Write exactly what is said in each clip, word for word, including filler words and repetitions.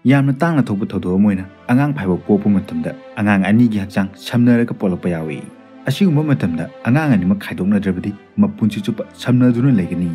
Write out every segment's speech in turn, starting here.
ꯌꯥꯝꯅ ꯇꯥꯡꯅ ꯊꯣꯛꯄ ꯊꯧꯗꯣꯛ ꯑꯃ ꯑꯣꯏꯅ ꯑꯉꯥꯡ ꯐꯥꯏꯕꯣꯛ ꯄꯣꯛꯄ ꯃꯇꯝꯗ ꯑꯉꯥꯡ ꯑꯅꯤꯒꯤ ꯍꯛꯆꯥꯡ ꯁꯝꯅꯔꯒ ꯄꯣꯛꯂꯛꯄ ꯌꯥꯎꯏ꯫ ꯑꯁꯤꯒꯨꯝꯕ ꯃꯇꯝꯗ ꯑꯉꯥꯡ ꯑꯅꯤꯃꯛ ꯈꯥꯏꯗꯣꯛꯅꯗ꯭ꯔꯕꯗꯤ ꯃꯄꯨꯟꯁꯤ ꯆꯨꯞꯄ ꯁꯝꯅꯗꯨꯅ ꯂꯩꯒꯅꯤ꯫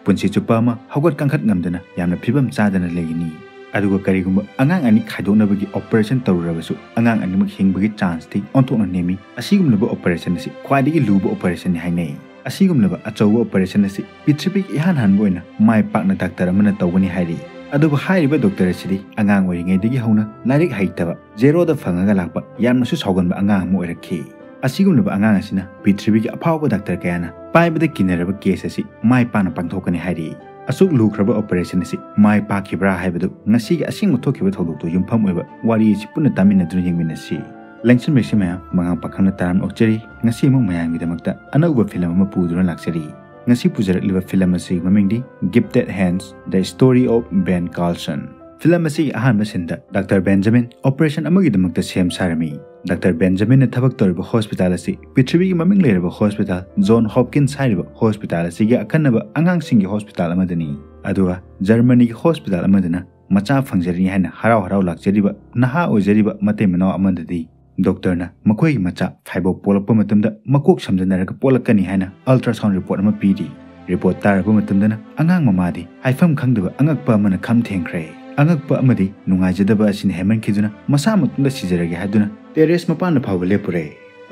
ꯄꯨꯟꯁꯤ ꯆꯨꯞꯄ ꯑꯃ ꯍꯧꯒꯠ ꯀꯥꯡꯈꯠ ꯉꯝꯗꯅ ꯌꯥꯝꯅ ꯐꯤꯕꯝ ꯆꯥꯗꯅ ꯂꯩꯒꯅꯤ꯫ ꯑꯗꯨꯒ ꯀꯔꯤꯒꯨꯝꯕ ꯑꯉꯥꯡ ꯑꯅꯤ ꯈꯥꯏꯗꯣꯛꯅꯕꯒꯤ operation ꯇꯧꯔꯨꯔꯕꯁꯨ ꯑꯉꯥꯡ ꯑꯅꯤꯃꯛ ꯍꯤꯡꯕꯒꯤ chanceꯇꯤ ꯑꯣꯟꯊꯣꯛꯅ ꯅꯦꯝꯃꯤ꯫ ꯑꯁꯤꯒꯨꯝꯂꯕ operation ꯑꯁꯤ ꯈ꯭ꯋꯥꯏꯗꯒꯤ ꯂꯨꯕ operationꯅꯤ ꯍꯥꯏꯅꯩ꯫ ꯑꯁꯤꯒꯨꯝꯂꯕ ꯑꯆꯧꯕ operation ꯑꯁꯤ ꯄ꯭ꯔꯤꯊꯤꯕꯤꯒꯤ ꯏꯍꯥꯟ ꯍꯥꯟꯕ ꯑꯣꯏꯅ ꯃꯥꯏ ꯄꯥꯛꯅ doctor ꯑꯃꯅ ꯇꯧꯒꯅꯤ ꯍꯥꯏꯔꯤ꯫ ꯑꯗꯨꯕꯨ ꯍꯥꯏꯔꯤꯕ doctor ꯑꯁꯤꯗꯤ ꯑꯉꯥꯡ ꯑꯣꯏꯔꯤꯉꯩꯗꯒꯤ ꯍꯧꯅ ꯂꯥꯏꯔꯤꯛ ꯍꯩꯇꯕ, zeroꯗ ꯐꯪꯉꯒ ꯂꯥꯛꯄ, ꯌꯥꯝꯅꯁꯨ ꯁꯥꯎꯒꯟꯕ ꯑꯉꯥꯡ ꯑꯃ ꯑꯣꯏꯔꯛꯈꯤ꯫ ꯑꯁꯤꯒꯨꯝꯂꯕ ꯑꯉꯥꯡ ꯑꯁꯤꯅ ꯄ꯭ꯔꯤꯊꯤꯕꯤꯒꯤ ꯑꯐꯥꯎꯕ doctor ꯀꯌꯥꯅ ꯄꯥꯏꯕꯗ ꯀꯤꯅꯔꯕ case ꯑꯁꯤ ꯃꯥꯏ ꯄꯥꯛꯅ ꯄꯥꯡꯊꯣꯛꯀꯅꯤ ꯍꯥꯏꯔꯤ꯫ ꯑꯁꯨꯛ ꯂꯨꯈ꯭ꯔꯕ operation ꯑꯁꯤ ꯃꯥꯏ ꯄꯥꯛꯈꯤꯕ꯭ꯔꯥ ꯍꯥꯏꯕꯗꯨ ꯉꯁꯤꯒꯤ ꯑꯁꯦꯡꯕ ꯊꯣꯛꯈꯤꯕ ꯊꯧꯗꯣꯛꯇꯨ ꯌꯨꯝꯐꯝ ꯑꯣꯏꯕ ꯋꯥꯔꯤ ꯑꯁꯤ ꯄꯨꯟꯅ ꯇꯥꯃꯤꯟꯅꯗꯨꯅ ꯌꯦꯡꯃꯤꯟꯅꯁꯤ꯫ ꯂꯦꯡꯁꯟꯕꯤꯔꯤꯁꯤ ꯃꯌꯥꯝ ꯃꯉꯥꯡ ꯄꯥꯈꯪꯅ ꯇꯔꯥꯝꯅ ꯑꯣꯛꯆꯔꯤ꯫ ꯉꯁꯤ ꯑꯃꯨꯛ ꯃꯌꯥꯝꯒꯤꯗꯃꯛꯇ ꯑꯅꯧꯕ film ꯑꯃ ꯄꯨꯗꯨꯅ ꯂꯥꯛꯆꯔꯤ꯫ ꯉꯁꯤ ꯄꯨꯖꯔꯛꯂꯤꯕ film ꯑꯁꯤꯒꯤ ꯃꯃꯤꯡꯗꯤ Gifted Hands: The Story of Ben Carlson꯫ Film ꯑꯁꯤꯒꯤ ꯑꯍꯥꯟꯕ sceneꯗ doctor ꯕꯦꯟꯖꯥꯃꯤꯟ operation ꯑꯃꯒꯤꯗꯃꯛꯇ ꯁꯦꯝ ꯁꯥꯔꯝꯃꯤ꯫ doctor ꯕꯦꯟꯖꯥꯃꯤꯟꯅ ꯊꯕꯛ ꯇꯧꯔꯤꯕ hospital ꯑꯁꯤ ꯄ꯭ꯔꯤꯊꯤꯕꯤꯒꯤ ꯃꯃꯤꯡ ꯂꯩꯔꯕ hospital John Hopkins ꯍꯥꯏꯔꯤꯕ hospital ꯑꯁꯤꯒꯤ ꯑꯈꯟꯅꯕ ꯑꯉꯥꯡꯁꯤꯡꯒꯤ hospital ꯑꯃꯗꯅꯤ꯫ ꯑꯗꯨꯒ ꯖꯔꯃꯅꯤꯒꯤ hospital ꯑꯃꯗꯅ ꯃꯆꯥ ꯐꯪꯖꯔꯅꯤ ꯍꯥꯏꯅ ꯍꯔꯥꯎ ꯍꯔꯥꯎ ꯂꯥꯛꯆꯔꯤꯕ ꯅꯍꯥ ꯑꯣꯏꯖꯔꯤꯕ ꯃꯇꯩ ꯃꯅꯥꯎ ꯑꯃꯗꯗꯤ doctorꯅ ꯃꯈꯣꯏꯒꯤ ꯃꯆꯥ ꯐꯥꯏꯕꯣꯛ ꯄꯣꯛꯂꯛꯄ ꯃꯇꯝꯗ ꯃꯀꯣꯛ ꯁꯝꯖꯟꯅꯔꯒ ꯄꯣꯛꯂꯛꯀꯅꯤ ꯍꯥꯏꯅ ultrasound report ꯑꯃ ꯄꯤꯔꯤ꯫ Report ꯇꯥꯔꯕ ꯃꯇꯝꯗꯅ ꯑꯉꯥꯡ ꯃꯃꯥꯗꯤ ꯍꯥꯏꯐꯝ ꯈꯪꯗꯕ ꯑꯉꯛꯄ ꯑꯃꯅ ꯈꯝ ꯊꯦꯡꯈ꯭ꯔꯦ꯫ ꯑꯉꯛꯄ ꯑꯃꯗꯤ ꯅꯨꯡꯉꯥꯏꯖꯗꯕ ꯑꯁꯤꯅ ꯍꯦꯟꯃꯟꯈꯤꯗꯨꯅ ꯃꯁꯥ ꯃꯇꯣꯝꯇ ꯁꯤꯖꯔꯒꯦ ꯍꯥꯏꯗꯨꯅ terrace ꯃꯄꯥꯟꯗ ꯐꯥꯎꯕ ꯂꯦꯞꯄꯨꯔꯦ꯫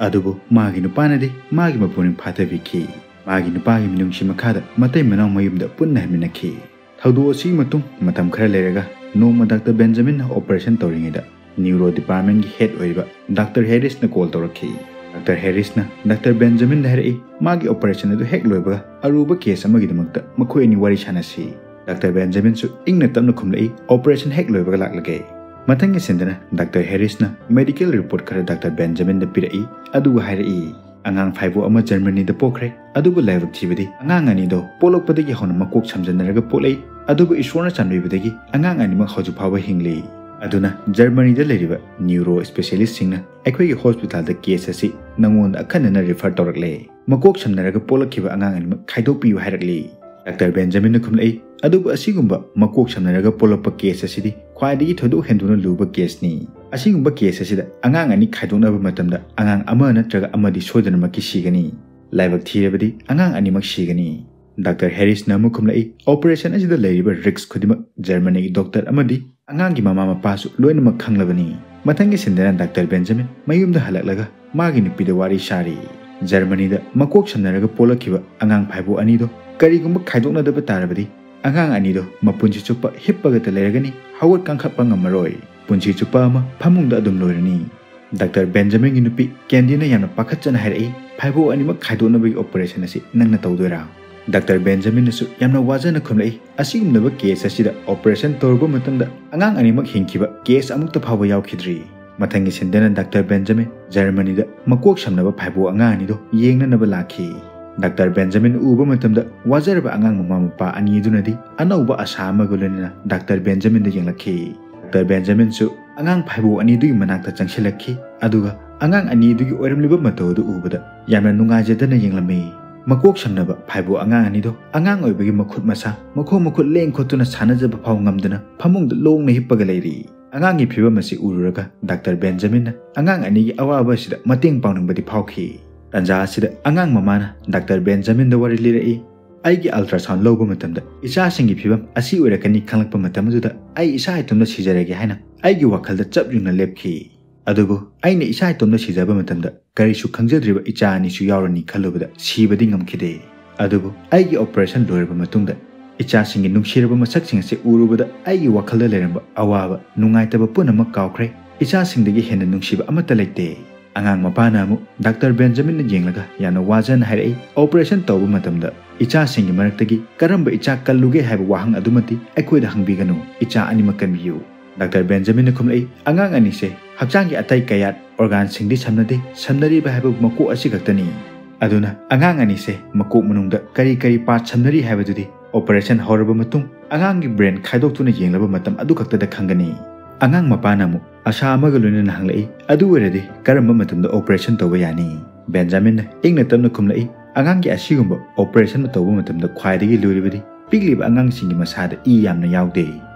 ꯑꯗꯨꯕꯨ ꯃꯥꯒꯤ ꯅꯨꯄꯥꯅꯗꯤ ꯃꯥꯒꯤ ꯃꯄꯨꯛꯅꯤꯡ ꯐꯥꯊꯕꯤꯈꯤ꯫ ꯃꯥꯒꯤ ꯅꯨꯄꯥꯒꯤ ꯃꯤꯅꯨꯡꯁꯤ ꯃꯈꯥꯗ ꯃꯇꯩ ꯃꯅꯥꯎ ꯃꯌꯨꯝꯗ ꯄꯨꯟꯅ ꯍꯟꯃꯤꯟꯅꯈꯤ꯫ ꯊꯧꯗꯣꯛ ꯑꯁꯤꯒꯤ ꯃꯇꯨꯡ ꯃꯇꯝ ꯈꯔ ꯂꯩꯔꯒ ꯅꯣꯡꯃ doctor ꯕꯦꯟꯖꯥꯃꯤꯟꯅ operation ꯇꯧꯔꯤꯉꯩꯗ neuro departmentꯀꯤ head ꯑꯣꯏꯔꯤꯕ doctor Harrisꯅ call ꯇꯧꯔꯛꯈꯤ꯫ doctor Harrisꯅ doctor ꯕꯦꯟꯖꯥꯃꯤꯟꯗ ꯍꯥꯏꯔꯛꯏ, ꯃꯥꯒꯤ operation ꯑꯗꯨ ꯍꯦꯛ ꯂꯣꯏꯕꯒ ꯑꯔꯨꯕ case ꯑꯃꯒꯤꯗꯃꯛꯇ ꯃꯈꯣꯏ ꯑꯅꯤ ꯋꯥꯔꯤ ꯁꯥꯟꯅꯁꯤ꯫ doctor ꯕꯦꯟꯖꯥꯃꯤꯟꯁꯨ ꯏꯪꯅ ꯇꯞꯅ ꯈꯨꯝꯂꯛꯏ, operation ꯍꯦꯛ ꯂꯣꯏꯕꯒ ꯂꯥꯛꯂꯒꯦ꯫ ꯃꯊꯪꯒꯤ sceneꯗꯅ doctor Harrisꯅ medical report ꯈꯔ doctor ꯕꯦꯟꯖꯥꯃꯤꯟꯗ ꯄꯤꯔꯛꯏ, ꯑꯗꯨꯒ ꯍꯥꯏꯔꯛꯏ, ꯑꯉꯥꯡ ꯐꯥꯏꯕꯣꯛ ꯑꯃ ꯖꯔꯃꯅꯤꯗ ꯄꯣꯛꯈ꯭ꯔꯦ, ꯑꯗꯨꯕꯨ ꯂꯥꯏꯕꯛ ꯊꯤꯕꯗꯤ ꯑꯉꯥꯡ ꯑꯅꯤꯗꯣ ꯄꯣꯛꯂꯛꯄꯗꯒꯤ ꯍꯧꯅ ꯃꯀꯣꯛ ꯁꯝꯖꯟꯅꯔꯒ ꯄꯣꯛꯂꯛꯏ, ꯑꯗꯨꯕꯨ ꯏꯁꯣꯔꯅ ꯆꯥꯟꯕꯤꯕꯗꯒꯤ ꯑꯉꯥꯡ ꯑꯅꯤꯃꯛ ꯍꯧꯖꯤꯛ ꯐꯥꯎꯕ ꯍꯤꯡꯂꯤ꯫ ꯑꯗꯨꯅ ꯖꯔꯃꯅꯤꯗ ꯂꯩꯔꯤꯕ neuro specialistꯁꯤꯡꯅ ꯑꯩꯈꯣꯏꯒꯤ hospitalꯗ case ꯑꯁꯤ ꯅꯉꯣꯟꯗ ꯑꯈꯟꯅꯅ refer ꯇꯧꯔꯛꯂꯦ꯫ ꯃꯀꯣꯛ ꯁꯝꯅꯔꯒ ꯄꯣꯛꯂꯛꯈꯤꯕ ꯑꯉꯥꯡ ꯑꯅꯤꯃꯛ ꯈꯥꯏꯗꯣꯛꯄꯤꯌꯨ ꯍꯥꯏꯔꯛꯂꯤ꯫ doctor ꯕꯦꯟꯖꯥꯃꯤꯟꯅ ꯈꯨꯝꯂꯛꯏ, ꯑꯗꯨꯕꯨ ꯑꯁꯤꯒꯨꯝꯕ ꯃꯀꯣꯛ ꯁꯝꯅꯔꯒ ꯄꯣꯛꯂꯛꯄ ꯀꯦꯁ ꯑꯁꯤꯗꯤ ꯈ꯭ꯋꯥꯏꯗꯒꯤ ꯊꯣꯏꯗꯣꯛ ꯍꯦꯟꯗꯣꯛꯅ ꯂꯨꯕ ꯀꯦꯁꯅꯤ꯫ ꯑꯁꯤꯒꯨꯝꯕ ꯀꯦꯁ ꯑꯁꯤꯗ ꯑꯉꯥꯡ ꯑꯅꯤ ꯈꯥꯏꯗꯣꯛꯅꯕ ꯃꯇꯝꯗ ꯑꯉꯥꯡ ꯑꯃ ꯅꯠꯇ꯭ꯔꯒ ꯑꯃꯗꯤ ꯁꯣꯏꯗꯅꯃꯛꯀꯤ ꯁꯤꯒꯅꯤ꯫ ꯂꯥꯏꯕꯛ ꯊꯤꯔꯕꯗꯤ ꯑꯉꯥꯡ ꯑꯅꯤꯃꯛ ꯁꯤꯒꯅꯤ꯫ ꯗꯥꯛꯇꯔ ꯍꯦꯔꯤꯁꯅ ꯑꯃꯨꯛ ꯈꯨꯝꯂꯛꯏ, "ꯑꯣꯄꯔꯦꯁꯟ ꯑꯁꯤꯗ ꯂꯩꯔꯤꯕ ꯔꯤꯁꯛ ꯈꯨꯗꯤꯡꯃꯛ ꯖꯔꯃꯅꯤꯒꯤ ꯗꯣꯛꯇꯔ ꯑꯃꯗꯤ ꯑꯉꯥꯡꯒꯤ ꯃꯃꯥ ꯃꯄꯥꯁꯨ ꯂꯣꯏꯅꯃꯛ ꯈꯪꯂꯕꯅꯤ꯫" ꯃꯊꯪꯒꯤ ꯁꯤꯟꯗꯅ ꯗꯥꯛꯇꯔ ꯕꯦꯟꯖꯥꯃꯤꯟ ꯃꯌꯨꯝꯗ ꯍꯜꯂꯛꯂꯒ ꯃꯥꯒꯤ ꯅꯨꯄꯤꯗ ꯋꯥꯔꯤ ꯁꯥꯔꯤ꯫ ꯖꯔꯃꯅꯤꯗ ꯃꯀꯣꯛ ꯁꯝꯅꯔꯒ ꯄꯣꯛꯂꯛꯈꯤꯕ ꯑꯉꯥꯡ ꯐꯥꯏꯕꯣꯛ ꯑꯅꯤꯗꯣ ꯀꯔꯤꯒꯨꯝꯕ ꯈꯥꯏꯗꯣꯛꯅꯗꯕ ꯇꯥꯔꯕꯗꯤ ꯑꯉꯥꯡ ꯑꯅꯤꯗꯣ ꯃꯄꯨꯟꯁꯤ ꯆꯨꯞꯄ ꯍꯤꯞꯄꯒꯇ ꯂꯩꯔꯒꯅꯤ, ꯍꯧꯒꯠ ꯀꯥꯡꯈꯠꯄ ꯉꯝꯃꯔꯣꯏ꯫ ꯄꯨꯟꯁꯤ ꯆꯨꯞꯄ ꯑꯃ ꯐꯃꯨꯡꯗ ꯑꯗꯨꯝ ꯂꯣꯏꯔꯅꯤ꯫ ꯗꯥꯛꯇꯔ ꯕꯦꯟꯖꯥꯃꯤꯟꯒꯤ ꯅꯨꯄꯤ ꯀꯦꯟꯗꯤꯅ ꯌꯥꯝꯅ ꯄꯥꯈꯠꯆꯅ ꯍꯥꯏꯔꯛꯏ, "ꯐꯥꯏꯕꯣꯛ ꯑꯅꯤꯃꯛ ꯈꯥꯏꯗꯣꯛꯅꯕꯒꯤ ꯑꯣꯄꯔꯦꯁꯟ ꯑꯁꯤ ꯅꯪꯅ ꯇꯧꯗꯣꯏꯔꯥ?" ꯗꯥꯛꯇꯔ ꯕꯦꯟꯖꯥꯃꯤꯟꯅꯁꯨ ꯌꯥꯝꯅ ꯋꯥꯖꯅ ꯈꯨꯝꯂꯛꯏ, "ꯑꯁꯤꯒꯨꯝꯂꯕ ꯀꯦꯁ ꯑꯁꯤꯗ ꯑꯣꯄꯔꯦꯁꯟ ꯇꯧꯔꯨꯕ ꯃꯇꯝꯗ ꯑꯉꯥꯡ ꯑꯅꯤꯃꯛ ꯍꯤꯡꯈꯤꯕ ꯀꯦꯁ ꯑꯃꯨꯛꯇ ꯐꯥꯎꯕ ꯌꯥꯎꯈꯤꯗ꯭ꯔꯤ꯫" ꯃꯊꯪꯒꯤ ꯁꯤꯟꯗꯅ ꯗꯥꯛꯇꯔ ꯕꯦꯟꯖꯥꯃꯤꯟ ꯖꯔꯃꯅꯤꯗ ꯃꯀꯣꯛ ꯁꯝꯅꯕ ꯐꯥꯏꯕꯣꯛ ꯑꯉꯥꯡ ꯑꯅꯤꯗꯣ ꯌꯦꯡꯅꯅꯕ ꯂꯥꯛꯈꯤ꯫ ꯗꯥꯛꯇꯔ ꯕꯦꯟꯖꯥꯃꯤꯟ ꯎꯕ ꯃꯇꯝꯗ ꯋꯥꯖꯔꯕ ꯑꯉꯥꯡ ꯃꯃꯥ ꯃꯄꯥ ꯑꯅꯤ ꯑꯗꯨꯅꯗꯤ ꯑꯅꯧꯕ ꯑꯁꯥ ꯑꯃꯒ ꯂꯣꯏꯅꯅ ꯗꯥꯛꯇꯔ ꯕꯦꯟꯖꯥꯃꯤꯟꯗ ꯌꯦꯡꯂꯛꯈꯤ꯫ ꯗꯥꯛꯇꯔ ꯕꯦꯟꯖꯥꯃꯤꯟꯁꯨ ꯑꯉꯥꯡ ꯐꯥꯏꯕꯣꯛ ꯑꯅꯤꯗꯨꯒꯤ ꯃꯅꯥꯛꯇ ꯆꯪꯁꯤꯜꯂꯛꯈꯤ, ꯑꯗꯨꯒ ꯑꯉꯥꯡ ꯑꯅꯤꯗꯨꯒꯤ ꯑꯣꯏꯔꯝꯂꯤꯕ ꯃꯇꯧ ꯑꯗꯨ ꯎꯕꯗ ꯌꯥꯝꯅ ꯅꯨꯡꯉꯥꯏꯖꯗꯅ ꯌꯦꯡꯂꯝꯃꯤ꯫ ꯃꯀꯣꯛ ꯁꯝꯅꯕ ꯐꯥꯏꯕꯣꯛ ꯑꯉꯥꯡ ꯑꯅꯤꯗꯣ ꯑꯉꯥꯡ ꯑꯣꯏꯕꯒꯤ ꯃꯈꯨꯠ ꯃꯁꯥ, ꯃꯈꯣꯡ ꯃꯈꯨꯠ ꯂꯦꯡ ꯈꯣꯠꯇꯨꯅ ꯁꯥꯟꯅꯖꯕ ꯐꯥꯎ ꯉꯝꯗꯅ ꯐꯃꯨꯡꯗ ꯂꯣꯡꯅ ꯍꯤꯞꯄꯒ ꯂꯩꯔꯤ꯫ ꯑꯉꯥꯡꯒꯤ ꯐꯤꯕꯝ ꯑꯁꯤ ꯎꯔꯨꯔꯒ ꯗꯥꯛꯇꯔ ꯕꯦꯟꯖꯥꯃꯤꯟꯅ ꯑꯉꯥꯡ ꯑꯅꯤꯒꯤ ꯑꯋꯥꯕ ꯑꯁꯤꯗ ꯃꯇꯦꯡ ꯄꯥꯡꯅꯤꯡꯕꯗꯤ ꯐꯥꯎꯈꯤ꯫ ꯇꯥꯟꯖꯥ ꯑꯁꯤꯗ ꯑꯉꯥꯡ ꯃꯃꯥꯅ ꯗꯥꯛꯇꯔ ꯕꯦꯟꯖꯥꯃꯤꯟꯗ ꯋꯥꯔꯤ ꯂꯤꯔꯛꯏ, "ꯑꯩꯒꯤ ꯑꯜꯇ꯭ꯔꯥꯁꯥꯎꯟ ꯂꯧꯕ ꯃꯇꯝꯗ ꯏꯆꯥꯁꯤꯡꯒꯤ ꯐꯤꯕꯝ ꯑꯁꯤ ꯑꯣꯏꯔꯛꯀꯅꯤ ꯈꯪꯂꯛꯄ ꯃꯇꯝ ꯑꯗꯨꯗ ꯑꯩ ꯏꯁꯥ ꯏꯇꯣꯝꯇ ꯁꯤꯖꯔꯒꯦ ꯍꯥꯏꯅ ꯑꯩꯒꯤ ꯋꯥꯈꯜꯗ ꯆꯞ ꯌꯨꯡꯅ ꯂꯦꯞꯈꯤ꯫ ꯑꯗꯨꯕꯨ ꯑꯩꯅ ꯏꯁꯥ ꯏꯇꯣꯝꯇ ꯁꯤꯖꯕ ꯃꯇꯝꯗ ꯀꯔꯤꯁꯨ ꯈꯪꯖꯗ꯭ꯔꯤꯕ ꯏꯆꯥ ꯑꯅꯤꯁꯨ ꯌꯥꯎꯔꯅꯤ ꯈꯜꯂꯨꯕꯗ ꯁꯤꯕꯗꯤ ꯉꯝꯈꯤꯗꯦ꯫ ꯑꯗꯨꯕꯨ ꯑꯩꯒꯤ ꯑꯣꯄꯔꯦꯁꯟ ꯂꯣꯏꯔꯕ ꯃꯇꯨꯡꯗ ꯏꯆꯥꯁꯤꯡꯒꯤ ꯅꯨꯡꯁꯤꯔꯕ ꯃꯁꯛꯁꯤꯡ ꯑꯁꯤ ꯎꯔꯨꯕꯗ ꯑꯩꯒꯤ ꯋꯥꯈꯜꯗ ꯂꯩꯔꯝꯕ ꯑꯋꯥꯕ, ꯅꯨꯡꯉꯥꯏꯇꯕ ꯄꯨꯝꯅꯃꯛ ꯀꯥꯎꯈ꯭ꯔꯦ꯫ ꯏꯆꯥꯁꯤꯡꯗꯒꯤ ꯍꯦꯟꯅ ꯅꯨꯡꯁꯤꯕ ꯑꯃꯠꯇ ꯂꯩꯇꯦ꯫" ꯑꯉꯥꯡ ꯃꯄꯥꯅ ꯑꯃꯨꯛ ꯗꯥꯛꯇꯔ ꯕꯦꯟꯖꯥꯃꯤꯟꯅ ꯌꯦꯡꯂꯒ ꯌꯥꯝꯅ ꯋꯥꯖꯅ ꯍꯥꯏꯔꯛꯏ, "ꯑꯣꯄꯔꯦꯁꯟ ꯇꯧꯕ ꯃꯇꯝꯗ ꯏꯆꯥꯁꯤꯡꯒꯤ ꯃꯔꯛꯇꯒꯤ ꯀꯔꯝꯕ ꯏꯆꯥ ꯀꯜꯂꯨꯒꯦ ꯍꯥꯏꯕ ꯋꯥꯍꯪ ꯑꯗꯨꯃꯗꯤ ꯑꯩꯈꯣꯏꯗ ꯍꯪꯕꯤꯒꯅꯨ, ꯏꯆꯥ ꯑꯅꯤꯃꯛ ꯀꯟꯕꯤꯌꯨ꯫" ꯗꯥꯛꯇꯔ ꯕꯦꯟꯖꯥꯃꯤꯟꯅ ꯈꯨꯝꯂꯛꯏ, "ꯑꯉꯥꯡ ꯑꯅꯤꯁꯦ ꯍꯛꯆꯥꯡꯒꯤ ꯑꯇꯩ ꯀꯌꯥꯠ ꯑꯣꯔꯒꯥꯟꯁꯤꯡꯗꯤ ꯁꯝꯅꯗꯦ, ꯁꯝꯅꯔꯤꯕ ꯍꯥꯏꯕ ꯃꯀꯣꯛ ꯑꯁꯤꯈꯛꯇꯅꯤ꯫ ꯑꯗꯨꯅ ꯑꯉꯥꯡ ꯑꯅꯤꯁꯦ ꯃꯀꯣꯛ ꯃꯅꯨꯡꯗ ꯀꯔꯤ ꯀꯔꯤ ꯄꯥꯔꯠ ꯁꯝꯅꯔꯤ ꯍꯥꯏꯕꯗꯨꯗꯤ ꯑꯣꯄꯔꯦꯁꯟ ꯍꯧꯔꯕ ꯃꯇꯨꯡ ꯑꯉꯥꯡꯒꯤ ꯕ꯭ꯔꯦꯟ ꯈꯥꯏꯗꯣꯛꯇꯨꯅ ꯌꯦꯡꯂꯕ ꯃꯇꯝ ꯑꯗꯨꯈꯛꯇꯗ ꯈꯪꯒꯅꯤ꯫" ꯑꯉꯥꯡ ꯃꯄꯥꯅ ꯑꯃꯨꯛ ꯑꯁꯥ ꯑꯃꯒ ꯂꯣꯏꯅꯅ ꯍꯪꯂꯛꯏ, "ꯑꯗꯨ ꯑꯣꯏꯔꯗꯤ ꯀꯔꯝꯕ ꯃꯇꯝꯗ ꯑꯣꯄꯔꯦꯁꯟ ꯇꯧꯕ ꯌꯥꯅꯤ?" ꯕꯦꯟꯖꯥꯃꯤꯟꯅ ꯏꯪꯅ ꯇꯞꯅ ꯈꯨꯝꯂꯛꯏ, "ꯑꯉꯥꯡꯒꯤ ꯑꯁꯤꯒꯨꯝꯕ ꯑꯣꯄꯔꯦꯁꯟ ꯇꯧꯕ ꯃꯇꯝꯗ ꯈ꯭ꯋꯥꯏꯗꯒꯤ ꯂꯨꯔꯤꯕꯗꯤ ꯄꯤꯛꯂꯤꯕ ꯑꯉꯥꯡꯁꯤꯡꯒꯤ ꯃꯁꯥꯗ ꯏ ꯌꯥꯝꯅ ꯌꯥꯎꯗꯦ꯫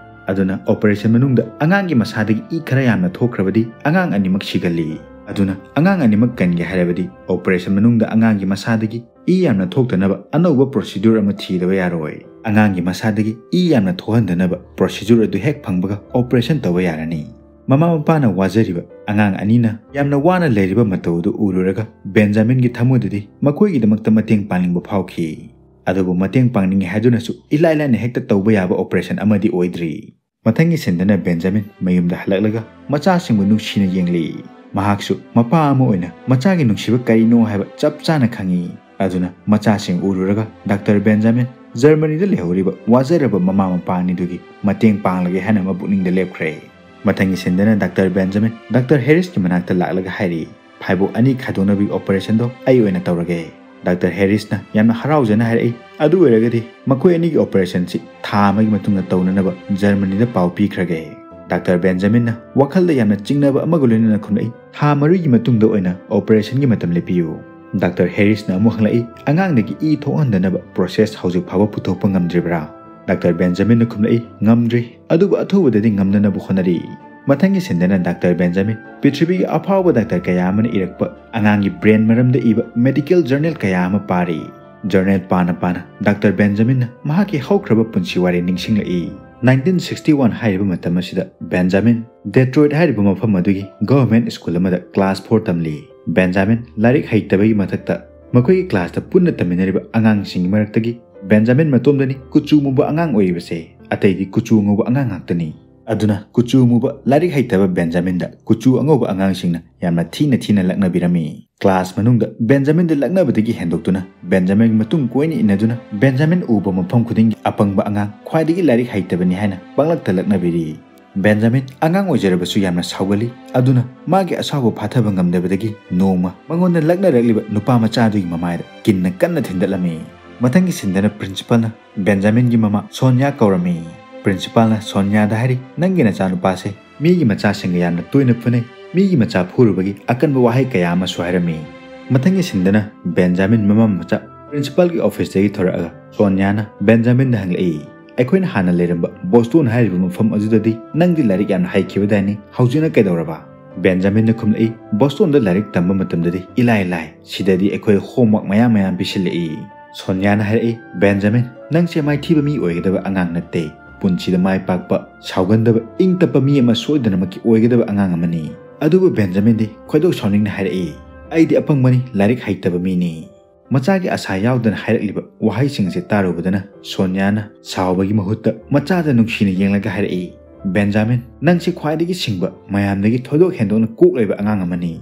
ꯑꯗꯨꯅ operation ꯃꯅꯨꯡꯗ ꯑꯉꯥꯡꯒꯤ ꯃꯁꯥꯗꯒꯤ ꯏ ꯈꯔ ꯌꯥꯝꯅ ꯊꯣꯛꯈ꯭ꯔꯕꯗꯤ ꯑꯉꯥꯡ ꯑꯅꯤꯃꯛ ꯁꯤꯒꯜꯂꯤ꯫ ꯑꯗꯨꯅ ꯑꯉꯥꯡ ꯑꯅꯤꯃꯛ ꯀꯟꯒꯦ ꯍꯥꯏꯔꯕꯗꯤ operation ꯃꯅꯨꯡꯗ ꯑꯉꯥꯡꯒꯤ ꯃꯁꯥꯗꯒꯤ ꯏ ꯌꯥꯝꯅ ꯊꯣꯛꯇꯅꯕ ꯑꯅꯧꯕ procedure ꯑꯃ ꯊꯤꯗꯕ ꯌꯥꯔꯣꯏ꯫ ꯑꯉꯥꯡꯒꯤ ꯃꯁꯥꯗꯒꯤ ꯏ ꯌꯥꯝꯅ ꯊꯣꯛꯍꯟꯗꯅꯕ procedure ꯑꯗꯨ ꯍꯦꯛ ꯐꯪꯕꯒ operation ꯇꯧꯕ ꯌꯥꯔꯅꯤ꯫ ꯃꯃꯥ ꯃꯄꯥꯅ ꯋꯥꯖꯔꯤꯕ ꯑꯉꯥꯡ ꯑꯅꯤꯅ ꯌꯥꯝꯅ ꯋꯥꯅ ꯂꯩꯔꯤꯕ ꯃꯇꯧ ꯑꯗꯨ ꯎꯔꯨꯔꯒ ꯕꯦꯟꯖꯥꯃꯤꯟꯒꯤ ꯊꯃꯣꯏꯗꯗꯤ ꯃꯈꯣꯏꯒꯤꯗꯃꯛꯇ ꯃꯇꯦꯡ ꯄꯥꯡꯅꯤꯡꯕ ꯐꯥꯎꯈꯤ꯫ ꯑꯗꯨꯕꯨ ꯃꯇꯦꯡ ꯄꯥꯡꯅꯤꯡꯉꯤ ꯍꯥꯏꯗꯨꯅꯁꯨ ꯏꯂꯥꯏ ꯂꯥꯏꯅ ꯍꯦꯛꯇ ꯇꯧꯕ ꯌꯥꯕ operation ꯑꯃꯗꯤ ꯑꯣꯏꯗ꯭ꯔꯤ꯫ ꯃꯊꯪꯒꯤ ꯁꯤꯟꯗꯅ ꯕꯦꯟꯖꯥꯃꯤꯟ ꯃꯌꯨꯝꯗ ꯍꯜꯂꯛꯂꯒ ꯃꯆꯥꯁꯤꯡꯕꯨ ꯅꯨꯡꯁꯤꯅ ꯌꯦꯡꯂꯤ꯫ ꯃꯍꯥꯛꯁꯨ ꯃꯄꯥ ꯑꯃ ꯑꯣꯏꯅ ꯃꯆꯥꯒꯤ ꯅꯨꯡꯁꯤꯕ ꯀꯔꯤꯅꯣ ꯍꯥꯏꯕ ꯆꯞ ꯆꯥꯅ ꯈꯪꯏ꯫ ꯑꯗꯨꯅ ꯃꯆꯥꯁꯤꯡ ꯎꯔꯨꯔꯒ ꯗꯥꯛꯇꯔ ꯕꯦꯟꯖꯥꯃꯤꯟ ꯖꯔꯃꯅꯤꯗ ꯂꯩꯍꯧꯔꯤꯕ ꯋꯥꯖꯔꯕ ꯃꯃꯥ ꯃꯄꯥ ꯑꯅꯤꯗꯨꯒꯤ ꯃꯇꯦꯡ ꯄꯥꯡꯂꯒꯦ ꯍꯥꯏꯅ ꯃꯄꯨꯛꯅꯤꯡꯗ ꯂꯦꯞꯈ꯭ꯔꯦ꯫ ꯃꯊꯪꯒꯤ ꯁꯤꯟꯗꯅ ꯗꯥꯛꯇꯔ ꯕꯦꯟꯖꯥꯃꯤꯟ ꯗꯥꯛꯇꯔ ꯍꯦꯔꯤꯁꯀꯤ ꯃꯅꯥꯛꯇ ꯂꯥꯛꯂꯒ ꯍꯥꯏꯔꯤ, "ꯐꯥꯏꯕꯣꯛ ꯑꯅꯤ ꯈꯥꯏꯗꯣꯛꯅꯕꯒꯤ operation ꯗꯣ ꯑꯩ ꯑꯣꯏꯅ ꯇꯧꯔꯒꯦ꯫" ꯗꯥꯛꯇꯔ ꯍꯦꯔꯤꯁꯅ ꯌꯥꯝꯅ ꯍꯔꯥꯎꯖꯅ ꯍꯥꯏꯔꯛꯏ, "ꯑꯗꯨ ꯑꯣꯏꯔꯒꯗꯤ ꯃꯈꯣꯏ ꯑꯅꯤꯒꯤ operation ꯁꯤ ꯊꯥ ꯑꯃꯒꯤ ꯃꯇꯨꯡꯗ ꯇꯧꯅꯅꯕ ꯖꯔꯃꯅꯤꯗ ꯄꯥꯎ ꯄꯤꯈ꯭ꯔꯒꯦ꯫" ꯗꯥꯛꯇꯔ ꯕꯦꯟꯖꯥꯃꯤꯟꯅ ꯋꯥꯈꯜꯗ ꯌꯥꯝꯅ ꯆꯤꯡꯅꯕ ꯑꯃꯒ ꯂꯣꯏꯅꯅ ꯈꯨꯝꯂꯛꯏ, "ꯊꯥ ꯃꯔꯤꯒꯤ ꯃꯇꯨꯡꯗ ꯑꯣꯏꯅ operation ꯒꯤ ꯃꯇꯝ ꯂꯦꯞꯄꯤꯌꯨ꯫" ꯗꯥꯛꯇꯔ ꯍꯦꯔꯤꯁꯅ ꯑꯃꯨꯛ ꯍꯪꯂꯛꯏ, "ꯑꯉꯥꯡꯗꯒꯤ ꯏ ꯊꯣꯛꯍꯟꯗꯅꯕ process ꯍꯧꯖꯤꯛ ꯐꯥꯎꯕ ꯄꯨꯊꯣꯛꯄ ꯉꯝꯗ꯭ꯔꯤꯕ꯭ꯔꯥ?" ꯗꯥꯛꯇꯔ ꯕꯦꯟꯖꯥꯃꯤꯟꯅ ꯈꯨꯝꯂꯛꯏ, "ꯉꯝꯗ꯭ꯔꯤ, ꯑꯗꯨꯕꯨ ꯑꯊꯨꯕꯗꯗꯤ ꯉꯝꯅꯅꯕ ꯍꯣꯠꯅꯔꯤ꯫" ꯃꯊꯪꯒꯤ ꯁꯤꯟꯗꯅ ꯗꯥꯛꯇꯔ ꯕꯦꯟꯖꯥꯃꯤꯟ ꯄ꯭ꯔꯤꯊꯤꯕꯤꯒꯤ ꯑꯐꯥꯎꯕ ꯗꯥꯛꯇꯔ ꯀꯌꯥ ꯑꯃꯅ ꯏꯔꯛꯄ ꯑꯉꯥꯡꯒꯤ brain ꯃꯔꯝꯗ ꯏꯕ medical journal ꯀꯌꯥ ꯑꯃ ꯄꯥꯔꯤ꯫ Journal ꯄꯥꯅ ꯄꯥꯅ ꯗꯥꯛꯇꯔ ꯕꯦꯟꯖꯥꯃꯤꯟꯅ ꯃꯍꯥꯛꯀꯤ ꯍꯧꯈ꯭ꯔꯕ ꯄꯨꯟꯁꯤ ꯋꯥꯔꯤ ꯅꯤꯡꯁꯤꯡꯂꯛꯏ꯫ ꯅꯥꯏꯟꯇꯤꯟ ꯁꯤꯛꯁꯇꯤ ꯋꯥꯟ ꯍꯥꯏꯔꯤꯕ ꯃꯇꯝ ꯑꯁꯤꯗ ꯕꯦꯟꯖꯥꯃꯤꯟ ꯗꯦꯇ꯭ꯔꯣꯏꯠ ꯍꯥꯏꯔꯤꯕ ꯃꯐꯝ ꯑꯗꯨꯒꯤ government school ꯑꯃꯗ class four ꯇꯝꯂꯤ꯫ ꯕꯦꯟꯖꯥꯃꯤꯟ ꯂꯥꯏꯔꯤꯛ ꯍꯩꯇꯕꯒꯤ ꯃꯊꯛꯇ ꯃꯈꯣꯏꯒꯤ class ꯇ ꯄꯨꯟꯅ ꯇꯝꯃꯤꯟꯅꯔꯤꯕ ꯑꯉꯥꯡꯁꯤꯡꯒꯤ ꯃꯔꯛꯇꯒꯤ ꯕꯦꯟꯖꯥꯃꯤꯟ ꯃꯇꯣꯝꯗꯅꯤ ꯀꯨꯆꯨ ꯃꯨꯕ ꯑꯉꯥꯡ ꯑꯣꯏꯔꯤꯕꯁꯦ, ꯑꯇꯩꯗꯤ ꯀꯨꯆꯨ ꯉꯧꯕ ꯑꯉꯥꯡ ꯉꯥꯛꯇꯅꯤ꯫ ꯑꯗꯨꯅ ꯀꯨꯆꯨ ꯃꯨꯕ ꯂꯥꯏꯔꯤꯛ ꯍꯩꯇꯕ ꯕꯦꯟꯖꯥꯃꯤꯟꯗ ꯀꯨꯆꯨ ꯑꯉꯧꯕ ꯑꯉꯥꯡꯁꯤꯡꯅ ꯌꯥꯝꯅ ꯊꯤꯅ ꯊꯤꯅ ꯂꯛꯅꯕꯤꯔꯝꯃꯤ꯫ Class ꯃꯅꯨꯡꯗ ꯕꯦꯟꯖꯥꯃꯤꯟꯗ ꯂꯛꯅꯕꯗꯒꯤ ꯍꯦꯟꯗꯣꯛꯇꯨꯅ ꯕꯦꯟꯖꯥꯃꯤꯟꯒꯤ ꯃꯇꯨꯡ ꯀꯣꯏꯅ ꯏꯟꯅꯗꯨꯅ ꯕꯦꯟꯖꯥꯃꯤꯟ ꯎꯕ ꯃꯐꯝ ꯈꯨꯗꯤꯡꯒꯤ ꯑꯄꯪꯕ ꯑꯉꯥꯡ, ꯈ꯭ꯋꯥꯏꯗꯒꯤ ꯂꯥꯏꯔꯤꯛ ꯍꯩꯇꯕꯅꯤ ꯍꯥꯏꯅ ꯄꯪꯂꯛꯇ ꯂꯛꯅꯕꯤꯔꯤ꯫ ꯕꯦꯟꯖꯥꯃꯤꯟ ꯑꯉꯥꯡ ꯑꯣꯏꯖꯔꯕꯁꯨ ꯌꯥꯝꯅ ꯁꯥꯎꯒꯜꯂꯤ꯫ ꯑꯗꯨꯅ ꯃꯥꯒꯤ ꯑꯁꯥꯎꯕ ꯐꯥꯊꯕ ꯉꯝꯗꯕꯗꯒꯤ ꯅꯣꯡꯃ ꯃꯉꯣꯟꯗ ꯂꯛꯅꯔꯛꯂꯤꯕ ꯅꯨꯄꯥ ꯃꯆꯥ ꯑꯗꯨꯒꯤ ꯃꯃꯥꯏꯗ ꯀꯤꯟꯅ ꯀꯟꯅ ꯊꯤꯟꯗꯠꯂꯝꯃꯤ꯫ ꯃꯊꯪꯒꯤ ꯁꯤꯟꯗꯅ principal ꯅ ꯕꯦꯟꯖꯥꯃꯤꯟꯒꯤ ꯃꯃꯥ ꯁꯣꯅꯤꯌꯥ ꯀꯧꯔꯝꯃꯤ꯫ Principal ꯅ ꯁꯣꯅꯤꯌꯥꯗ ꯍꯥꯏꯔꯤ, "ꯅꯪꯒꯤ ꯅꯆꯥꯅꯨꯄꯥꯁꯦ ꯃꯤꯒꯤ ꯃꯆꯥꯁꯤꯡꯒ ꯌꯥꯝꯅ ꯇꯣꯏꯅ ꯐꯨꯅꯩ꯫ ꯃꯤꯒꯤ ꯃꯆꯥ ꯐꯨꯔꯨꯕꯒꯤ ꯑꯀꯟꯕ ꯋꯥꯍꯩ ꯀꯌꯥ ꯑꯃꯁꯨ ꯍꯥꯏꯔꯝꯃꯤ꯫" ꯃꯊꯪꯒꯤ ꯁꯤꯟꯗꯅ ꯕꯦꯟꯖꯥꯃꯤꯟ ꯃꯃꯥ ꯃꯆꯥ ꯄ꯭ꯔꯤꯟꯁꯤꯄꯥꯜꯒꯤ ꯑꯣꯐꯤꯁꯇꯒꯤ ꯊꯣꯔꯛꯑꯒ ꯁꯣꯅꯤꯌꯥꯅ ꯕꯦꯟꯖꯥꯃꯤꯟꯗ ꯍꯪꯂꯛꯏ, "ꯑꯩꯈꯣꯏꯅ ꯍꯥꯟꯅ ꯂꯩꯔꯝꯕ ꯕꯣꯁꯇꯣꯟ ꯍꯥꯏꯔꯤꯕ ꯃꯐꯝ ꯑꯗꯨꯗꯗꯤ ꯅꯪꯗꯤ ꯂꯥꯏꯔꯤꯛ ꯌꯥꯝꯅ ꯍꯩꯈꯤꯕꯗꯥꯏꯅꯦ, ꯍꯧꯖꯤꯛꯅ ꯀꯩꯗꯧꯔꯕ?" ꯕꯦꯟꯖꯥꯃꯤꯟꯅ ꯈꯨꯝꯂꯛꯏ, "ꯕꯣꯁꯇꯣꯟꯗ ꯂꯥꯏꯔꯤꯛ ꯇꯝꯕ ꯃꯇꯝꯗꯗꯤ ꯏꯂꯥꯏ ꯂꯥꯏ, ꯁꯤꯗꯗꯤ ꯑꯩꯈꯣꯏ ꯍꯣꯝꯋꯥꯔꯛ ꯃꯌꯥꯝ ꯃꯌꯥꯝ ꯄꯤꯁꯤꯜꯂꯛꯏ꯫" ꯁꯣꯅꯤꯌꯥꯅ ꯍꯥꯏꯔꯛꯏ, "ꯕꯦꯟꯖꯥꯃꯤꯟ, ꯅꯪꯁꯦ ꯃꯥꯏꯊꯤꯕ ꯃꯤ ꯑꯣꯏꯒꯗꯕ ꯑꯉꯥꯡ ꯅꯠꯇꯦ꯫ ꯄꯨꯟꯁꯤꯗ ꯃꯥꯏ ꯄꯥꯛꯄ, ꯁꯥꯎꯒꯟꯗꯕ, ꯏꯪ ꯇꯞꯄ ꯃꯤ ꯑꯃ ꯁꯣꯏꯗꯅꯃꯛꯀꯤ ꯑꯣꯏꯒꯗꯕ ꯑꯉꯥꯡ ꯑꯃꯅꯤ꯫" ꯑꯗꯨꯕꯨ ꯕꯦꯟꯖꯥꯃꯤꯟꯗꯤ ꯈꯣꯏꯗꯧ ꯁꯥꯎꯅꯤꯡꯅ ꯍꯥꯏꯔꯛꯏ, "ꯑꯩꯗꯤ ꯑꯄꯪꯕꯅꯤ, ꯂꯥꯏꯔꯤꯛ ꯍꯩꯇꯕ ꯃꯤꯅꯤ꯫" ꯃꯆꯥꯒꯤ ꯑꯁꯥ ꯌꯥꯎꯗꯅ ꯍꯥꯏꯔꯛꯂꯤꯕ ꯋꯥꯍꯩꯁꯤꯡꯁꯦ ꯇꯥꯔꯨꯕꯗꯅ ꯁꯣꯅꯤꯌꯥꯅ ꯁꯥꯎꯕꯒꯤ ꯃꯍꯨꯠꯇ ꯃꯆꯥꯗ ꯅꯨꯡꯁꯤꯅ ꯌꯦꯡꯂꯒ ꯍꯥꯏꯔꯛꯏ, "ꯕꯦꯟꯖꯥꯃꯤꯟ, ꯅꯪꯁꯦ ꯈ꯭ꯋꯥꯏꯗꯒꯤ ꯁꯤꯡꯕ, ꯃꯌꯥꯝꯗꯒꯤ ꯊꯣꯏꯗꯣꯛ ꯍꯦꯟꯗꯣꯛꯅ ꯀꯣꯛ ꯂꯩꯕ ꯑꯉꯥꯡ ꯑꯃꯅꯤ꯫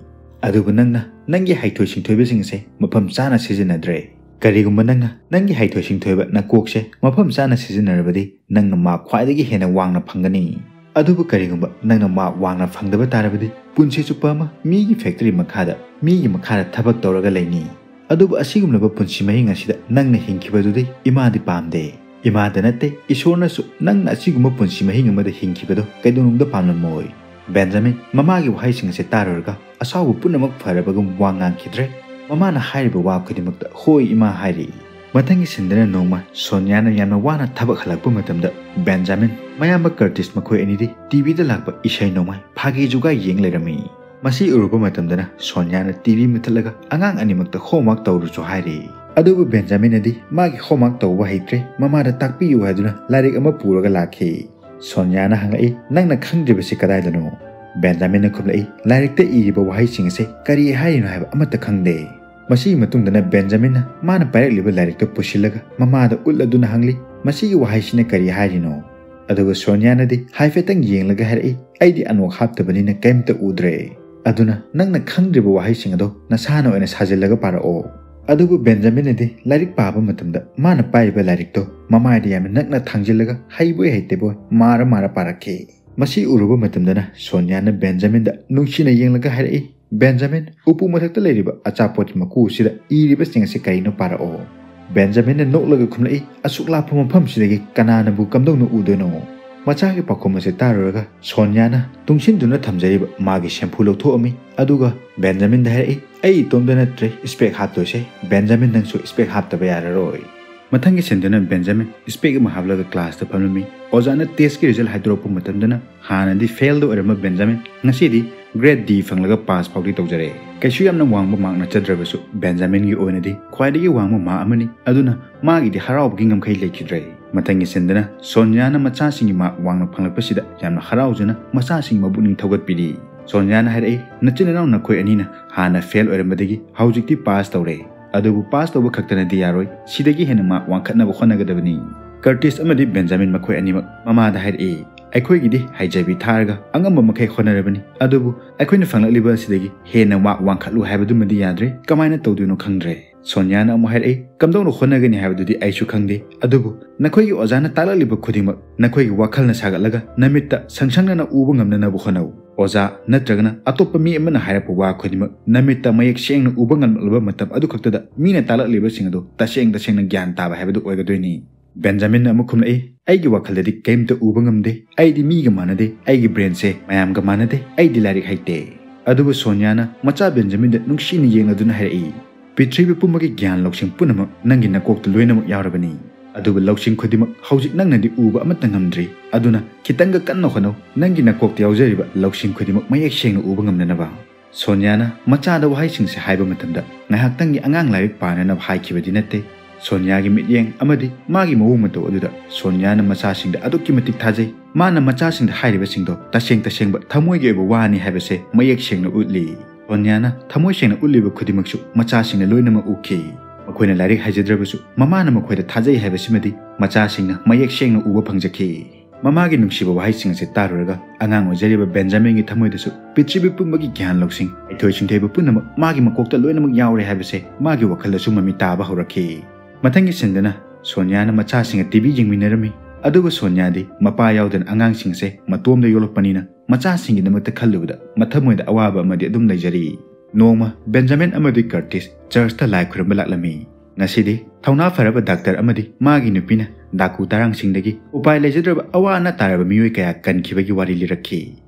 ꯑꯗꯨꯕꯨ ꯅꯪꯅ ꯅꯪꯒꯤ ꯍꯩꯊꯣꯏ ꯁꯤꯡꯊꯣꯏꯕꯁꯤꯡꯁꯦ ꯃꯐꯝ ꯆꯥꯅ ꯁꯤꯖꯤꯟꯅꯗ꯭ꯔꯦ꯫ ꯀꯔꯤꯒꯨꯝꯕ ꯅꯪꯅ ꯅꯪꯒꯤ ꯍꯩꯊꯣꯏ ꯁꯤꯡꯊꯣꯏꯕ ꯅꯀꯣꯛꯁꯦ ꯃꯐꯝ ꯆꯥꯅ ꯁꯤꯖꯤꯟꯅꯔꯕꯗꯤ ꯅꯪꯅ ꯃꯥꯔꯛ ꯈ꯭ꯋꯥꯏꯗꯒꯤ ꯍꯦꯟꯅ ꯋꯥꯡꯅ ꯐꯪꯒꯅꯤ꯫ ꯑꯗꯨꯕꯨ ꯀꯔꯤꯒꯨꯝꯕ ꯅꯪꯅ ꯃꯥꯔꯛ ꯋꯥꯡꯅ ꯐꯪꯗꯕ ꯇꯥꯔꯕꯗꯤ ꯄꯨꯟꯁꯤ ꯆꯨꯞꯄ ꯑꯃ ꯃꯤꯒꯤ ꯐꯦꯛꯇꯔꯤ ꯃꯈꯥꯗ, ꯃꯤꯒꯤ ꯃꯈꯥꯗ ꯊꯕꯛ ꯇꯧꯔꯒ ꯂꯩꯅꯤ꯫ ꯑꯗꯨꯕꯨ ꯑꯁꯤꯒꯨꯝꯂꯕ ꯄꯨꯟꯁꯤ ꯃꯍꯤꯡ ꯑꯁꯤꯗ ꯅꯪꯅ ꯍꯤꯡꯈꯤꯕꯗꯨꯗꯤ ꯏꯃꯥꯗꯤ ꯄꯥꯝꯗꯦ꯫ ꯏꯃꯥꯗ ꯅꯠꯇꯦ, ꯏꯁꯣꯔꯅꯁꯨ ꯅꯪꯅ ꯑꯁꯤꯒꯨꯝꯕ ꯄꯨꯟꯁꯤ ꯃꯍꯤꯡ ꯑꯃꯗ ꯍꯤꯡꯈꯤꯕꯗꯣ ꯀꯩꯗꯧꯅꯨꯡꯗ ꯄꯥꯝꯂꯝꯃꯣꯏ꯫" ꯕꯦꯟꯖꯥꯃꯤꯟ ꯃꯃꯥꯒꯤ ꯋꯥꯍꯩꯁꯤꯡ ꯑꯁꯤ ꯇꯥꯔꯨꯔꯒ ꯑꯁꯥꯎꯕ ꯄꯨꯝꯅꯃꯛ ꯐꯔꯕꯒꯨꯝ ꯋꯥ ꯉꯥꯡꯈꯤꯗ꯭ꯔꯦ꯫ ꯃꯃꯥꯅ ꯍꯥꯏꯔꯤꯕ ꯋꯥ ꯈꯨꯗꯤꯡꯃꯛꯇ "ꯍꯣꯏ ꯏꯃꯥ" ꯍꯥꯏꯔꯤ꯫ ꯃꯊꯪꯒꯤ ꯁꯤꯟꯗꯅ ꯅꯣꯡꯃ ꯁꯣꯅꯤꯌꯥꯅ ꯌꯥꯝꯅ ꯋꯥꯅ ꯊꯕꯛ ꯍꯜꯂꯛꯄ ꯃꯇꯝꯗ ꯕꯦꯟꯖꯥꯃꯤꯟ ꯃꯌꯥꯝꯕ ꯀꯔꯇꯤꯁ ꯃꯈꯣꯏ ꯑꯅꯤꯗꯤ ꯇꯤꯚꯤꯗ ꯂꯥꯛꯄ ꯏꯁꯩ ꯅꯣꯡꯃꯥꯏ ꯐꯥꯒꯤ ꯖꯨꯒꯥꯏ ꯌꯦꯡ ꯂꯩꯔꯝꯃꯤ꯫ ꯃꯁꯤ ꯎꯔꯨꯕ ꯃꯇꯝꯗꯅ ꯁꯣꯅꯤꯌꯥꯅ ꯇꯤꯚꯤ ꯃꯨꯊꯠꯂꯒ "ꯑꯉꯥꯡ ꯑꯅꯤꯃꯛꯇ ꯍꯣꯝꯋꯥꯔꯛ ꯇꯧꯔꯨꯆꯣ" ꯍꯥꯏꯔꯤ꯫ ꯑꯗꯨꯕꯨ ꯕꯦꯟꯖꯥꯃꯤꯟꯅꯗꯤ ꯃꯥꯒꯤ ꯍꯣꯝꯋꯥꯔꯛ ꯇꯧꯕ ꯍꯩꯇ꯭ꯔꯦ, ꯃꯃꯥꯗ ꯇꯥꯛꯄꯤꯌꯨ ꯍꯥꯏꯗꯨꯅ ꯂꯥꯏꯔꯤꯛ ꯑꯃ ꯄꯨꯔꯒ ꯂꯥꯛꯈꯤ꯫ ꯁꯣꯅꯤꯌꯥꯅ ꯍꯪꯂꯛꯏ, "ꯅꯪꯅ ꯈꯪꯗ꯭ꯔꯤꯕꯁꯤ ꯀꯗꯥꯏꯗꯅꯣ?" ꯕꯦꯟꯖꯥꯃꯤꯟꯅ ꯈꯨꯝꯂꯛꯏ, "ꯂꯥꯏꯔꯤꯛꯇ ꯏꯔꯤꯕ ꯋꯥꯍꯩꯁꯤꯡ ꯑꯁꯦ ꯀꯔꯤ ꯍꯥꯏꯔꯤꯅꯣ ꯍꯥꯏꯕ ꯑꯃꯠꯇ ꯈꯪꯗꯦ꯫" ꯃꯁꯤꯒꯤ ꯃꯇꯨꯡꯗꯅ ꯕꯦꯟꯖꯥꯃꯤꯟꯅ ꯃꯥꯅ ꯄꯥꯏꯔꯛꯂꯤꯕ ꯂꯥꯏꯔꯤꯛꯇꯨ ꯄꯨꯁꯤꯜꯂꯒ ꯃꯃꯥꯗ ꯎꯠꯂꯗꯨꯅ ꯍꯪꯂꯤ, "ꯃꯁꯤꯒꯤ ꯋꯥꯍꯩꯁꯤꯅ ꯀꯔꯤ ꯍꯥꯏꯔꯤꯅꯣ?" ꯑꯗꯨꯒ ꯁꯣꯅꯤꯌꯥꯅꯗꯤ ꯍꯥꯏꯐꯦꯠꯇꯪ ꯌꯦꯡꯂꯒ ꯍꯥꯏꯔꯛꯏ, "ꯑꯩꯗꯤ ꯑꯅꯣꯛ ꯍꯥꯞꯇꯕꯅꯤꯅ ꯀꯔꯤꯝꯇ ꯎꯗ꯭ꯔꯦ꯫ ꯑꯗꯨꯅ ꯅꯪꯅ ꯈꯪꯗ꯭ꯔꯤꯕ ꯋꯥꯍꯩꯁꯤꯡ ꯑꯗꯣ ꯅꯁꯥꯅ ꯑꯣꯏꯅ ꯁꯥꯖꯤꯜꯂꯒ ꯄꯥꯔꯛꯑꯣ꯫" ꯑꯗꯨꯕꯨ ꯕꯦꯟꯖꯥꯃꯤꯟꯅꯗꯤ ꯂꯥꯏꯔꯤꯛ ꯄꯥꯕ ꯃꯇꯝꯗ ꯃꯥꯅ ꯄꯥꯏꯔꯤꯕ ꯂꯥꯏꯔꯤꯛꯇꯣ ꯃꯃꯥꯏꯗ ꯌꯥꯝꯅ ꯅꯛꯅ ꯊꯥꯡꯖꯤꯜꯂꯒ ꯍꯩꯕꯣꯏ ꯍꯩꯇꯕꯣꯏ ꯃꯥꯔ ꯃꯥꯔ ꯄꯥꯔꯛꯈꯤ꯫ ꯃꯁꯤ ꯎꯔꯨꯕ ꯃꯇꯝꯗꯅ ꯁꯣꯅꯤꯌꯥꯅ ꯕꯦꯟꯖꯥꯃꯤꯟꯗ ꯅꯨꯡꯁꯤꯅ ꯌꯦꯡꯂꯒ ꯍꯥꯏꯔꯛꯏ, "ꯕꯦꯟꯖꯥꯃꯤꯟ, ꯎꯄꯨ ꯃꯊꯛꯇ ꯂꯩꯔꯤꯕ ꯑꯆꯥꯄꯣꯠꯀꯤ ꯃꯀꯨ ꯑꯁꯤꯗ ꯏꯔꯤꯕꯁꯤꯡ ꯑꯁꯤ ꯀꯔꯤꯅꯣ ꯄꯥꯔꯛꯑꯣ꯫" ꯕꯦꯟꯖꯥꯃꯤꯟꯅ ꯅꯣꯛꯂꯒ ꯈꯨꯝꯂꯛꯏ, "ꯑꯁꯨꯛ ꯂꯥꯞꯄ ꯃꯐꯝꯁꯤꯗꯒꯤ ꯀꯅꯥꯅꯕꯨ ꯀꯝꯗꯧꯅ ꯎꯗꯣꯏꯅꯣ?" ꯃꯆꯥꯒꯤ ꯄꯥꯎꯈꯨꯝ ꯑꯁꯤ ꯇꯥꯔꯨꯔꯒ ꯁꯣꯅꯤꯌꯥꯅ ꯇꯨꯡꯁꯤꯟꯗꯨꯅ ꯊꯝꯖꯔꯤꯕ ꯃꯥꯒꯤ ꯁꯦꯝꯐꯨ ꯂꯧꯊꯣꯛꯑꯝꯃꯤ, ꯑꯗꯨꯒ ꯕꯦꯟꯖꯥꯃꯤꯟꯗ ꯍꯥꯏꯔꯛꯏ, "ꯑꯩ ꯏꯇꯣꯝꯇ ꯅꯠꯇ꯭ꯔꯦ ꯏꯁꯄꯦꯛ ꯍꯥꯞꯇꯣꯏꯁꯦ, ꯕꯦꯟꯖꯥꯃꯤꯟ ꯅꯪꯁꯨ ꯏꯁꯄꯦꯛ ꯍꯥꯞꯇꯕ ꯌꯥꯔꯔꯣꯏ"꯫ ꯃꯊꯪꯒꯤ ꯁꯤꯟꯗꯅ ꯕꯦꯟꯖꯥꯃꯤꯟ ꯏꯁꯄꯦꯛ ꯑꯃ ꯍꯥꯞꯂꯒ ꯀ꯭ꯂꯥꯁꯇ ꯐꯝꯂꯝꯃꯤ꯫ ꯑꯣꯖꯥꯅ ꯇꯦꯁꯀꯤ ꯔꯤꯖꯜ ꯍꯥꯏꯗꯣꯔꯛꯄ ꯃꯇꯝꯗꯅ ꯍꯥꯟꯅꯗꯤ ꯐꯦꯜꯗ ꯑꯣꯏꯔꯝꯕ ꯕꯦꯟꯖꯥꯃꯤꯟ ꯉꯁꯤꯗꯤ ꯒ꯭ꯔꯦꯗ ꯗꯤ ꯐꯪꯂꯒ ꯄꯥꯁ ꯐꯥꯎꯗꯤ ꯇꯧꯖꯔꯦ꯫ ꯀꯩꯁꯨ ꯌꯥꯝꯅ ꯋꯥꯡꯕ ꯃꯥꯔꯛ ꯅꯠꯆꯗ꯭ꯔꯕꯁꯨ ꯕꯦꯟꯖꯥꯃꯤꯟꯒꯤ ꯑꯣꯏꯅꯗꯤ ꯈ꯭ꯋꯥꯏꯗꯒꯤ ꯋꯥꯡꯕ ꯃꯥꯔꯛ ꯑꯃꯅꯤ꯫ ꯑꯗꯨꯅ ꯃꯥꯒꯤꯗꯤ ꯍꯔꯥꯎꯕꯒꯤ ꯉꯝꯈꯩ ꯂꯩꯈꯤꯗ꯭ꯔꯦ꯫ ꯃꯊꯪꯒꯤ ꯁꯤꯟꯗꯅ ꯁꯣꯅꯤꯌꯥꯅ ꯃꯆꯥꯁꯤꯡꯒꯤ ꯃꯥꯔꯛ ꯋꯥꯡꯅ ꯐꯪꯂꯛꯄꯁꯤꯗ ꯌꯥꯝꯅ ꯍꯔꯥꯎꯖꯅ ꯃꯆꯥꯁꯤꯡ ꯃꯕꯨꯛꯅꯤꯡ ꯊꯧꯒꯠꯄꯤꯔꯤ꯫ ꯁꯣꯅꯤꯌꯥꯅ ꯍꯥꯏꯔꯛꯏ, "ꯅꯆꯤꯟ ꯏꯅꯥꯎ ꯅꯈꯣꯏ ꯑꯅꯤꯅ ꯍꯥꯟꯅ ꯐꯦꯜ ꯑꯣꯏꯔꯝꯕꯗꯒꯤ ꯍꯧꯖꯤꯛꯇꯤ ꯄꯥꯁ ꯇꯧꯔꯦ꯫ ꯑꯗꯨꯕꯨ ꯄꯥꯁ ꯇꯧꯕ ꯈꯛꯇꯅꯗꯤ ꯌꯥꯔꯣꯏ, ꯁꯤꯗꯒꯤ ꯍꯦꯟꯅ ꯃꯥꯔꯛ ꯋꯥꯡꯈꯠꯅꯕ ꯍꯣꯠꯅꯒꯗꯕꯅꯤ"꯫ ꯀꯔꯇꯤꯁ ꯑꯃꯗꯤ ꯕꯦꯟꯖꯥꯃꯤꯟ ꯃꯈꯣꯏ ꯑꯅꯤꯃꯛ ꯃꯃꯥꯗ ꯍꯥꯏꯔꯛꯏ, "ꯑꯩꯈꯣꯏꯒꯤꯗꯤ ꯍꯩꯖꯕꯤ ꯊꯥꯔꯒ ꯑꯉꯝꯕ ꯃꯈꯩ ꯍꯣꯠꯅꯔꯕꯅꯤ, ꯑꯗꯨꯕꯨ ꯑꯩꯈꯣꯏꯅ ꯐꯪꯂꯛꯂꯤꯕ ꯑꯁꯤꯗꯒꯤ ꯍꯦꯟꯅ ꯃꯥꯔꯛ ꯋꯥꯡꯈꯠꯂꯨ ꯍꯥꯏꯕꯗꯨꯃꯗꯤ ꯌꯥꯗ꯭ꯔꯦ, ꯀꯃꯥꯏꯅ ꯇꯧꯗꯣꯏꯅꯣ ꯈꯪꯗ꯭ꯔꯦ"꯫ ꯁꯣꯅꯤꯌꯥꯅ ꯑꯃꯨꯛ ꯍꯥꯏꯔꯛꯏ, "ꯀꯝꯗꯧꯅ ꯍꯣꯠꯅꯒꯅꯤ ꯍꯥꯏꯕꯗꯨꯗꯤ ꯑꯩꯁꯨ ꯈꯪꯗꯦ, ꯑꯗꯨꯕꯨ ꯅꯈꯣꯏꯒꯤ ꯑꯣꯖꯥꯅ ꯇꯥꯛꯂꯛꯂꯤꯕ ꯈꯨꯗꯤꯡꯃꯛ ꯅꯈꯣꯏꯒꯤ ꯋꯥꯈꯜꯅ ꯁꯥꯒꯠꯂꯒ ꯅꯃꯤꯠꯇ ꯁꯪꯁꯪꯅꯅ ꯎꯕ ꯉꯝꯅꯅꯕ ꯍꯣꯠꯅꯧ꯫ ꯑꯣꯖꯥ ꯅꯠꯇ꯭ꯔꯒꯅ ꯑꯇꯣꯞꯄ ꯃꯤ ꯑꯃꯅ ꯍꯥꯏꯔꯛꯄ ꯋꯥ ꯈꯨꯗꯤꯡꯃꯛ ꯅꯃꯤꯠꯇ ꯃꯌꯦꯛ ꯁꯦꯡꯅ ꯎꯕ ꯉꯝꯂꯛꯂꯕ ꯃꯇꯝ ꯑꯗꯨ ꯈꯛꯇꯗ ꯃꯤꯅ ꯇꯥꯛꯂꯛꯂꯤꯕꯁꯤꯡ ꯑꯗꯨ ꯇꯁꯦꯡ ꯇꯁꯦꯡꯅ ꯒ꯭ꯌꯥꯟ ꯇꯥꯕ ꯍꯥꯏꯕꯗꯨ ꯑꯣꯏꯒꯗꯣꯏꯅꯤ"꯫ ꯕꯦꯟꯖꯥꯃꯤꯟꯅ ꯑꯃꯨꯛ ꯈꯨꯝꯂꯛꯏ, "ꯑꯩꯒꯤ ꯋꯥꯈꯜꯗꯗꯤ ꯀꯔꯤꯝꯇ ꯎꯕ ꯉꯝꯗꯦ꯫ ꯑꯩꯗꯤ ꯃꯤꯒ ꯃꯥꯟꯅꯗꯦ, ꯑꯩꯒꯤ ꯕ꯭ꯔꯦꯟꯁꯦ ꯃꯌꯥꯝꯒ ꯃꯥꯟꯅꯗꯦ, ꯑꯩꯗꯤ ꯂꯥꯏꯔꯤꯛ ꯍꯩꯇꯦ"꯫ ꯑꯗꯨꯕꯨ ꯁꯣꯅꯤꯌꯥꯅ ꯃꯆꯥ ꯕꯦꯟꯖꯥꯃꯤꯟꯗ ꯅꯨꯡꯁꯤꯅ ꯌꯦꯡꯂꯗꯨꯅ ꯍꯥꯏꯔꯛꯏ, "ꯄ꯭ꯔꯤꯊꯤꯕꯤ ꯄꯨꯝꯕꯒꯤ ꯒ꯭ꯌꯥꯟ ꯂꯧꯁꯤꯡ ꯄꯨꯝꯅꯃꯛ ꯅꯪꯒꯤ ꯅꯀꯣꯛꯇ ꯂꯣꯏꯅꯃꯛ ꯌꯥꯎꯔꯕꯅꯤ꯫ ꯑꯗꯨꯕꯨ ꯂꯧꯁꯤꯡ ꯈꯨꯗꯤꯡꯃꯛ ꯍꯧꯖꯤꯛ ꯅꯪꯅꯗꯤ ꯎꯕ ꯑꯃꯠꯇ ꯉꯝꯗ꯭ꯔꯤ꯫ ꯑꯗꯨꯅ ꯈꯤꯇꯪꯒ ꯀꯟꯅ ꯍꯣꯠꯅꯧ, ꯅꯪꯒꯤ ꯅꯀꯣꯛꯇ ꯌꯥꯎꯖꯔꯤꯕ ꯂꯧꯁꯤꯡ ꯈꯨꯗꯤꯡꯃꯛ ꯃꯌꯦꯛ ꯁꯦꯡꯅ ꯎꯕ ꯉꯝꯅꯅꯕ"꯫ ꯁꯣꯅꯤꯌꯥꯅ ꯃꯆꯥꯗ ꯋꯥꯍꯩꯁꯤꯡꯁꯦ ꯍꯥꯏꯕ ꯃꯇꯝꯗ ꯉꯥꯏꯍꯥꯛꯇꯪꯒꯤ ꯑꯉꯥꯡ ꯂꯥꯏꯔꯤꯛ ꯄꯥꯅꯅꯕ ꯍꯥꯏꯈꯤꯕꯗꯤ ꯅꯠꯇꯦ꯫ ꯁꯣꯅꯤꯌꯥꯒꯤ ꯃꯤꯠꯌꯦꯡ ꯑꯃꯗꯤ ꯃꯥꯒꯤ ꯃꯑꯣꯡ ꯃꯇꯧ ꯑꯗꯨꯗ ꯁꯣꯅꯤꯌꯥꯅ ꯃꯆꯥꯁꯤꯡꯗ ꯑꯗꯨꯛꯀꯤ ꯃꯇꯤꯛ ꯊꯥꯖꯩ꯫ ꯃꯥꯅ ꯃꯆꯥꯁꯤꯡꯗ ꯍꯥꯏꯔꯤꯕꯁꯤꯡꯗꯣ ꯇꯁꯦꯡ ꯇꯁꯦꯡꯕ ꯊꯃꯣꯏꯒꯤ ꯑꯣꯏꯕ ꯋꯥꯅꯤ ꯍꯥꯏꯕꯁꯦ ꯃꯌꯦꯛ ꯁꯦꯡꯅ ꯎꯠꯂꯤ꯫ ꯁꯣꯅꯤꯌꯥꯅ ꯊꯃꯣꯏ ꯁꯦꯡꯅ ꯎꯠꯂꯤꯕ ꯈꯨꯗꯤꯡꯃꯛꯁꯨ ꯃꯆꯥꯁꯤꯡꯅ ꯂꯣꯏꯅꯃꯛ ꯎꯈꯤ꯫ ꯃꯈꯣꯏꯅ ꯂꯥꯏꯔꯤꯛ ꯍꯩꯖꯗ꯭ꯔꯕꯁꯨ ꯃꯃꯥꯅ ꯃꯈꯣꯏꯗ ꯊꯥꯖꯩ ꯍꯥꯏꯕꯁꯤꯃꯗꯤ ꯃꯆꯥꯁꯤꯡꯅ ꯃꯌꯦꯛ ꯁꯦꯡꯅ ꯎꯕ ꯐꯪꯖꯈꯤ꯫ ꯃꯃꯥꯒꯤ ꯅꯨꯡꯁꯤꯕ ꯋꯥꯍꯩꯁꯤꯡ ꯑꯁꯤ ꯇꯥꯔꯨꯔꯒ ꯑꯉꯥꯡ ꯑꯣꯏꯖꯔꯤꯕ ꯕꯦꯟꯖꯥꯃꯤꯟꯒꯤ ꯊꯃꯣꯏꯗꯁꯨ ꯄ꯭ꯔꯤꯊꯤꯕꯤ ꯄꯨꯝꯕꯒꯤ ꯒ꯭ꯌꯥꯟ ꯂꯧꯁꯤꯡ, ꯍꯩꯊꯣꯏ ꯁꯤꯡꯊꯣꯏꯕ ꯄꯨꯝꯅꯃꯛ ꯃꯥꯒꯤ ꯃꯀꯣꯛꯇ ꯂꯣꯏꯅꯃꯛ ꯌꯥꯎꯔꯦ ꯍꯥꯏꯕꯁꯦ ꯃꯥꯒꯤ ꯋꯥꯈꯜꯗꯁꯨ ꯃꯃꯤ ꯇꯥꯕ ꯍꯧꯔꯛꯈꯤ꯫ ꯃꯊꯪꯒꯤ ꯁꯤꯟꯗꯅ ꯁꯣꯅꯤꯌꯥꯅ ꯃꯆꯥꯁꯤꯡꯒ ꯇꯤ ꯚꯤ ꯌꯦꯡꯃꯤꯟꯅꯔꯝꯃꯤ꯫ ꯑꯗꯨꯕꯨ ꯁꯣꯅꯤꯌꯥꯗꯤ ꯃꯄꯥ ꯌꯥꯎꯗꯅ ꯑꯉꯥꯡꯁꯤꯡꯁꯦ ꯃꯇꯣꯝꯗ ꯌꯣꯛꯂꯛꯄꯅꯤꯅ ꯃꯆꯥꯁꯤꯡꯒꯤꯗꯃꯛꯇ ꯈꯜꯂꯨꯕꯗ ꯃꯊꯃꯣꯏꯗ ꯑꯋꯥꯕ ꯑꯃꯗꯤ ꯑꯗꯨꯝ ꯂꯩꯖꯔꯤ꯫ ꯅꯣꯡꯃ ꯕꯦꯟꯖꯥꯃꯤꯟ ꯑꯃꯗꯤ ꯀꯔꯇꯤꯁ ꯆꯔꯆꯇ ꯂꯥꯏ ꯈꯨꯔꯨꯝꯕ ꯂꯥꯛꯂꯝꯃꯤ꯫ ꯉꯁꯤꯗꯤ ꯊꯧꯅꯥ ꯐꯔꯕ ꯗꯥꯛꯇꯔ ꯑꯃꯗꯤ ꯃꯥꯒꯤ ꯅꯨꯄꯤꯅ ꯗꯥꯀꯨ ꯇꯔꯥꯡꯁꯤꯡꯗꯒꯤ ꯎꯄꯥꯏ ꯂꯩꯖꯗ꯭ꯔꯕ ꯑꯋꯥ ꯑꯅꯥ ꯇꯥꯔꯕ ꯃꯤꯑꯣꯏ ꯀꯌꯥ ꯀꯟꯈꯤꯕꯒꯤ ꯋꯥꯔꯤ ꯂꯤꯔꯛꯈꯤ꯫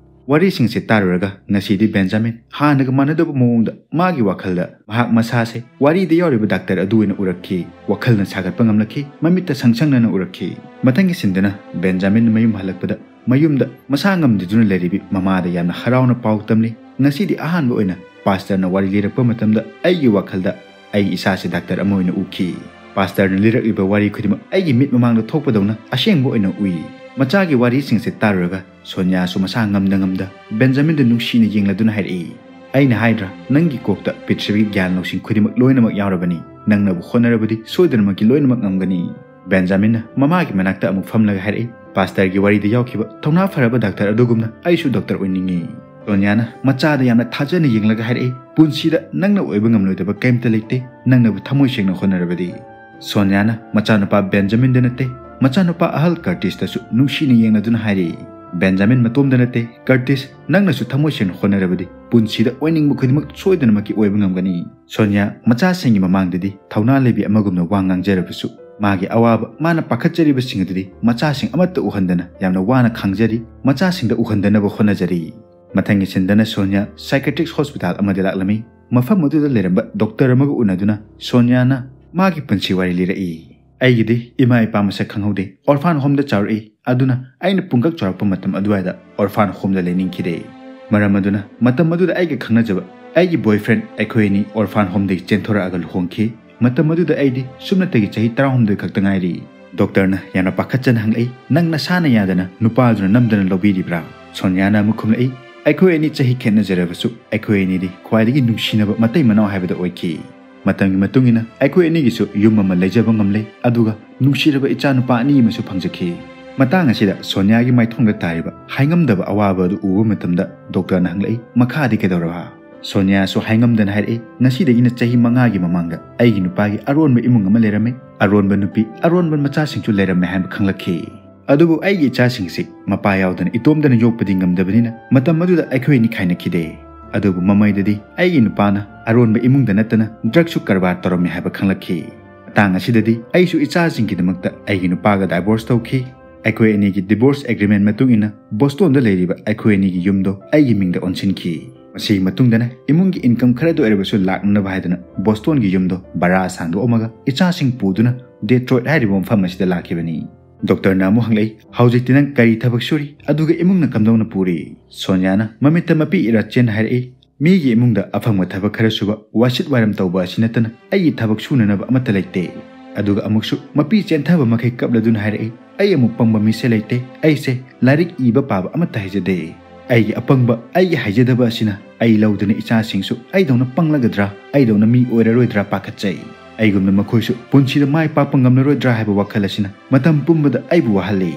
ꯋꯥꯔꯤꯁꯤꯡꯁꯦ ꯇꯥꯔꯨꯔꯒ ꯉꯁꯤꯗꯤ ꯕꯦꯟꯖꯥꯃꯤꯟ ꯍꯥꯟꯅꯒ ꯃꯥꯟꯅꯗꯕ ꯃꯑꯣꯡꯗ ꯃꯥꯒꯤ ꯋꯥꯈꯜꯗ ꯃꯍꯥꯛ ꯃꯁꯥꯁꯦ ꯋꯥꯔꯤꯗ ꯌꯥꯎꯔꯤꯕ ꯗꯥꯛꯇꯔ ꯑꯗꯨ ꯑꯣꯏꯅ ꯎꯔꯛꯈꯤ꯫ ꯋꯥꯈꯜꯅ ꯁꯥꯒꯠꯄ ꯉꯝꯂꯛꯈꯤ, ꯃꯃꯤꯠꯇ ꯁꯪꯁꯪꯅꯅ ꯎꯔꯛꯈꯤ꯫ ꯃꯊꯪꯒꯤ ꯁꯤꯟꯗꯅ ꯕꯦꯟꯖꯥꯃꯤꯟ ꯃꯌꯨꯝ ꯍꯜꯂꯛꯄꯗ ꯃꯌꯨꯝꯗ ꯃꯁꯥ ꯉꯝꯗꯗꯨꯅ ꯂꯩꯔꯤꯕꯤ ꯃꯃꯥꯗ ꯌꯥꯝꯅ ꯍꯔꯥꯎꯅ ꯄꯥꯎ ꯇꯝꯂꯤ꯫ ꯉꯁꯤꯗꯤ ꯑꯍꯥꯟꯕ ꯑꯣꯏꯅ ꯄꯥꯁꯇꯔꯅ ꯋꯥꯔꯤ ꯂꯤꯔꯛꯄ ꯃꯇꯝꯗ ꯑꯩꯒꯤ ꯋꯥꯈꯜꯗ ꯑꯩ ꯏꯁꯥꯁꯦ ꯗꯥꯛꯇꯔ ꯑꯃ ꯑꯣꯏꯅ ꯎꯈꯤ꯫ ꯄꯥꯁꯇꯔꯅ ꯂꯤꯔꯛꯂꯤꯕ ꯋꯥꯔꯤ ꯈꯨꯗꯤꯡꯃꯛ ꯑꯩꯒꯤ ꯃꯤꯠ ꯃꯃꯥꯡꯗ ꯊꯣꯛꯄꯗꯧꯅ ꯑꯁꯦꯡꯕ ꯑꯣꯏꯅ ꯎꯏ꯫ ꯃꯆꯥꯒꯤ ꯋꯥꯔꯤꯁꯤꯡꯁꯦ ꯇꯥꯔꯨꯔꯒ ꯁꯣꯅꯤꯌꯥꯁꯨ ꯃꯁꯥ ꯉꯝꯗ ꯉꯝꯗ ꯕꯦꯟꯖꯥꯃꯤꯟꯗ ꯅꯨꯡꯁꯤꯅ ꯌꯦꯡꯂꯗꯨꯅ ꯍꯥꯏꯔꯛꯏ, "ꯑꯩꯅ ꯍꯥꯏꯗ꯭ꯔꯥ, ꯅꯪꯒꯤ ꯀꯣꯛꯇ ꯄ꯭ꯔꯤꯊꯤꯕꯤꯒꯤ ꯒ꯭ꯌꯥꯟ ꯂꯧꯁꯤꯡ ꯈꯨꯗꯤꯡꯃꯛ ꯂꯣꯏꯅꯃꯛ ꯌꯥꯎꯔꯕꯅꯤ꯫ ꯅꯪꯅꯕꯨ ꯍꯣꯠꯅꯔꯕꯗꯤ ꯁꯣꯏꯗꯅꯃꯛꯀꯤ ꯂꯣꯏꯅꯃꯛ ꯉꯝꯒꯅꯤ꯫" ꯕꯦꯟꯖꯥꯃꯤꯟꯅ ꯃꯃꯥꯒꯤ ꯃꯅꯥꯛꯇ ꯑꯃꯨꯛ ꯐꯝꯂꯒ ꯍꯥꯏꯔꯛꯏ, "ꯄꯥꯁꯇꯔꯒꯤ ꯋꯥꯔꯤꯗ ꯌꯥꯎꯈꯤꯕ ꯊꯧꯅꯥ ꯐꯔꯕ ꯗꯥꯛꯇꯔ ꯑꯗꯨꯒꯨꯝꯅ ꯑꯩꯁꯨ ꯗꯥꯛꯇꯔ ꯑꯣꯏꯅꯤꯡꯉꯤ꯫" ꯁꯣꯅꯤꯌꯥꯅ ꯃꯆꯥꯗ ꯌꯥꯝꯅ ꯊꯥꯖꯅ ꯌꯦꯡꯂꯒ ꯍꯥꯏꯔꯛꯏ, "ꯄꯨꯟꯁꯤꯗ ꯅꯪꯅ ꯑꯣꯏꯕ ꯉꯝꯂꯣꯏꯗꯕ ꯀꯔꯤꯝꯇ ꯂꯩꯇꯦ, ꯅꯪꯅꯕꯨ ꯊꯃꯣꯏ ꯁꯦꯡꯅ ꯍꯣꯠꯅꯔꯕꯗꯤ꯫" ꯁꯣꯅꯤꯌꯥꯅ ꯃꯆꯥꯅꯨꯄꯥ ꯕꯦꯟꯖꯥꯃꯤꯟꯗ ꯅꯠꯇꯦ, ꯃꯆꯥꯅꯨꯄꯥ ꯑꯍꯜ ꯀꯔꯇꯤꯁꯇꯁꯨ ꯅꯨꯡꯁꯤꯅ ꯌꯦꯡꯂꯗꯨꯅ ꯍꯥꯏꯔꯛꯏ, "ꯕꯦꯟꯖꯥꯃꯤꯟ ꯃꯇꯣꯝꯗ ꯅꯠꯇꯦ, ꯀꯔꯇꯤꯁ, ꯅꯪꯅꯁꯨ ꯊꯃꯣꯏ ꯁꯦꯡꯅ ꯍꯣꯠꯅꯔꯕꯗꯤ ꯄꯨꯟꯁꯤꯗ ꯑꯣꯏꯅꯤꯡꯕ ꯈꯨꯗꯤꯡꯃꯛ ꯁꯣꯏꯗꯅꯃꯛꯀꯤ ꯑꯣꯏꯕ ꯉꯝꯒꯅꯤ꯫" ꯁꯣꯅꯤꯌꯥ ꯃꯆꯥꯁꯤꯡꯒꯤ ꯃꯃꯥꯡꯗꯗꯤ ꯊꯧꯅꯥ ꯂꯩꯕꯤ ꯑꯃꯒꯨꯝꯅ ꯋꯥ ꯉꯥꯡꯖꯔꯕꯁꯨ, ꯃꯥꯒꯤ ꯑꯋꯥꯕ, ꯃꯥꯅ ꯄꯥꯈꯠꯆꯔꯤꯕꯁꯤꯡ ꯑꯗꯨꯗꯤ ꯃꯆꯥꯁꯤꯡ ꯑꯃꯠꯇ ꯎꯍꯟꯗꯅ ꯌꯥꯝꯅ ꯋꯥꯅ ꯈꯥꯡꯖꯔꯤ, ꯃꯆꯥꯁꯤꯡꯗ ꯎꯍꯟꯗꯅꯕ ꯍꯣꯠꯅꯖꯔꯤ꯫ ꯃꯊꯪꯒꯤ ꯁꯤꯟꯗꯅ ꯁꯣꯅꯤꯌꯥ psychiatric hospital ꯑꯃꯗ ꯂꯥꯛꯂꯝꯃꯤ꯫ ꯃꯐꯝ ꯑꯗꯨꯗ ꯂꯩꯔꯝꯕ ꯗꯣꯛꯇꯔ ꯑꯃꯒ ꯎꯅꯗꯨꯅ ꯁꯣꯅꯤꯌꯥꯅ ꯃꯥꯒꯤ ꯄꯨꯟꯁꯤ ꯋꯥꯔꯤ ꯂꯤꯔꯛꯏ꯫ "ꯑꯩꯒꯤꯗꯤ ꯏꯃꯥ ꯏꯄꯥ ꯃꯁꯛ ꯈꯪꯍꯧꯗꯦ, orphan homeꯗ ꯆꯥꯎꯔꯛꯏ꯫ ꯑꯗꯨꯅ ꯑꯩꯅ ꯄꯨꯡꯀꯛ ꯆꯥꯎꯔꯛꯄ ꯃꯇꯝ ꯑꯗꯨꯋꯥꯏꯗ orphan homeꯗ ꯂꯩꯅꯤꯡꯈꯤꯗꯦ꯫ ꯃꯔꯝ ꯑꯗꯨꯅ ꯃꯇꯝ ꯑꯗꯨꯗ ꯑꯩꯒ ꯈꯪꯅꯖꯕ ꯑꯩꯒꯤ boyfriend, ꯑꯩꯈꯣꯏ ꯑꯅꯤ orphan homeꯗꯒꯤ ꯆꯦꯟꯊꯣꯔꯛꯑꯒ ꯂꯨꯍꯣꯡꯈꯤ꯫ ꯃꯇꯝ ꯑꯗꯨꯗ ꯑꯩꯗꯤ ꯁꯨꯞꯅꯇꯒꯤ ꯆꯍꯤ ꯇꯔꯥꯍꯨꯝꯗꯣꯏ ꯈꯛꯇ ꯉꯥꯏꯔꯤ꯫" ꯗꯣꯛꯇꯔꯅ ꯌꯥꯝꯅ ꯄꯥꯈꯠꯆꯅ ꯍꯪꯂꯛꯏ, "ꯅꯪ ꯅꯁꯥꯅ ꯌꯥꯗꯅ ꯅꯨꯄꯥꯗꯨꯅ ꯅꯝꯗꯅ ꯂꯧꯕꯤꯔꯤꯕ꯭ꯔꯥ?" ꯁꯣꯅꯤꯌꯥꯅ ꯑꯃꯨꯛ ꯈꯨꯝꯂꯛꯏ, "ꯑꯩꯈꯣꯏ ꯑꯅꯤ ꯆꯍꯤ ꯈꯦꯠꯅꯖꯔꯕꯁꯨ ꯑꯩꯈꯣꯏ ꯑꯅꯤꯗꯤ ꯈ꯭ꯋꯥꯏꯗꯒꯤ ꯅꯨꯡꯁꯤꯅꯕ ꯃꯇꯩ ꯃꯅꯥꯎ ꯍꯥꯏꯕꯗꯨ ꯑꯣꯏꯈꯤ꯫ ꯃꯇꯝꯒꯤ ꯃꯇꯨꯡ ꯏꯟꯅ ꯑꯩꯈꯣꯏ ꯑꯅꯤꯒꯤꯁꯨ ꯌꯨꯝ ꯑꯃ ꯂꯩꯖꯕ ꯉꯝꯂꯦ, ꯑꯗꯨꯒ ꯅꯨꯡꯁꯤꯔꯕ ꯏꯆꯥ ꯅꯨꯄꯥ ꯑꯅꯤ ꯑꯃꯁꯨ ꯐꯪꯖꯈꯤ꯫" ꯃꯇꯥꯡ ꯑꯁꯤꯗ ꯁꯣꯅꯤꯌꯥꯒꯤ ꯃꯥꯏꯊꯣꯡꯗ ꯇꯥꯔꯤꯕ ꯍꯥꯏꯉꯝꯗꯕ ꯑꯋꯥꯕ ꯑꯗꯨ ꯎꯕ ꯃꯇꯝꯗ ꯗꯣꯛꯇꯔꯅ ꯍꯪꯂꯛꯏ, "ꯃꯈꯥꯗꯤ ꯀꯩꯗꯧꯔꯕ?" ꯁꯣꯅꯤꯌꯥꯁꯨ ꯍꯥꯏꯉꯝꯗꯅ ꯍꯥꯏꯔꯛꯏ, "ꯉꯁꯤꯗꯒꯤꯅ ꯆꯍꯤ ꯃꯉꯥꯒꯤ ꯃꯃꯥꯡꯗ ꯑꯩꯒꯤ ꯅꯨꯄꯥꯒꯤ ꯑꯔꯣꯟꯕ ꯏꯃꯨꯡ ꯑꯃ ꯂꯩꯔꯝꯃꯤ꯫ ꯑꯔꯣꯟꯕ ꯅꯨꯄꯤ, ꯑꯔꯣꯟꯕ ꯃꯆꯥꯁꯤꯡꯁꯨ ꯂꯩꯔꯝꯃꯦ ꯍꯥꯏꯕ ꯈꯪꯂꯛꯈꯤ꯫ ꯑꯗꯨꯕꯨ ꯑꯩꯒꯤ ꯏꯆꯥꯁꯤꯡꯁꯤ ꯃꯄꯥ ꯌꯥꯎꯗꯅ ꯏꯇꯣꯝꯗꯅ ꯌꯣꯛꯄꯗꯤ ꯉꯝꯗꯕꯅꯤꯅ ꯃꯇꯝ ꯑꯗꯨꯗ ꯑꯩꯈꯣꯏ ꯑꯅꯤ ꯈꯥꯏꯅꯈꯤꯗꯦ꯫ ꯑꯗꯨꯕꯨ ꯃꯃꯩꯗꯗꯤ ꯑꯩꯒꯤ ꯅꯨꯄꯥꯅ ꯑꯔꯣꯟꯕ ꯏꯃꯨꯡꯗ ꯅꯠꯇꯅ ꯗ꯭ꯔꯒꯁꯨ ꯀꯔꯕꯥꯔ ꯇꯧꯔꯝꯃꯤ ꯍꯥꯏꯕ ꯈꯪꯂꯛꯈꯤ꯫ ꯃꯇꯥꯡ ꯑꯁꯤꯗꯗꯤ ꯑꯩꯁꯨ ꯏꯆꯥꯁꯤꯡꯒꯤꯗꯃꯛꯇ ꯑꯩꯒꯤ ꯅꯨꯄꯥꯒ ꯗꯥꯏꯚꯣꯔꯁ ꯇꯧꯈꯤ꯫ ꯑꯩꯈꯣꯏ ꯑꯅꯤꯒꯤ ꯗꯤꯚꯣꯔꯁ ꯑꯦꯒ꯭ꯔꯤꯃꯦꯟ ꯃꯇꯨꯡ ꯏꯟꯅ ꯕꯣꯁꯇꯣꯟꯗ ꯂꯩꯔꯤꯕ ꯑꯩꯈꯣꯏ ꯑꯅꯤꯒꯤ ꯌꯨꯝꯗꯣ ꯑꯩꯒꯤ ꯃꯤꯡꯗ ꯑꯣꯟꯁꯤꯟꯈꯤ꯫ ꯃꯁꯤꯒꯤ ꯃꯇꯨꯡꯗꯅ ꯏꯃꯨꯡꯒꯤ ꯏꯟꯀꯝ ꯈꯔꯗ ꯑꯣꯏꯔꯕꯁꯨ ꯂꯥꯛꯅꯅꯕ ꯍꯥꯏꯗꯨꯅ ꯕꯣꯁꯇꯣꯟꯒꯤ ꯌꯨꯝꯗꯣ ꯚꯔꯥ ꯁꯥꯡꯗꯣꯛꯑꯝꯃꯒ ꯏꯆꯥꯁꯤꯡ ꯄꯨꯗꯨꯅ ꯗꯦꯇ꯭ꯔꯣꯏꯠ ꯍꯥꯏꯔꯤꯕ ꯃꯐꯝ ꯑꯁꯤꯗ ꯂꯥꯛꯈꯤꯕꯅꯤ꯫ ꯗꯣꯛꯇꯔꯅ ꯑꯃꯨꯛ ꯍꯪꯂꯛꯏ, "ꯍꯧꯖꯤꯛꯇꯤ ꯅꯪ ꯀꯔꯤ ꯊꯕꯛ ꯁꯨꯔꯤ? ꯑꯗꯨꯒ ꯏꯃꯨꯡꯅ ꯀꯝꯗꯧꯅ ꯄꯨꯔꯤ?" ꯁꯣꯅꯤꯌꯥꯅ ꯃꯃꯤꯠꯇ ꯃꯄꯤ ꯏꯔꯥ ꯆꯦꯟꯅ ꯍꯥꯏꯔꯛꯏ, "ꯃꯤꯒꯤ ꯏꯃꯨꯡꯗ ꯑꯐꯪꯕ ꯊꯕꯛ ꯈꯔ ꯁꯨꯕ, ꯋꯥꯁꯤꯠ ꯋꯥꯏꯔꯝ ꯇꯧꯕ ꯑꯁꯤ ꯅꯠꯇꯅ ꯑꯩꯒꯤ ꯊꯕꯛ ꯁꯨꯅꯅꯕ ꯑꯃꯠꯇ ꯂꯩꯇꯦ꯫" ꯑꯗꯨꯒ ꯑꯃꯨꯛꯁꯨ ꯃꯄꯤ ꯆꯦꯟꯊꯕ ꯃꯈꯩ ꯀꯞꯂꯗꯨꯅ ꯍꯥꯏꯔꯛꯏ, "ꯑꯩ ꯑꯃꯨꯛ ꯄꯪꯕ ꯃꯤꯁꯦ ꯂꯩꯇꯦ꯫ ꯑꯩꯁꯦ ꯂꯥꯏꯔꯤꯛ ꯏꯕ ꯄꯥꯕ ꯑꯃꯠꯇ ꯍꯩꯖꯗꯦ꯫ ꯑꯩꯒꯤ ꯑꯄꯪꯕ, ꯑꯩꯒꯤ ꯍꯩꯖꯗꯕ ꯑꯁꯤꯅ ꯑꯩ ꯂꯧꯗꯅ ꯏꯆꯥꯁꯤꯡꯁꯨ ꯑꯩꯗꯧꯅ ꯄꯪꯂꯒꯗ꯭ꯔꯥ, ꯑꯩꯗꯧꯅ ꯃꯤ ꯑꯣꯏꯔꯔꯣꯏꯗ꯭ꯔꯥ ꯄꯥꯈꯠꯆꯩ꯫ ꯑꯩꯒꯨꯝꯅ ꯃꯈꯣꯏꯁꯨ ꯄꯨꯟꯁꯤꯗ ꯃꯥꯏ ꯄꯥꯛꯄ ꯉꯝꯂꯔꯣꯏꯗ꯭ꯔꯥ ꯍꯥꯏꯕ ꯋꯥꯈꯜ ꯑꯁꯤꯅ ꯃꯇꯝ ꯄꯨꯝꯕꯗ ꯑꯩꯕꯨ ꯋꯥꯍꯜꯂꯤ꯫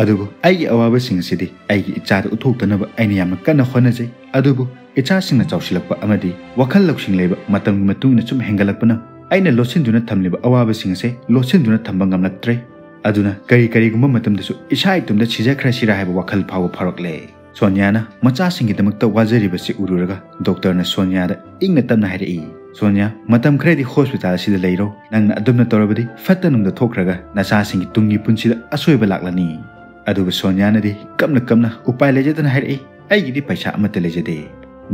ꯑꯗꯨꯕꯨ ꯑꯩꯒꯤ ꯑꯋꯥꯕꯁꯤꯡ ꯑꯁꯤꯗꯤ ꯑꯩꯒꯤ ꯏꯆꯥꯗ ꯎꯠꯊꯣꯛꯇꯅꯕ ꯑꯩꯅ ꯌꯥꯝꯅ ꯀꯟꯅ ꯍꯣꯠꯅꯖꯩ꯫ ꯑꯗꯨꯕꯨ ꯏꯆꯥꯁꯤꯡꯅ ꯆꯥꯎꯁꯤꯜꯂꯛꯄ ꯑꯃꯗꯤ ꯋꯥꯈꯜ ꯂꯧꯁꯤꯡ ꯂꯩꯕ ꯃꯇꯝꯒꯤ ꯃꯇꯨꯡ ꯏꯟꯅ ꯁꯨꯝ ꯍꯦꯟꯒꯠꯂꯛꯄꯅ ꯑꯩꯅ ꯂꯣꯠꯁꯤꯟꯗꯨꯅ ꯊꯝꯂꯤꯕ ꯑꯋꯥꯕꯁꯤꯡ ꯑꯁꯦ ꯂꯣꯠꯁꯤꯟꯗꯨꯅ ꯊꯝꯕ ꯉꯝꯂꯛꯇ꯭ꯔꯦ꯫ ꯑꯗꯨꯅ ꯀꯔꯤ ꯀꯔꯤꯒꯨꯝꯕ ꯃꯇꯝꯗꯁꯨ ꯏꯁꯥ ꯏꯇꯣꯝꯇ ꯁꯤꯖꯈ꯭ꯔꯁꯤꯔꯥ ꯍꯥꯏꯕ ꯋꯥꯈꯜ ꯐꯥꯎꯕ ꯐꯥꯎꯔꯛꯂꯦ꯫" ꯁꯣꯅꯤꯌꯥꯅ ꯃꯆꯥꯁꯤꯡꯒꯤꯗꯃꯛꯇ ꯋꯥꯖꯔꯤꯕꯁꯤ ꯎꯔꯨꯔꯒ ꯗꯣꯛꯇꯔꯅ ꯁꯣꯅꯤꯌꯥꯗ ꯏꯪꯅ ꯇꯞꯅ ꯍꯥꯏꯔꯛꯏ, "ꯁꯣꯅꯤꯌꯥ, ꯃꯇꯝ ꯈꯔꯗꯤ ꯍꯣꯁꯄꯤꯇꯥꯜ ꯑꯁꯤꯗ ꯂꯩꯔꯣ꯫ ꯅꯪꯅ ꯑꯗꯨꯝꯅ ꯇꯧꯔꯕꯗꯤ ꯐꯠꯇ ꯅꯨꯡꯗ ꯊꯣꯛꯈ꯭ꯔꯒ ꯅꯆꯥꯁꯤꯡꯒꯤ ꯇꯨꯡꯒꯤ ꯄꯨꯟꯁꯤꯗ ꯑꯁꯣꯏꯕ ꯂꯥꯛꯂꯅꯤ꯫" ꯑꯗꯨꯒ ꯁꯣꯅꯤꯌꯥꯅꯗꯤ ꯀꯞꯅ ꯀꯞꯅ ꯎꯄꯥꯏ ꯂꯩꯖꯗꯅ ꯍꯥꯏꯔꯛꯏ, "ꯑꯩꯒꯤꯗꯤ ꯄꯩꯁꯥ ꯑꯃꯠꯇ ꯂꯩꯖꯗꯦ꯫"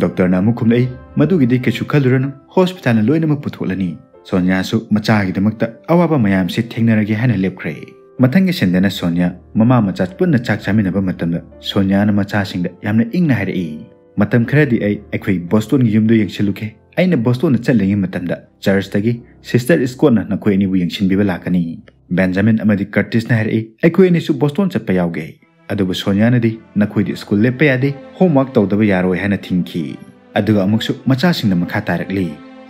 ꯗꯣꯛꯇꯔꯅ ꯑꯃꯨꯛ ꯈꯨꯝꯂꯛꯏ, "ꯃꯗꯨꯒꯤꯗꯤ ꯀꯩꯁꯨ ꯈꯜꯂꯨꯔꯅꯨ, ꯍꯣꯁꯄꯤꯇꯥꯜꯅ ꯂꯣꯏꯅꯃꯛ ꯄꯨꯊꯣꯛꯂꯅꯤ꯫" ꯁꯣꯅꯤꯌꯥꯁꯨ ꯃꯆꯥꯒꯤꯗꯃꯛꯇ ꯑꯋꯥꯕ ꯃꯌꯥꯝꯁꯦ ꯊꯦꯡꯅꯔꯒꯦ ꯍꯥꯏꯅ ꯂꯦꯞꯈ꯭ꯔꯦ꯫ ꯃꯊꯪꯒꯤ ꯁꯟꯗꯦꯅ ꯁꯣꯅꯤꯌꯥ ꯃꯃꯥ ꯃꯆꯥ ꯄꯨꯟꯅ ꯆꯥꯛ ꯆꯥꯃꯤꯟꯅꯕ ꯃꯇꯝꯗ ꯁꯣꯅꯤꯌꯥꯅ ꯃꯆꯥꯁꯤꯡꯗ ꯌꯥꯝꯅ ꯏꯪꯅ ꯍꯥꯏꯔꯛꯏ, "ꯃꯇꯝ ꯈꯔꯗꯤ ꯑꯩ ꯑꯩꯈꯣꯏ ꯕꯣꯁꯇꯣꯟꯒꯤ ꯌꯨꯝꯗꯨ ꯌꯦꯡꯁꯤꯜꯂꯨꯒꯦ꯫ ꯑꯩꯅ ꯕꯣꯁꯇꯣꯟꯗ ꯆꯠꯂꯤꯉꯩ ꯃꯇꯝꯗ ꯆꯔꯆꯇꯒꯤ ꯁꯤꯁꯇꯔ ꯁ꯭ꯀꯣꯠꯅ ꯅꯈꯣꯏ ꯑꯅꯤꯕꯨ ꯌꯦꯡꯁꯤꯟꯕꯤꯕ ꯂꯥꯛꯀꯅꯤ꯫" ꯕꯦꯟꯖꯥꯃꯤꯟ ꯑꯃꯗꯤ ꯀꯔꯇꯤꯁꯅ ꯍꯥꯏꯔꯛꯏ, "ꯑꯩꯈꯣꯏ ꯑꯅꯤꯁꯨ ꯕꯣꯁꯇꯣꯟ ꯆꯠꯄ ꯌꯥꯎꯒꯦ꯫" ꯑꯗꯨꯕꯨ ꯁꯣꯅꯤꯌꯥꯅꯗꯤ ꯅꯈꯣꯏꯗꯤ ꯁ꯭ꯀꯨꯜ ꯂꯦꯞꯄ ꯌꯥꯗꯦ, ꯍꯣꯝꯋꯥꯔꯛ ꯇꯧꯗꯕ ꯌꯥꯔꯣꯏ ꯍꯥꯏꯅ ꯊꯤꯡꯈꯤ꯫ ꯑꯗꯨꯒ ꯑꯃꯨꯛꯁꯨ ꯃꯆꯥꯁꯤꯡꯅ ꯃꯈꯥ ꯇꯥꯔꯛꯂꯤ,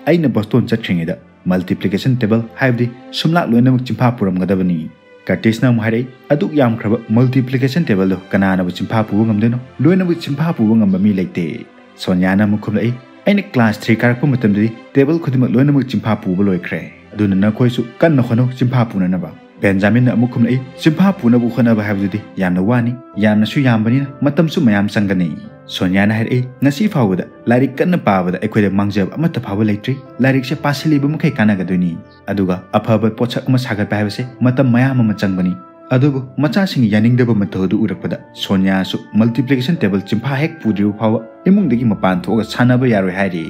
"ꯑꯩꯅ ꯕꯣꯁꯇꯣꯟ ꯆꯠꯈ꯭ꯔꯤꯉꯩꯗ ꯃꯜꯇꯤꯄ꯭ꯂꯤꯀꯦꯁꯟ ꯇꯦꯕꯜ, ꯍꯥꯏꯕꯗꯤ ꯁꯨꯝꯂꯥꯛ ꯂꯣꯏꯅꯃꯛ ꯆꯤꯟꯐꯥ ꯄꯨꯔꯝꯒꯗꯕꯅꯤ꯫" ꯀꯔꯇꯤꯁꯅ ꯑꯃꯨꯛ ꯍꯥꯏꯔꯛꯏ, "ꯑꯗꯨꯛ ꯌꯥꯝꯈ꯭ꯔꯕ ꯃꯜꯇꯤꯄ꯭ꯂꯤꯀꯦꯁꯟ ꯇꯦꯕꯜꯗꯨ ꯀꯅꯥꯅꯕꯨ ꯆꯤꯟꯐꯥ ꯄꯨꯕ ꯉꯝꯗꯣꯏꯅꯣ? ꯂꯣꯏꯅꯃꯛ ꯆꯤꯟꯐꯥ ꯄꯨꯕ ꯉꯝꯕ ꯃꯤ ꯂꯩꯇꯦ꯫" ꯁꯣꯅꯤꯌꯥꯅ ꯑꯃꯨꯛ ꯈꯨꯝꯂꯛꯏ, "ꯑꯩꯅ ꯀ꯭ꯂꯥꯁ ꯊ꯭ꯔꯤ ꯀꯥꯔꯛꯄ ꯃꯇꯝꯗꯗꯤ ꯇꯦꯕꯜ ꯈꯨꯗꯤꯡꯃꯛ ꯂꯣꯏꯅꯃꯛ ꯆꯤꯟꯐꯥ ꯄꯨꯕ ꯂꯣꯏꯈ꯭ꯔꯦ꯫ ꯑꯗꯨꯅ ꯅꯈꯣꯏꯁꯨ ꯀꯟꯅ ꯍꯣꯠꯅꯧ ꯆꯤꯟꯐꯥ ꯄꯨꯅꯅꯕ꯫" ꯕꯦꯟꯖꯥꯃꯤꯟꯅ ꯑꯃꯨꯛ ꯈꯨꯝꯂꯛꯏ, "ꯆꯤꯟꯐꯥ ꯄꯨꯅꯕ ꯍꯣꯠꯅꯕ ꯍꯥꯏꯕꯗꯨꯗꯤ ꯌꯥꯝꯅ ꯋꯥꯅꯤ, ꯌꯥꯝꯅꯁꯨ ꯌꯥꯝꯕꯅꯤꯅ ꯃꯇꯝꯁꯨ ꯃꯌꯥꯝ ꯆꯪꯒꯅꯤ꯫" ꯁꯣꯅꯤꯌꯥꯅ ꯍꯥꯏꯔꯛꯏ, "ꯉꯁꯤ ꯐꯥꯎꯕꯗ ꯂꯥꯏꯔꯤꯛ ꯀꯟꯅ ꯄꯥꯕꯗ ꯑꯩꯈꯣꯏꯗ ꯃꯥꯡꯖꯕ ꯑꯃꯠꯇ ꯐꯥꯎꯕ ꯂꯩꯇ꯭ꯔꯤ꯫ ꯂꯥꯏꯔꯤꯛꯁꯦ ꯄꯥꯁꯤꯜꯂꯤꯕ ꯃꯈꯩ ꯀꯥꯟꯅꯒꯗꯣꯏꯅꯤ꯫ ꯑꯗꯨꯒ ꯑꯐꯕ ꯄꯣꯠꯁꯛ ꯑꯃ ꯁꯥꯒꯠꯄ ꯍꯥꯏꯕꯁꯦ ꯃꯇꯝ ꯃꯌꯥꯝ ꯑꯃ ꯆꯪꯕꯅꯤ꯫ ꯑꯗꯨꯕꯨ ꯃꯆꯥꯁꯤꯡꯒꯤ ꯌꯥꯅꯤꯡꯗꯕ ꯃꯇꯧ ꯑꯗꯨ ꯎꯔꯛꯄꯗ ꯁꯣꯅꯤꯌꯥꯁꯨ multiplication table ꯆꯤꯟꯐꯥ ꯍꯦꯛ ꯄꯨꯗ꯭ꯔꯤꯕ ꯐꯥꯎꯕ ꯏꯃꯨꯡꯗꯒꯤ ꯃꯄꯥꯟ ꯊꯣꯛꯑꯒ ꯁꯥꯟꯅꯕ ꯌꯥꯔꯣꯏ" ꯍꯥꯏꯔꯤ꯫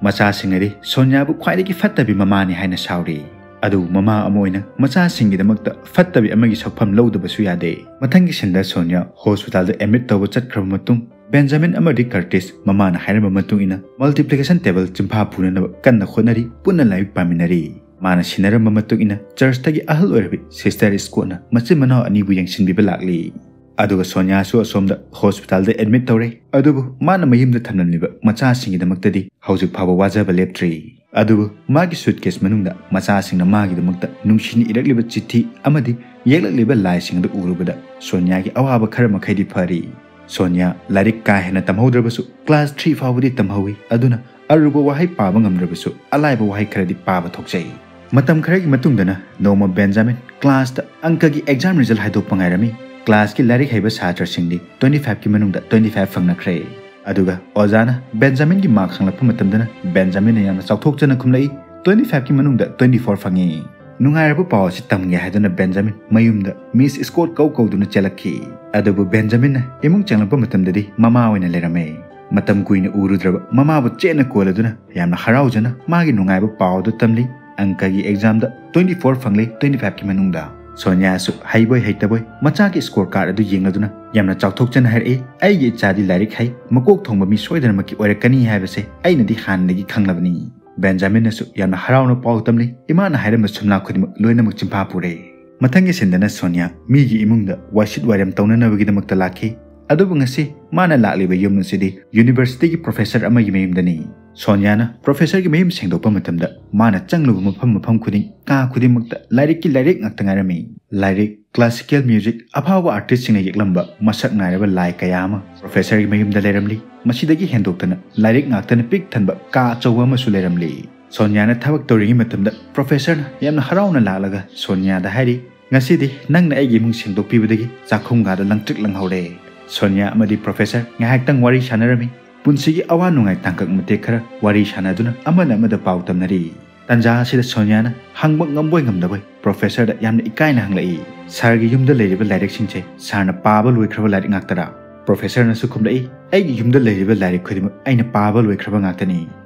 ꯃꯆꯥꯁꯤꯡ ꯑꯗꯤ ꯁꯣꯅꯤꯌꯥꯕꯨ ꯈ꯭ꯋꯥꯏꯗꯒꯤ ꯐꯠꯇꯕꯤ ꯃꯃꯥꯅꯤ ꯍꯥꯏꯅ ꯁꯥꯎꯔꯤ꯫ ꯑꯗꯨꯕꯨ ꯃꯃꯥ ꯑꯃ ꯑꯣꯏꯅ ꯃꯆꯥꯁꯤꯡꯒꯤꯗꯃꯛꯇ ꯐꯠꯇꯕꯤ ꯑꯃꯒꯤ ꯁꯛꯐꯝ ꯂꯧꯗꯕꯁꯨ ꯌꯥꯗꯦ꯫ ꯃꯊꯪꯒꯤ ꯁꯤꯟꯗ ꯁꯣꯅꯤꯌꯥ ꯍꯣꯁꯄꯤꯇꯥꯜꯗ ꯑꯦꯗꯃꯤꯠ ꯇꯧꯕ ꯆꯠꯈ꯭ꯔꯕ ꯃꯇꯨꯡ, ꯕꯦꯟꯖꯥꯃꯤꯟ ꯑꯃꯗꯤ ꯀꯔꯇꯤꯁ ꯃꯃꯥꯅ ꯍꯥꯏꯔꯝꯕ ꯃꯇꯨꯡ ꯏꯟꯅ multiplication table ꯆꯤꯟꯐꯥ ꯄꯨꯅꯅꯕ ꯀꯟꯅ ꯍꯣꯠꯅꯔꯤ, ꯄꯨꯟꯅ ꯂꯥꯏꯔꯤꯛ ꯄꯥꯃꯤꯟꯅꯔꯤ꯫ ꯃꯥꯅ ꯁꯤꯟꯅꯔꯝꯕ ꯃꯇꯨꯡ ꯏꯟꯅ ꯆꯔꯆꯇꯒꯤ ꯑꯍꯜ ꯑꯣꯏꯔꯕꯤ ꯁꯤꯁꯇꯔ ꯁ꯭ꯀꯣꯠꯅ ꯃꯆꯤꯟ ꯃꯅꯥꯎ ꯑꯅꯤꯕꯨ ꯌꯦꯡꯁꯤꯟꯕꯤꯕ ꯂꯥꯛꯂꯤ꯫ ꯑꯗꯨꯒ ꯁꯣꯅꯤꯌꯥꯁꯨ ꯑꯁꯣꯝꯗ ꯍꯣꯁꯄꯤꯇꯥꯜꯗ ꯑꯦꯗꯃꯤꯠ ꯇꯧꯔꯦ꯫ ꯑꯗꯨꯕꯨ ꯃꯥꯅ ꯃꯌꯨꯝꯗ ꯊꯝꯂꯝꯂꯤꯕ ꯃꯆꯥꯁꯤꯡꯒꯤꯗꯃꯛꯇꯗꯤ ꯍꯧꯖꯤꯛ ꯐꯥꯎꯕ ꯋꯥꯖꯕ ꯂꯦꯞꯇ꯭ꯔꯤ꯫ ꯑꯗꯨꯕꯨ ꯃꯥꯒꯤ ꯁꯨꯠꯀꯦꯁ ꯃꯅꯨꯡꯗ ꯃꯆꯥꯁꯤꯡꯅ ꯃꯥꯒꯤꯗꯃꯛꯇ ꯅꯨꯡꯁꯤꯅ ꯏꯔꯛꯂꯤꯕ ꯆꯤꯊꯤ ꯑꯃꯗꯤ ꯌꯦꯛꯂꯛꯂꯤꯕ ꯂꯥꯏꯁꯤꯡ ꯑꯗꯨ ꯎꯔꯨꯕꯗ ꯁꯣꯅꯤꯌꯥꯒꯤ ꯑꯋꯥꯕ ꯈꯔ ꯃꯈꯩꯗꯤ ꯐꯔꯤ꯫ ꯁꯣꯅꯤꯌꯥ ꯂꯥꯏꯔꯤꯛ ꯀꯥ ꯍꯦꯟꯅ ꯇꯝꯍꯧꯗ꯭ꯔꯕꯁꯨ class three ꯐꯥꯎꯕꯗꯤ ꯇꯝꯍꯧꯏ꯫ ꯑꯗꯨꯅ ꯑꯔꯨꯕ ꯋꯥꯍꯩ ꯄꯥꯕ ꯉꯝꯗ꯭ꯔꯕꯁꯨ ꯑꯂꯥꯏꯕ ꯋꯥꯍꯩ ꯈꯔꯗꯤ ꯄꯥꯕ ꯊꯣꯛꯆꯩ꯫ ꯃꯇꯝ ꯈꯔꯒꯤ ꯃꯇꯨꯡꯗꯅ ꯅꯣꯡꯃ ꯕꯦꯟꯖꯥꯃꯤꯟ ꯀ꯭ꯂꯥꯁꯇ ꯑꯪꯀꯒꯤ ꯑꯦꯛꯖꯥꯝ ꯔꯤꯖꯜ ꯍꯥꯏꯗꯣꯛꯄ ꯉꯥꯏꯔꯝꯃꯤ꯫ ꯀ꯭ꯂꯥꯁꯀꯤ ꯂꯥꯏꯔꯤꯛ ꯍꯩꯕ ꯁꯥꯇ꯭ꯔꯁꯤꯡꯗꯤ twenty fiveꯀꯤ ꯃꯅꯨꯡꯗ twenty five ꯐꯪꯅꯈ꯭ꯔꯦ꯫ ꯑꯗꯨꯒ ꯑꯣꯖꯥꯅ ꯕꯦꯟꯖꯥꯃꯤꯟꯒꯤ ꯃꯥꯔꯛ ꯍꯪꯂꯛꯄ ꯃꯇꯝꯗꯅ ꯕꯦꯟꯖꯥꯃꯤꯟꯅ ꯌꯥꯝꯅ ꯆꯥꯎꯊꯣꯛꯆꯅ ꯈꯨꯝꯂꯛꯏ, "twenty fiveꯀꯤ ꯃꯅꯨꯡꯗ twenty four ꯐꯪꯉꯤ"꯫ ꯅꯨꯡꯉꯥꯏꯔꯕ ꯄꯥꯎ ꯑꯁꯤ ꯇꯝꯒꯦ ꯍꯥꯏꯗꯨꯅ ꯕꯦꯟꯖꯥꯃꯤꯟ ꯃꯌꯨꯝꯗ ꯃꯤꯁ ꯁ꯭ꯀꯣꯠ ꯀꯧ ꯀꯧꯗꯨꯅ ꯆꯦꯜꯂꯛꯈꯤ꯫ ꯑꯗꯨꯕꯨ ꯕꯦꯟꯖꯥꯃꯤꯟꯅ ꯏꯃꯨꯡ ꯆꯪꯂꯛꯄ ꯃꯇꯝꯗꯗꯤ ꯃꯃꯥ ꯑꯣꯏꯅ ꯂꯩꯔꯝꯃꯦ꯫ ꯃꯇꯝ ꯀꯨꯏꯅ ꯎꯔꯨꯗ꯭ꯔꯕ ꯃꯃꯥꯕꯨ ꯆꯦꯠꯅ ꯀꯣꯜꯂꯗꯨꯅ ꯌꯥꯝꯅ ꯍꯔꯥꯎꯖꯅ ꯃꯥꯒꯤ ꯅꯨꯡꯉꯥꯏꯕ ꯄꯥꯎ ꯑꯗꯨ ꯇꯝꯂꯤ꯫ "ꯑꯪꯀꯒꯤ ꯑꯦꯛꯖꯥꯝꯗ twenty four ꯐꯪꯂꯦ twenty fiveꯀꯤ ꯃꯅꯨꯡꯗ"꯫ ꯁꯣꯅꯤꯌꯥꯁꯨ ꯍꯩꯕꯣꯏ ꯍꯩꯇꯕꯣꯏ ꯃꯆꯥꯒꯤ ꯁ꯭ꯀꯣꯔ ꯀꯥꯔꯗ ꯑꯗꯨ ꯌꯦꯡꯂꯗꯨꯅ ꯌꯥꯝꯅ ꯆꯥꯎꯊꯣꯛꯆꯅ ꯍꯥꯏꯔꯛꯏ, "ꯑꯩꯒꯤ ꯏꯆꯥꯗꯤ ꯂꯥꯏꯔꯤꯛ ꯍꯩ, ꯃꯀꯣꯛ ꯊꯣꯡꯕ ꯃꯤ ꯁꯣꯏꯗꯅꯃꯛꯀꯤ ꯑꯣꯏꯔꯛꯀꯅꯤ ꯍꯥꯏꯕꯁꯦ ꯑꯩꯅꯗꯤ ꯍꯥꯟꯅꯗꯒꯤ ꯈꯪꯂꯕꯅꯤ"꯫ ꯕꯦꯟꯖꯥꯃꯤꯟꯅꯁꯨ ꯌꯥꯝꯅ ꯍꯔꯥꯎꯅ ꯄꯥꯎ ꯇꯝꯂꯤ꯫ ꯏꯃꯥꯅ ꯍꯥꯏꯔꯝꯕ ꯁꯨꯝꯂꯥ ꯈꯨꯗꯤꯡꯃꯛ ꯂꯣꯏꯅꯃꯛ ꯆꯤꯟꯐꯥ ꯄꯨꯔꯦ꯫ ꯃꯊꯪꯒꯤ ꯁꯤꯟꯗꯅ ꯁꯣꯅꯤꯌꯥ ꯃꯤꯒꯤ ꯏꯃꯨꯡꯗ ꯋꯥꯏꯁꯤꯠ ꯋꯥꯏꯔꯦꯝ ꯇꯧꯅꯅꯕꯒꯤꯗꯃꯛꯇ ꯂꯥꯛꯈꯤ꯫ ꯑꯗꯨꯕꯨ ꯉꯁꯤ ꯃꯥꯅ ꯂꯥꯛꯂꯤꯕ ꯌꯨꯝ ꯑꯁꯤꯗꯤ ꯌꯨꯅꯤꯚꯔꯁꯤꯇꯤꯒꯤ ꯄ꯭ꯔꯣꯐꯦꯁꯔ ꯑꯃꯒꯤ ꯃꯌꯨꯝꯗꯅꯤ꯫ ꯁꯣꯅꯤꯌꯥꯅ ꯄ꯭ꯔꯣꯐꯦꯁꯔꯒꯤ ꯃꯌꯨꯝ ꯁꯦꯡꯗꯣꯛꯄ ꯃꯇꯝꯗ ꯃꯥꯅ ꯆꯪꯂꯨꯕ ꯃꯐꯝ ꯃꯐꯝ ꯈꯨꯗꯤꯡ, ꯀꯥ ꯈꯨꯗꯤꯡꯃꯛꯇ ꯂꯥꯏꯔꯤꯛꯀꯤ ꯂꯥꯏꯔꯤꯛ ꯉꯥꯛꯇ ꯉꯥꯏꯔꯝꯃꯤ꯫ ꯂꯥꯏꯔꯤꯛ, ꯀ꯭ꯂꯥꯁꯤꯀꯦꯜ ꯃ꯭ꯌꯨꯖꯤꯛ, ꯑꯐꯥꯎꯕ ꯑꯥꯔꯇꯤꯁꯁꯤꯡꯅ ꯌꯦꯛꯂꯝꯕ ꯃꯁꯛ ꯅꯥꯏꯔꯕ ꯂꯥꯏ ꯀꯌꯥ ꯑꯃ ꯄ꯭ꯔꯣꯐꯦꯁꯔꯒꯤ ꯃꯌꯨꯝꯗ ꯂꯩꯔꯝꯂꯤ꯫ ꯃꯁꯤꯗꯒꯤ ꯍꯦꯟꯗꯣꯛꯇꯅ ꯂꯥꯏꯔꯤꯛ ꯉꯥꯛꯇꯅ ꯄꯤꯛ ꯊꯟꯕ ꯀꯥ ꯑꯆꯧꯕ ꯑꯃꯁꯨ ꯂꯩꯔꯝꯂꯤ꯫ ꯁꯣꯅꯤꯌꯥꯅ ꯊꯕꯛ ꯇꯧꯔꯤꯉꯩ ꯃꯇꯝꯗ ꯄ꯭ꯔꯣꯐꯦꯁꯔꯅ ꯌꯥꯝꯅ ꯍꯔꯥꯎꯅ ꯂꯥꯛꯂꯒ ꯁꯣꯅꯤꯌꯥꯗ ꯍꯥꯏꯔꯤ, "ꯉꯁꯤꯗꯤ ꯅꯪꯅ ꯑꯩꯒꯤ ꯏꯃꯨꯡ ꯁꯦꯡꯗꯣꯛꯄꯤꯕꯗꯒꯤ ꯆꯥꯛꯈꯨꯝꯒꯥꯗ ꯂꯪꯇ꯭ꯔꯤꯛ ꯂꯪꯍꯧꯔꯦ"꯫ ꯁꯣꯅꯤꯌꯥ ꯑꯃꯗꯤ ꯄ꯭ꯔꯣꯐꯦꯁꯔ ꯉꯥꯏꯍꯥꯛꯇꯪ ꯋꯥꯔꯤ ꯁꯥꯟꯅꯔꯝꯃꯤ꯫ ꯄꯨꯟꯁꯤꯒꯤ ꯑꯋꯥ ꯅꯨꯡꯉꯥꯏ ꯇꯥꯡꯀꯛ ꯃꯇꯦꯛ ꯈꯔ ꯋꯥꯔꯤ ꯁꯥꯟꯅꯗꯨꯅ ꯑꯃꯅ ꯑꯃꯗ ꯄꯥꯎ ꯇꯝꯅꯔꯤ꯫ ꯇꯟꯖꯥ ꯑꯁꯤꯗ ꯁꯣꯅꯤꯌꯥꯅ ꯍꯪꯕ ꯉꯝꯕꯣꯏ ꯉꯝꯗꯕꯣꯏ ꯄ꯭ꯔꯣꯐꯦꯁꯔꯗ ꯌꯥꯝꯅ ꯏꯀꯥꯏꯅ ꯍꯪꯂꯛꯏ, "ꯁꯥꯔꯒꯤ ꯌꯨꯝꯗ ꯂꯩꯔꯤꯕ ꯂꯥꯏꯔꯤꯛꯁꯤꯡꯁꯦ ꯁꯥꯔꯅ ꯄꯥꯕ ꯂꯣꯏꯈ꯭ꯔꯕ ꯂꯥꯏꯔꯤꯛ ꯉꯥꯛꯇꯔꯥ?" ꯄ꯭ꯔꯣꯐꯦꯁꯔꯅꯁꯨ ꯈꯨꯝꯂꯛꯏ, "ꯑꯩꯒꯤ ꯌꯨꯝꯗ ꯂꯩꯔꯤꯕ ꯂꯥꯏꯔꯤꯛ ꯈꯨꯗꯤꯡꯃꯛ ꯑꯩꯅ ꯄꯥꯕ ꯂꯣꯏꯈ꯭ꯔꯕ ꯉꯥꯛꯇꯅꯤ꯫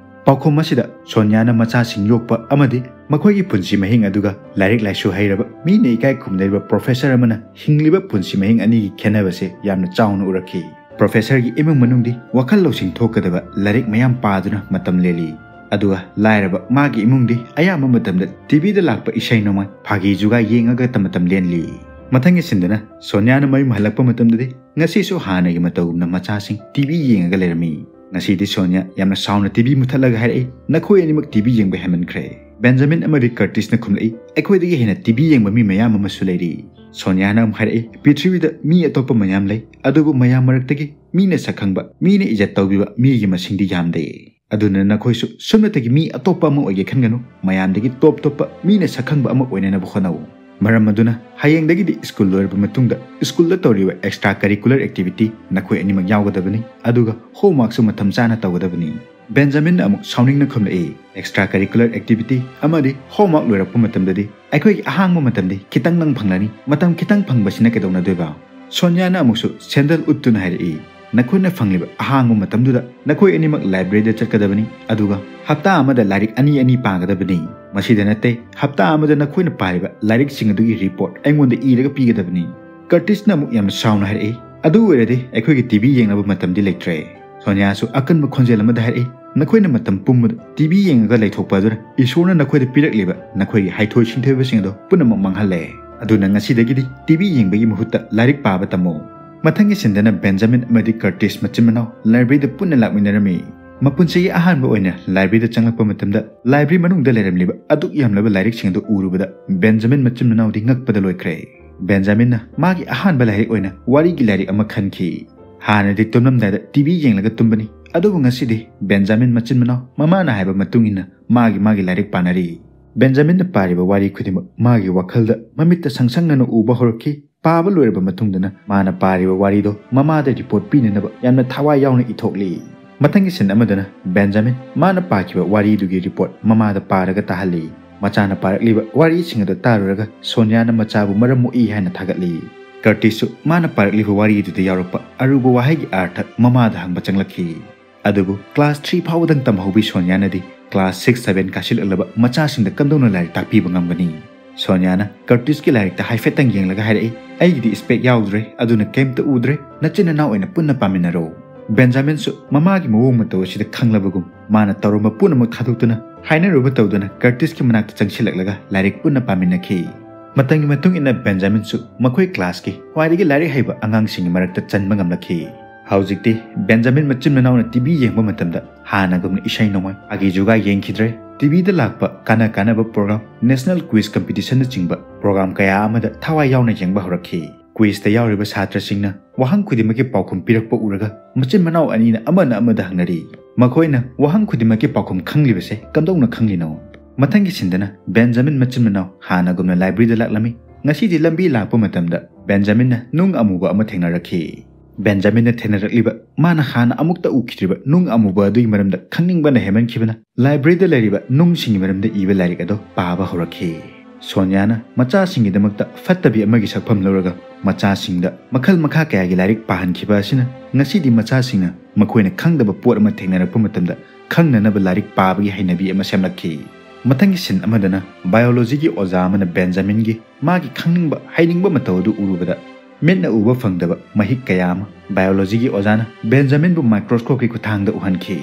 ꯄꯥꯎꯈꯨꯝ ꯑꯁꯤꯗ ꯁꯣꯅꯤꯌꯥꯅ ꯃꯆꯥꯁꯤꯡ ꯌꯣꯛꯄ ꯑꯃꯗꯤ ꯃꯈꯣꯏꯒꯤ ꯄꯨꯟꯁꯤ ꯃꯍꯤꯡ ꯑꯗꯨꯒ ꯂꯥꯏꯔꯤꯛ ꯂꯥꯏꯁꯨ ꯍꯩꯔꯕ ꯃꯤꯅ ꯏꯀꯥꯏ ꯈꯨꯝꯅꯔꯤꯕ ꯄ꯭ꯔꯣꯐꯦꯁꯔ ꯑꯃꯅ ꯍꯤꯡꯂꯤꯕ ꯄꯨꯟꯁꯤ ꯃꯍꯤꯡ ꯑꯅꯤꯒꯤ ꯈꯦꯠꯅꯕꯁꯦ ꯌꯥꯝꯅ ꯆꯥꯎꯅ ꯎꯔꯛꯈꯤ꯫ ꯄ꯭ꯔꯣꯐꯦꯁꯔꯒꯤ ꯏꯃꯨꯡ ꯃꯅꯨꯡꯗꯤ ꯋꯥꯈꯜ ꯂꯧꯁꯤꯡ ꯊꯣꯛꯀꯗꯕ ꯂꯥꯏꯔꯤꯛ ꯃꯌꯥꯝ ꯄꯥꯗꯨꯅ ꯃꯇꯝ ꯂꯦꯜꯂꯤ꯫ ꯑꯗꯨꯒ ꯂꯥꯏꯔꯕ ꯃꯥꯒꯤ ꯏꯃꯨꯡꯗꯤ ꯑꯌꯥꯝꯕ ꯃꯇꯝꯗ ꯇꯤꯚꯤꯗ ꯂꯥꯛꯄ ꯏꯁꯩ ꯅꯣꯡꯃꯥꯏ, ꯐꯥꯒꯤ ꯖꯨꯒꯥꯏ ꯌꯦꯡꯉꯒ ꯃꯇꯝ ꯂꯦꯜꯂꯤ꯫ ꯃꯊꯪꯒꯤ ꯁꯤꯟꯗꯅ ꯁꯣꯅꯤꯌꯥꯅ ꯃꯌꯨꯝ ꯍꯜꯂꯛꯄ ꯃꯇꯝꯗꯗꯤ ꯉꯁꯤꯁꯨ ꯍꯥꯟꯅꯒꯤ ꯃꯇꯧꯒꯨꯝꯅ ꯃꯆꯥꯁꯤꯡ ꯇꯤꯚꯤ ꯌꯦꯡꯉꯒ ꯂꯩꯔꯝꯃꯤ꯫ ꯉꯁꯤꯗꯤ ꯁꯣꯅꯤꯌꯥ ꯌꯥꯝꯅ ꯁꯥꯎꯅ ꯇꯤꯚꯤ ꯃꯨꯊꯠꯂꯒ ꯍꯥꯏꯔꯛꯏ, "ꯅꯈꯣꯏ ꯑꯅꯤꯃꯛ ꯇꯤꯚꯤ ꯌꯦꯡꯕ ꯍꯦꯟꯃꯟꯈ꯭ꯔꯦ꯫" ꯕꯦꯟꯖꯥꯃꯤꯟ ꯑꯃꯗꯤ ꯀꯔꯇꯤꯁꯅ ꯈꯨꯝꯂꯛꯏ, "ꯑꯩꯈꯣꯏꯗꯒꯤ ꯍꯦꯟꯅ ꯇꯤꯚꯤ ꯌꯦꯡꯕ ꯃꯤ ꯃꯌꯥꯝ ꯑꯃꯁꯨ ꯂꯩꯔꯤ꯫" ꯁꯣꯅꯤꯌꯥꯅ ꯑꯃꯨꯛ ꯍꯥꯏꯔꯛꯏ, "ꯄ꯭ꯔꯤꯊꯤꯕꯤꯗ ꯃꯤ ꯑꯇꯣꯞꯄ ꯃꯌꯥꯝ ꯂꯩ, ꯑꯗꯨꯕꯨ ꯃꯌꯥꯝ ꯃꯔꯛꯇꯒꯤ ꯃꯤꯅ ꯁꯛꯈꯪꯕ, ꯃꯤꯅ ꯏꯖꯠ ꯇꯧꯕꯤꯕ ꯃꯤꯒꯤ ꯃꯁꯤꯡꯗꯤ ꯌꯥꯝꯗꯦ꯫ ꯑꯗꯨꯅ ꯅꯈꯣꯏꯁꯨ ꯁꯨꯞꯅꯇꯒꯤ ꯃꯤ ꯑꯇꯣꯞꯄ ꯑꯃ ꯑꯣꯏꯒꯦ ꯈꯟꯒꯅꯨ, ꯃꯌꯥꯝꯗꯒꯤ ꯇꯣꯞ ꯇꯣꯞꯄ ꯃꯤꯅ ꯁꯛꯈꯪꯕ ꯑꯃ ꯑꯣꯏꯅꯅꯕ ꯍꯣꯠꯅꯧ꯫ ꯃꯔꯝ ꯑꯗꯨꯅ ꯍꯌꯦꯡꯗꯒꯤꯗꯤ ꯁ꯭ꯀꯨꯜ ꯂꯣꯏꯔꯕ ꯃꯇꯨꯡꯗ ꯁ꯭ꯀꯨꯜꯗ ꯇꯧꯔꯤꯕ extra curricular activity ꯅꯈꯣꯏ ꯑꯅꯤꯃꯛ ꯌꯥꯎꯒꯗꯕꯅꯤ, ꯑꯗꯨꯒ homeworkꯁꯨ ꯃꯇꯝ ꯆꯥꯅ ꯇꯧꯒꯗꯕꯅꯤ꯫" ꯕꯦꯟꯖꯥꯃꯤꯟꯅ ꯑꯃꯨꯛ ꯁꯥꯎꯅꯤꯡꯅ ꯈꯨꯝꯂꯛꯏ, "Extra curricular activity ꯑꯃꯗꯤ homework ꯂꯣꯏꯔꯛꯄ ꯃꯇꯝꯗꯗꯤ ꯑꯩꯈꯣꯏꯒꯤ ꯑꯍꯥꯡꯕ ꯃꯇꯝꯗꯤ ꯈꯤꯇꯪꯗꯪ ꯐꯪꯂꯅꯤ, ꯃꯇꯝ ꯈꯤꯇꯪ ꯐꯪꯕꯁꯤꯅ ꯀꯩꯗꯧꯅꯗꯣꯏꯕ?" ꯁꯣꯅꯤꯌꯥꯅ ꯑꯃꯨꯛꯁꯨ ꯁꯦꯟꯗꯜ ꯎꯠꯇꯨꯅ ꯍꯥꯏꯔꯛꯏ, "ꯅꯈꯣꯏꯅ ꯐꯪꯂꯤꯕ ꯑꯍꯥꯡꯕ ꯃꯇꯝꯗꯨꯗ ꯅꯈꯣꯏ ꯑꯅꯤꯃꯛ libraryꯗ ꯆꯠꯀꯗꯕꯅꯤ, ꯑꯗꯨꯒ ꯍꯞꯇꯥ ꯑꯃꯗ ꯂꯥꯏꯔꯤꯛ ꯑꯅꯤ ꯑꯅꯤ ꯄꯥꯒꯗꯕꯅꯤ꯫ ꯃꯁꯤꯗ ꯅꯠꯇꯦ, ꯍꯞꯇꯥ ꯑꯃꯗ ꯅꯈꯣꯏꯅ ꯄꯥꯔꯤꯕ ꯂꯥꯏꯔꯤꯛꯁꯤꯡ ꯑꯗꯨꯒꯤ report ꯑꯩꯉꯣꯟꯗ ꯏꯔꯒ ꯄꯤꯒꯗꯕꯅꯤ꯫" ꯀꯔꯇꯤꯁꯅ ꯑꯃꯨꯛ ꯌꯥꯝꯅ ꯁꯥꯎꯅ ꯍꯥꯏꯔꯛꯏ, "ꯑꯗꯨ ꯑꯣꯏꯔꯗꯤ ꯑꯩꯈꯣꯏꯒꯤ ꯇꯤꯚꯤ ꯌꯦꯡꯅꯕ ꯃꯇꯝꯗꯤ ꯂꯩꯇ꯭ꯔꯦ꯫" ꯁꯣꯅꯤꯌꯥꯁꯨ ꯑꯀꯟꯕ ꯈꯣꯟꯖꯦꯜ ꯑꯃꯗ ꯍꯥꯏꯔꯛꯏ, "ꯅꯈꯣꯏꯅ ꯃꯇꯝ ꯄꯨꯝꯕꯗ ꯇꯤꯚꯤ ꯌꯦꯡꯉꯒ ꯂꯩꯊꯣꯛꯄ ꯑꯗꯨꯅ ꯏꯁꯣꯔꯅ ꯅꯈꯣꯏꯗ ꯄꯤꯔꯛꯂꯤꯕ ꯅꯈꯣꯏꯒꯤ ꯍꯩꯊꯣꯏ ꯁꯤꯡꯊꯣꯏꯕꯁꯤꯡ ꯑꯗꯨ ꯄꯨꯝꯅꯃꯛ ꯃꯥꯡꯍꯜꯂꯦ꯫ ꯑꯗꯨꯅ ꯉꯁꯤꯗꯒꯤꯗꯤ ꯇꯤꯚꯤ ꯌꯦꯡꯕꯒꯤ ꯃꯍꯨꯠꯇ ꯂꯥꯏꯔꯤꯛ ꯄꯥꯕ ꯇꯝꯃꯨ꯫" ꯃꯊꯪꯒꯤ ꯁꯤꯟꯗꯅ ꯕꯦꯟꯖꯥꯃꯤꯟ ꯑꯃꯗꯤ ꯀꯔꯇꯤꯁ ꯃꯆꯤꯟ ꯃꯅꯥꯎ libraryꯗ ꯄꯨꯟꯅ ꯂꯥꯛꯃꯤꯟꯅꯔꯝꯃꯤ꯫ ꯃꯄꯨꯟꯁꯤꯒꯤ ꯑꯍꯥꯟꯕ ꯑꯣꯏꯅ libraryꯗ ꯆꯪꯂꯛꯄ ꯃꯇꯝꯗ library ꯃꯅꯨꯡꯗ ꯂꯩꯔꯝꯂꯤꯕ ꯑꯗꯨꯛ ꯌꯥꯝꯂꯕ ꯂꯥꯏꯔꯤꯛꯁꯤꯡ ꯑꯗꯨ ꯎꯔꯨꯕꯗ ꯕꯦꯟꯖꯥꯃꯤꯟ ꯃꯆꯤꯟ ꯃꯅꯥꯎꯗꯤ ꯉꯛꯄꯗ ꯂꯣꯏꯈ꯭ꯔꯦ꯫ ꯕꯦꯟꯖꯥꯃꯤꯟꯅ ꯃꯥꯒꯤ ꯑꯍꯥꯟꯕ ꯂꯥꯏꯔꯤꯛ ꯑꯣꯏꯅ ꯋꯥꯔꯤꯒꯤ ꯂꯥꯏꯔꯤꯛ ꯑꯃ ꯈꯟꯈꯤ꯫ ꯍꯥꯟꯅꯗꯤ ꯇꯨꯝꯂꯝꯗꯥꯏꯗ ꯇꯤꯚꯤ ꯌꯦꯡꯂꯒ ꯇꯨꯝꯕꯅꯤ, ꯑꯗꯨꯕꯨ ꯉꯁꯤꯗꯤ ꯕꯦꯟꯖꯥꯃꯤꯟ ꯃꯆꯤꯟ ꯃꯅꯥꯎ ꯃꯃꯥꯅ ꯍꯥꯏꯕ ꯃꯇꯨꯡ ꯏꯟꯅ ꯃꯥꯒꯤ ꯃꯥꯒꯤ ꯂꯥꯏꯔꯤꯛ ꯄꯥꯅꯔꯤ꯫ ꯕꯦꯟꯖꯥꯃꯤꯟꯅ ꯄꯥꯔꯤꯕ ꯋꯥꯔꯤ ꯈꯨꯗꯤꯡꯃꯛ ꯃꯥꯒꯤ ꯋꯥꯈꯜꯗ ꯃꯃꯤꯠꯇ ꯁꯪꯁꯪꯅꯅ ꯎꯕ ꯍꯧꯔꯛꯈꯤ꯫ ꯄꯥꯕ ꯂꯣꯏꯔꯕ ꯃꯇꯨꯡꯗꯅ ꯃꯥꯅ ꯄꯥꯔꯤꯕ ꯋꯥꯔꯤꯗꯣ ꯃꯃꯥꯗ ꯔꯤꯄꯣꯔꯠ ꯄꯤꯅꯅꯕ ꯌꯥꯝꯅ ꯊꯋꯥꯏ ꯌꯥꯎꯅ ꯏꯊꯣꯛꯂꯤ꯫ ꯃꯊꯪꯒꯤ ꯁꯤꯟ ꯑꯃꯗꯅ ꯕꯦꯟꯖꯥꯃꯤꯟ ꯃꯥꯅ ꯄꯥꯈꯤꯕ ꯋꯥꯔꯤꯗꯨꯒꯤ ꯔꯤꯄꯣꯔꯠ ꯃꯃꯥꯗ ꯄꯥꯔꯒ ꯇꯥꯍꯜꯂꯤ꯫ ꯃꯆꯥꯅ ꯄꯥꯔꯛꯂꯤꯕ ꯋꯥꯔꯤꯁꯤꯡ ꯑꯗꯨ ꯇꯥꯔꯨꯔꯒ ꯁꯣꯅꯤꯌꯥꯅ ꯃꯆꯥꯕꯨ ꯃꯔꯝ ꯃꯣꯛꯏ ꯍꯥꯏꯅ ꯊꯥꯒꯠꯂꯤ꯫ ꯀꯔꯇꯤꯁꯁꯨ ꯃꯥꯅ ꯄꯥꯔꯛꯂꯤꯕ ꯋꯥꯔꯤꯗꯨꯗ ꯌꯥꯎꯔꯛꯄ ꯑꯔꯨꯕ ꯋꯥꯍꯩꯒꯤ ꯑꯥꯔꯊ ꯃꯃꯥꯗ ꯍꯪꯕ ꯆꯪꯂꯛꯈꯤ꯫ ꯑꯗꯨꯕꯨ ꯀ꯭ꯂꯥꯁ ꯊ꯭ꯔꯤ ꯐꯥꯎꯕꯗꯪ ꯇꯝꯍꯧꯕꯤ ꯁꯣꯅꯤꯌꯥꯅꯗꯤ ꯀ꯭ꯂꯥꯁ ꯁꯤꯛꯁ, ꯁꯚꯦꯟ ꯀꯥꯁꯤꯜꯂꯛꯂꯕ ꯃꯆꯥꯁꯤꯡꯗ ꯀꯝꯗꯧꯅ ꯂꯥꯏꯔꯤꯛ ꯇꯥꯛꯄꯤꯕ ꯉꯝꯒꯅꯤ? ꯁꯣꯅꯤꯌꯥꯅ ꯀꯔꯇꯤꯁꯀꯤ ꯂꯥꯏꯔꯤꯛꯇ ꯍꯥꯏꯐꯦꯠꯇꯪ ꯌꯦꯡꯂꯒ ꯍꯥꯏꯔꯛꯏ, "ꯑꯩꯒꯤꯗꯤ ꯏꯁꯄꯦꯛ ꯌꯥꯎꯗ꯭ꯔꯦ, ꯑꯗꯨꯅ ꯀꯩꯝꯇ ꯎꯗ꯭ꯔꯦ꯫ ꯅꯆꯤꯟ ꯅꯅꯥꯎ ꯑꯣꯏꯅ ꯄꯨꯟꯅ ꯄꯥꯃꯤꯟꯅꯔꯣ꯫" ꯕꯦꯟꯖꯥꯃꯤꯟꯁꯨ ꯃꯃꯥꯒꯤ ꯃꯑꯣꯡ ꯃꯇꯧ ꯑꯁꯤꯗ ꯈꯪꯂꯕꯒꯨꯝ ꯃꯥꯅ ꯇꯧꯔꯝꯕ ꯄꯨꯝꯅꯃꯛ ꯊꯥꯗꯣꯛꯇꯨꯅ ꯍꯥꯏꯅꯔꯨꯕ ꯇꯧꯗꯅ ꯀꯔꯇꯤꯁꯀꯤ ꯃꯅꯥꯛꯇ ꯆꯪꯁꯤꯜꯂꯛꯂꯒ ꯂꯥꯏꯔꯤꯛ ꯄꯨꯟꯅ ꯄꯥꯃꯤꯟꯅꯈꯤ꯫ ꯃꯇꯝꯒꯤ ꯃꯇꯨꯡ ꯏꯟꯅ ꯕꯦꯟꯖꯥꯃꯤꯟꯁꯨ ꯃꯈꯣꯏ ꯀ꯭ꯂꯥꯁꯀꯤ ꯈ꯭ꯋꯥꯏꯗꯒꯤ ꯂꯥꯏꯔꯤꯛ ꯍꯩꯕ ꯑꯉꯥꯡꯁꯤꯡꯒꯤ ꯃꯔꯛꯇ ꯆꯟꯕ ꯉꯝꯂꯛꯈꯤ꯫ ꯍꯧꯖꯤꯛꯇꯤ ꯕꯦꯟꯖꯥꯃꯤꯟ ꯃꯆꯤꯟ ꯃꯅꯥꯎꯅ ꯇꯤꯚꯤ ꯌꯦꯡꯕ ꯃꯇꯝꯗ ꯍꯥꯟꯅꯒꯨꯝꯅ ꯏꯁꯩ ꯅꯣꯡꯃꯥꯏ, ꯐꯥꯒꯤ ꯖꯨꯒꯥꯏ ꯌꯦꯡꯈꯤꯗ꯭ꯔꯦ꯫ ꯇꯤꯚꯤꯗ ꯂꯥꯛꯄ ꯀꯥꯟꯅ ꯀꯥꯟꯅꯕ ꯄ꯭ꯔꯣꯒ꯭ꯔꯥꯝ, ꯅꯦꯁꯅꯦꯜ ꯀ꯭ꯋꯤꯖ ꯀꯝꯄꯤꯇꯤꯁꯟꯅꯆꯤꯡꯕ ꯄ꯭ꯔꯣꯒ꯭ꯔꯥꯝ ꯀꯌꯥ ꯑꯃꯗ ꯊꯋꯥꯏ ꯌꯥꯎꯅ ꯌꯦꯡꯕ ꯍꯧꯔꯛꯈꯤ꯫ ꯀ꯭ꯋꯤꯖꯇ ꯌꯥꯎꯔꯤꯕ ꯁꯥꯇ꯭ꯔꯁꯤꯡꯅ ꯋꯥꯍꯪ ꯈꯨꯗꯤꯡꯃꯛꯀꯤ ꯄꯥꯎꯈꯨꯝ ꯄꯤꯔꯛꯄ ꯎꯔꯒ ꯃꯆꯤꯟ ꯃꯅꯥꯎ ꯑꯅꯤꯅ ꯑꯃꯅ ꯑꯃꯗ ꯍꯪꯅꯔꯤ, ꯃꯈꯣꯏꯅ ꯋꯥꯍꯪ ꯈꯨꯗꯤꯡꯃꯛꯀꯤ ꯄꯥꯎꯈꯨꯝ ꯈꯪꯂꯤꯕꯁꯦ ꯀꯝꯗꯧꯅ ꯈꯪꯂꯤꯅꯣ? ꯃꯊꯪꯒꯤ ꯁꯤꯟꯗꯅ ꯕꯦꯟꯖꯥꯃꯤꯟ ꯃꯆꯤꯟ ꯃꯅꯥꯎ ꯍꯥꯟꯅꯒꯨꯝꯅ ꯂꯥꯏꯕ꯭ꯔꯦꯔꯤꯗ ꯂꯥꯛꯂꯝꯃꯤ꯫ ꯉꯁꯤꯗꯤ ꯂꯝꯕꯤ ꯂꯥꯛꯄ ꯃꯇꯝꯗ ꯕꯦꯟꯖꯥꯃꯤꯟꯅ ꯅꯨꯡ ꯑꯃꯨꯕ ꯑꯃ ꯊꯦꯡꯅꯔꯛꯈꯤ꯫ ꯕꯦꯟꯖꯥꯃꯤꯟꯅ ꯊꯦꯡꯅꯔꯛꯂꯤꯕ ꯃꯥꯅ ꯍꯥꯟꯅ ꯑꯃꯨꯛꯇ ꯎꯈꯤꯗ꯭ꯔꯤꯕ ꯅꯨꯡ ꯑꯃꯨꯕ ꯑꯗꯨꯒꯤ ꯃꯔꯝꯗ ꯈꯪꯅꯤꯡꯕꯅ ꯍꯦꯟꯃꯟꯈꯤꯕꯅ ꯂꯥꯏꯕ꯭ꯔꯦꯔꯤꯗ ꯂꯩꯔꯤꯕ ꯅꯨꯡꯁꯤꯡꯒꯤ ꯃꯔꯝꯗ ꯏꯕ ꯂꯥꯏꯔꯤꯛ ꯑꯗꯨ ꯄꯥꯕ ꯍꯧꯔꯛꯈꯤ꯫ ꯁꯣꯅꯤꯌꯥꯅ ꯃꯆꯥꯁꯤꯡꯒꯤꯗꯃꯛꯇ ꯐꯠꯇꯕꯤ ꯑꯃꯒꯤ ꯁꯛꯐꯝ ꯂꯧꯔꯒ ꯃꯆꯥꯁꯤꯡꯗ ꯃꯈꯜ ꯃꯈꯥ ꯀꯌꯥꯒꯤ ꯂꯥꯏꯔꯤꯛ ꯄꯥꯍꯟꯈꯤꯕ ꯑꯁꯤꯅ ꯉꯁꯤꯗꯤ ꯃꯆꯥꯁꯤꯡꯅ ꯃꯈꯣꯏꯅ ꯈꯪꯗꯕ ꯄꯣꯠ ꯑꯃ ꯊꯦꯡꯅꯔꯛꯄ ꯃꯇꯝꯗ ꯈꯪꯅꯅꯕ ꯂꯥꯏꯔꯤꯛ ꯄꯥꯕꯒꯤ ꯍꯩꯅꯕꯤ ꯑꯃ ꯁꯦꯝꯂꯛꯈꯤ꯫ ꯃꯊꯪꯒꯤ ꯁꯤꯟ ꯑꯃꯗꯅ ꯕꯥꯏꯑꯣꯂꯣꯖꯤꯒꯤ ꯑꯣꯖꯥ ꯑꯃꯅ ꯕꯦꯟꯖꯥꯃꯤꯟꯒꯤ ꯃꯥꯒꯤ ꯈꯪꯅꯤꯡꯕ ꯍꯩꯅꯤꯡꯕ ꯃꯇꯧ ꯑꯗꯨ ꯎꯔꯨꯕꯗ ꯃꯤꯠꯅ ꯎꯕ ꯐꯪꯗꯕ ꯃꯍꯤꯛ ꯀꯌꯥ ꯑꯃ ꯕꯥꯏꯑꯣꯂꯣꯖꯤꯒꯤ ꯑꯣꯖꯥꯅ ꯕꯦꯟꯖꯥꯃꯤꯟꯕꯨ ꯃꯥꯏꯀ꯭ꯔꯣꯁꯀꯣꯞꯀꯤ ꯈꯨꯠꯊꯥꯡꯗ ꯎꯍꯟꯈꯤ꯫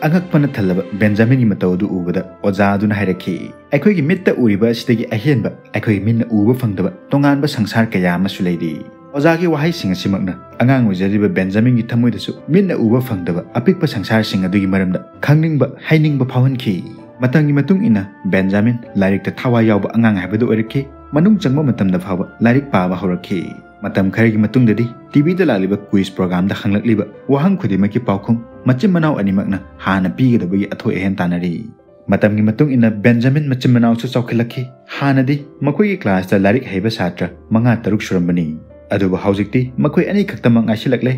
ꯑꯉꯛꯄꯅ ꯊꯜꯂꯕ ꯕꯦꯟꯖꯥꯃꯤꯟꯒꯤ ꯃꯇꯧ ꯑꯗꯨ ꯎꯕꯗ ꯑꯣꯖꯥ ꯑꯗꯨꯅ ꯍꯥꯏꯔꯛꯈꯤ, "ꯑꯩꯈꯣꯏꯒꯤ ꯃꯤꯠꯇ ꯎꯔꯤꯕ ꯑꯁꯤꯗꯒꯤ ꯑꯍꯦꯟꯕ ꯑꯩꯈꯣꯏꯒꯤ ꯃꯤꯠꯅ ꯎꯕ ꯐꯪꯗꯕ ꯇꯣꯉꯥꯟꯕ ꯁꯪꯁꯥꯔ ꯀꯌꯥ ꯑꯃꯁꯨ ꯂꯩꯔꯤ꯫" ꯑꯣꯖꯥꯒꯤ ꯋꯥꯍꯩꯁꯤꯡ ꯑꯁꯤꯃꯛꯅ ꯑꯉꯥꯡ ꯑꯣꯏꯖꯔꯤꯕ ꯕꯦꯟꯖꯥꯃꯤꯟꯒꯤ ꯊꯃꯣꯏꯗꯁꯨ ꯃꯤꯠꯅ ꯎꯕ ꯐꯪꯗꯕ ꯑꯄꯤꯛꯄ ꯁꯪꯁꯥꯔꯁꯤꯡ ꯑꯗꯨꯒꯤ ꯃꯔꯝꯗ ꯈꯪꯅꯤꯡꯕ, ꯍꯩꯅꯤꯡꯕ ꯐꯥꯎꯍꯟꯈꯤ꯫ ꯃꯇꯝꯒꯤ ꯃꯇꯨꯡ ꯏꯟꯅ ꯕꯦꯟꯖꯥꯃꯤꯟ ꯂꯥꯏꯔꯤꯛꯇ ꯊꯋꯥꯏ ꯌꯥꯎꯕ ꯑꯉꯥꯡ ꯍꯥꯏꯕꯗꯨ ꯑꯣꯏꯔꯛꯈꯤ꯫ ꯃꯅꯨꯡ ꯆꯪꯕ ꯃꯇꯝꯗ ꯐꯥꯎꯕ ꯂꯥꯏꯔꯤꯛ ꯄꯥꯕ ꯍꯧꯔꯛꯈꯤ꯫ ꯃꯇꯝ ꯈꯔꯒꯤ ꯃꯇꯨꯡꯗꯗꯤ ꯇꯤꯚꯤꯗ ꯂꯥꯛꯂꯤꯕ ꯀ꯭ꯋꯤꯖ ꯄ꯭ꯔꯣꯒ꯭ꯔꯥꯝꯗ ꯍꯪꯂꯛꯂꯤꯕ ꯋꯥꯍꯪ ꯈꯨꯗꯤꯡꯃꯛꯀꯤ ꯄꯥꯎꯈꯨꯝ ꯃꯆꯤꯟ ꯃꯅꯥꯎ ꯑꯅꯤꯃꯛꯅ ꯍꯥꯟꯅ ꯄꯤꯒꯗꯕꯒꯤ ꯑꯊꯣꯏ ꯑꯍꯦꯟ ꯇꯥꯟꯅꯔꯤ꯫ ꯃꯇꯝꯒꯤ ꯃꯇꯨꯡ ꯏꯟꯅ ꯕꯦꯟꯖꯥꯃꯤꯟ ꯃꯆꯤꯟ ꯃꯅꯥꯎꯁꯨ ꯆꯥꯎꯈꯠꯂꯛꯈꯤ꯫ ꯍꯥꯟꯅꯗꯤ ꯃꯈꯣꯏꯒꯤ ꯀ꯭ꯂꯥꯁꯇ ꯂꯥꯏꯔꯤꯛ ꯍꯩꯕ ꯁꯥꯇ꯭ꯔ ꯃꯉꯥ ꯇꯔꯨꯛ ꯁꯨꯔꯝꯕꯅꯤ꯫ ꯑꯗꯨꯕꯨ ꯍꯧꯖꯤꯛꯇꯤ ꯃꯈꯣꯏ ꯑꯅꯤ ꯈꯛꯇꯃꯛ ꯉꯥꯏꯁꯤꯜꯂꯛꯂꯦ꯫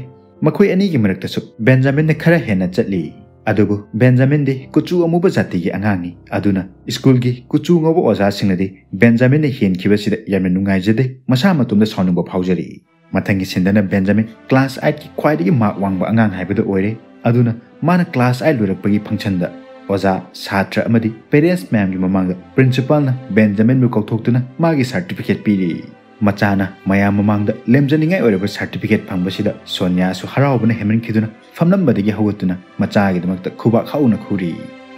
ꯃꯈꯣꯏ ꯑꯅꯤꯒꯤ ꯃꯔꯛꯇꯁꯨ ꯕꯦꯟꯖꯥꯃꯤꯟꯅ ꯈꯔ ꯍꯦꯟꯅ ꯆꯠꯂꯤ꯫ ꯑꯗꯨꯕꯨ ꯕꯦꯟꯖꯥꯃꯤꯟꯗꯤ ꯀꯨꯆꯨ ꯑꯃꯨꯕ ꯖꯥꯇꯤꯒꯤ ꯑꯉꯥꯡꯅꯤ꯫ ꯑꯗꯨꯅ ꯁ꯭ꯀꯨꯜꯒꯤ ꯀꯨꯆꯨ ꯉꯧꯕ ꯑꯣꯖꯥꯁꯤꯡꯅꯗꯤ ꯕꯦꯟꯖꯥꯃꯤꯟꯅ ꯍꯦꯟꯈꯤꯕꯁꯤꯗ ꯌꯥꯝꯅ ꯅꯨꯡꯉꯥꯏꯖꯗꯦ, ꯃꯁꯥ ꯃꯇꯣꯝꯗ ꯁꯥꯎꯅꯤꯡꯕ ꯐꯥꯎꯖꯔꯤ꯫ ꯃꯊꯪꯒꯤ ꯁꯤꯟꯗꯅ ꯕꯦꯟꯖꯥꯃꯤꯟ ꯀ꯭ꯂꯥꯁ ꯑꯥꯏꯠꯀꯤ ꯈ꯭ꯋꯥꯏꯗꯒꯤ ꯃꯥꯔꯛ ꯋꯥꯡꯕ ꯑꯉꯥꯡ ꯍꯥꯏꯕꯗꯨ ꯑꯣꯏꯔꯦ꯫ ꯑꯗꯨꯅ ꯃꯥꯅ ꯀ꯭ꯂꯥꯁ ꯑꯥꯏꯠ ꯂꯣꯏꯔꯛꯄꯒꯤ ꯐꯪꯁꯟꯗ ꯑꯣꯖꯥ ꯁꯥꯇ꯭ꯔ ꯑꯃꯗꯤ ꯄꯦꯔꯦꯟꯁ ꯃꯌꯥꯝꯒꯤ ꯃꯃꯥꯡꯗ ꯄ꯭ꯔꯤꯟꯁꯤꯄꯥꯜꯅ ꯕꯦꯟꯖꯥꯃꯤꯟꯕꯨ ꯀꯧꯊꯣꯛꯇꯨꯅ ꯃꯥꯒꯤ ꯁꯥꯔꯇꯤꯐꯤꯀꯦꯠ ꯄꯤꯔꯤ꯫ ꯃꯆꯥꯅ ꯃꯌꯥꯝ ꯃꯃꯥꯡꯗ ꯂꯦꯝꯖꯅꯤꯡꯉꯥꯏ ꯑꯣꯏꯔꯕ ꯁꯥꯔꯇꯤꯐꯤꯀꯦꯠ ꯐꯪꯕꯁꯤꯗ ꯁꯣꯅꯤꯌꯥꯁꯨ ꯍꯔꯥꯎꯕꯅ ꯍꯦꯟꯃꯟꯈꯤꯗꯨꯅ ꯐꯝꯂꯝꯕꯗꯒꯤ ꯍꯧꯒꯠꯇꯨꯅ ꯃꯆꯥꯒꯤꯗꯃꯛꯇ ꯈꯨꯕꯥꯛ ꯍꯧꯅ ꯈꯨꯔꯤ꯫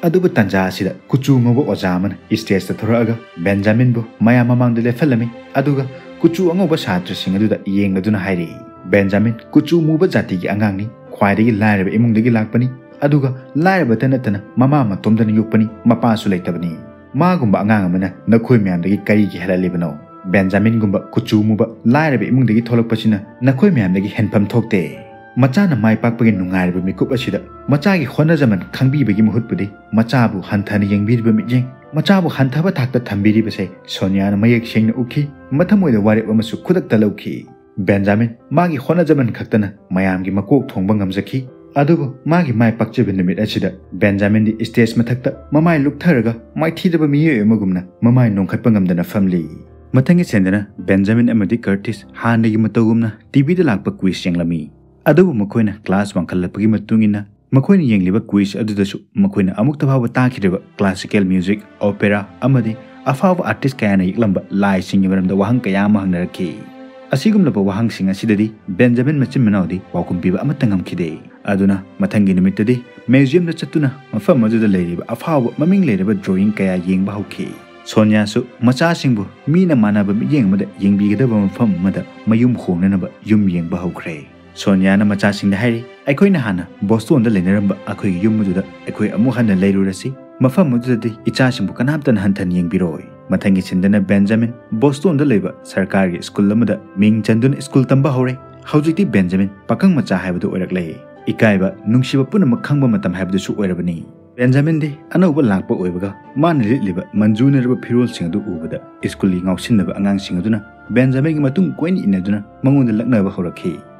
ꯑꯗꯨꯕꯨ ꯇꯟꯖꯥ ꯑꯁꯤꯗ ꯀꯨꯆꯨ ꯉꯧꯕ ꯑꯣꯖꯥ ꯑꯃꯅ ꯁ꯭ꯇꯦꯖꯇ ꯊꯣꯔꯛꯑꯒ ꯕꯦꯟꯖꯥꯃꯤꯟꯕꯨ ꯃꯌꯥꯝ ꯃꯃꯥꯡꯗ ꯂꯦꯞꯍꯜꯂꯝꯃꯤ꯫ ꯑꯗꯨꯒ ꯀꯨꯆꯨ ꯑꯉꯧꯕ ꯁꯥꯇ꯭ꯔꯁꯤꯡ ꯑꯗꯨꯗ ꯌꯦꯡꯂꯗꯨꯅ ꯍꯥꯏꯔꯤ, "ꯕꯦꯟꯖꯥꯃꯤꯟ ꯀꯨꯆꯨ ꯃꯨꯕ ꯖꯥꯇꯤꯒꯤ ꯑꯉꯥꯡꯅꯤ, ꯈ꯭ꯋꯥꯏꯗꯒꯤ ꯂꯥꯏꯔꯕ ꯏꯃꯨꯡꯗꯒꯤ ꯂꯥꯛꯄꯅꯤ, ꯑꯗꯨꯒ ꯂꯥꯏꯔꯕꯇ ꯅꯠꯇꯅ ꯃꯃꯥ ꯃꯇꯣꯝꯗꯅ ꯌꯣꯛꯄꯅꯤ, ꯃꯄꯥꯁꯨ ꯂꯩꯇꯕꯅꯤ꯫ ꯃꯥꯒꯨꯝꯕ ꯑꯉꯥꯡ ꯑꯃꯅ ꯅꯈꯣꯏ ꯃꯌꯥꯝꯗꯒꯤ ꯀꯔꯤꯒꯤ ꯍꯦꯜꯍꯜꯂꯤꯕꯅꯣ? ꯕꯦꯟꯖꯥꯃꯤꯟꯒꯨꯝꯕ ꯀꯨꯆꯨ ꯃꯨꯕ ꯂꯥꯏꯔꯕ ꯏꯃꯨꯡꯗꯒꯤ ꯊꯣꯛꯂꯛꯄꯁꯤꯅ ꯅꯈꯣꯏ ꯃꯌꯥꯝꯗꯒꯤ ꯍꯦꯟꯐꯝ ꯊꯣꯛꯇꯦ꯫" ꯃꯆꯥꯅ ꯃꯥꯏ ꯄꯥꯛꯄꯒꯤ ꯅꯨꯡꯉꯥꯏꯔꯕ ꯃꯤꯀꯨꯞ ꯑꯁꯤꯗ ꯃꯆꯥꯒꯤ ꯍꯣꯠꯅꯖꯃꯟ ꯈꯪꯕꯤꯕꯒꯤ ꯃꯍꯨꯠꯄꯨꯗꯤ ꯃꯆꯥꯕꯨ ꯍꯟꯊꯅ ꯌꯦꯡꯕꯤꯔꯤꯕ ꯃꯤꯠꯌꯦꯡ, ꯃꯆꯥꯕꯨ ꯍꯟꯊꯕ ꯊꯥꯛꯇ ꯊꯝꯕꯤꯔꯤꯕꯁꯦ ꯁꯣꯅꯤꯌꯥꯅ ꯃꯌꯦꯛ ꯁꯦꯡꯅ ꯎꯈꯤ꯫ ꯃꯊꯃꯣꯏꯗ ꯋꯥꯔꯦꯞ ꯑꯃꯁꯨ ꯈꯨꯗꯛꯇ ꯂꯧꯈꯤ꯫ ꯕꯦꯟꯖꯥꯃꯤꯟ ꯃꯥꯒꯤ ꯍꯣꯠꯅꯖꯃꯟ ꯈꯛꯇꯅ ꯃꯌꯥꯝꯒꯤ ꯃꯀꯣꯛ ꯊꯣꯡꯕ ꯉꯝꯖꯈꯤ꯫ ꯑꯗꯨꯕꯨ ꯃꯥꯒꯤ ꯃꯥꯏ ꯄꯥꯛꯆꯕ ꯅꯨꯃꯤꯠ ꯑꯁꯤꯗ ꯕꯦꯟꯖꯥꯃꯤꯟꯗꯤ ꯁ꯭ꯇꯦꯖ ꯃꯊꯛꯇ ꯃꯃꯥꯏ ꯂꯨꯞꯊꯔꯒ ꯃꯥꯏꯊꯤꯔꯕ ꯃꯤꯑꯣꯏ ꯑꯃꯒꯨꯝꯅ ꯃꯃꯥꯏ ꯅꯣꯡꯈꯠꯄ ꯉꯝꯗꯅ ꯐꯝꯂꯤ꯫ ꯃꯊꯪꯒꯤ ꯁꯦꯟꯗꯅ ꯕꯦꯟꯖꯥꯃꯤꯟ ꯑꯃꯗꯤ ꯀꯔꯇꯤꯁ ꯍꯥꯟꯅꯒꯤ ꯃꯇꯧꯒꯨꯝꯅ ꯇꯤꯚꯤꯗ ꯂꯥꯛꯄ ꯀ꯭ꯋꯤꯖ ꯌꯦꯡꯂꯝꯃꯤ꯫ ꯑꯗꯨꯕꯨ ꯃꯈꯣꯏꯅ ꯀ꯭ꯂꯥꯁ ꯋꯥꯡꯈꯠꯂꯛꯄꯒꯤ ꯃꯇꯨꯡ ꯏꯟꯅ ꯃꯈꯣꯏꯅ ꯌꯦꯡꯂꯤꯕ ꯀ꯭ꯋꯤꯖ ꯑꯗꯨꯗꯁꯨ ꯃꯈꯣꯏꯅ ꯑꯃꯨꯛꯇ ꯐꯥꯎꯕ ꯇꯥꯈꯤꯗ꯭ꯔꯤꯕ ꯀ꯭ꯂꯥꯁꯤꯀꯦꯜ ꯃ꯭ꯌꯨꯖꯤꯛ, ꯑꯣꯄꯦꯔꯥ ꯑꯃꯗꯤ ꯑꯐꯥꯎꯕ ꯑꯥꯔꯇꯤꯁ ꯀꯌꯥꯅ ꯌꯦꯛꯂꯝꯕ ꯂꯥꯏꯁꯤꯡꯒꯤ ꯃꯔꯝꯗ ꯋꯥꯍꯪ ꯀꯌꯥ ꯑꯃ ꯍꯪꯅꯔꯛꯈꯤ꯫ ꯑꯁꯤꯒꯨꯝꯂꯕ ꯋꯥꯍꯪꯁꯤꯡ ꯑꯁꯤꯗꯗꯤ ꯕꯦꯟꯖꯥꯃꯤꯟ ꯃꯆꯤꯟ ꯃꯅꯥꯎꯗꯤ ꯄꯥꯎꯈꯨꯝ ꯄꯤꯕ ꯑꯃꯠꯇ ꯉꯝꯈꯤꯗꯦ꯫ ꯑꯗꯨꯅ ꯃꯊꯪꯒꯤ ꯅꯨꯃꯤꯠꯇꯗꯤ ꯃ꯭ꯌꯨꯖꯤꯌꯝꯗ ꯆꯠꯇꯨꯅ ꯃꯐꯝ ꯑꯗꯨꯗ ꯂꯩꯔꯤꯕ ꯑꯐꯥꯎꯕ ꯃꯃꯤꯡ ꯂꯩꯔꯕ ꯗ꯭ꯔꯣꯌꯤꯡ ꯀꯌꯥ ꯌꯦꯡꯕ ꯍꯧꯈꯤ꯫ ꯁꯣꯅꯤꯌꯥꯁꯨ ꯃꯆꯥꯁꯤꯡꯕꯨ ꯃꯤꯅ ꯃꯥꯟꯅꯕ ꯃꯤꯠꯌꯦꯡ ꯑꯃꯗ ꯌꯦꯡꯕꯤꯒꯗꯕ ꯃꯐꯝ ꯑꯃꯗ ꯃꯌꯨꯝ ꯍꯣꯡꯅꯅꯕ ꯌꯨꯝ ꯌꯦꯡꯕ ꯍꯧꯈ꯭ꯔꯦ꯫ ꯁꯣꯅꯤꯌꯥꯅ ꯃꯆꯥꯁꯤꯡꯗ ꯍꯥꯏꯔꯤ, "ꯑꯩꯈꯣꯏꯅ ꯍꯥꯟꯅ ꯕꯣꯁꯇꯣꯟꯗ ꯂꯩꯅꯔꯝꯕ ꯑꯩꯈꯣꯏꯒꯤ ꯌꯨꯝ ꯑꯗꯨꯗ ꯑꯩꯈꯣꯏ ꯑꯃꯨꯛ ꯍꯟꯅ ꯂꯩꯔꯨꯔꯁꯤ꯫ ꯃꯐꯝ ꯑꯗꯨꯗꯗꯤ ꯏꯆꯥꯁꯤꯡꯕꯨ ꯀꯅꯥꯝꯇꯅ ꯍꯟꯊꯅ ꯌꯦꯡꯕꯤꯔꯣꯏ꯫" ꯃꯊꯪꯒꯤ ꯁꯤꯟꯗꯅ ꯕꯦꯟꯖꯥꯃꯤꯟ ꯕꯣꯁꯇꯣꯟꯗ ꯂꯩꯕ ꯁꯔꯀꯥꯔꯒꯤ ꯁ꯭ꯀꯨꯜ ꯑꯃꯗ ꯃꯤꯡ ꯆꯟꯗꯨꯅ ꯁ꯭ꯀꯨꯜ ꯇꯝꯕ ꯍꯧꯔꯦ꯫ ꯍꯧꯖꯤꯛꯇꯤ ꯕꯦꯟꯖꯥꯃꯤꯟ ꯄꯥꯈꯪ ꯃꯆꯥ ꯍꯥꯏꯕꯗꯨ ꯑꯣꯏꯔꯛꯂꯦ꯫ ꯏꯀꯥꯏꯕ, ꯅꯨꯡꯁꯤꯕ ꯄꯨꯝꯅꯃꯛ ꯈꯪꯕ ꯃꯇꯝ ꯍꯥꯏꯕꯗꯨꯁꯨ ꯑꯣꯏꯔꯕꯅꯤ꯫ ꯕꯦꯟꯖꯥꯃꯤꯟꯗꯤ ꯑꯅꯧꯕ ꯂꯥꯛꯄ ꯑꯣꯏꯕꯒ ꯃꯥꯅ ꯂꯤꯠꯂꯤꯕ ꯃꯟꯖꯨꯅꯔꯕ ꯐꯤꯔꯣꯜꯁꯤꯡ ꯑꯗꯨ ꯎꯕꯗ ꯁ꯭ꯀꯨꯜꯒꯤ ꯉꯥꯎꯁꯤꯟꯅꯕ ꯑꯉꯥꯡꯁꯤꯡ ꯑꯗꯨꯅ ꯕꯦꯟꯖꯥꯃꯤꯟꯒꯤ ꯃꯇꯨꯡ ꯀꯣꯏꯅ ꯏꯟꯅꯗꯨꯅ ꯃꯉꯣꯟꯗ ꯂꯛꯅꯕ ꯍꯧꯔꯛꯈꯤ꯫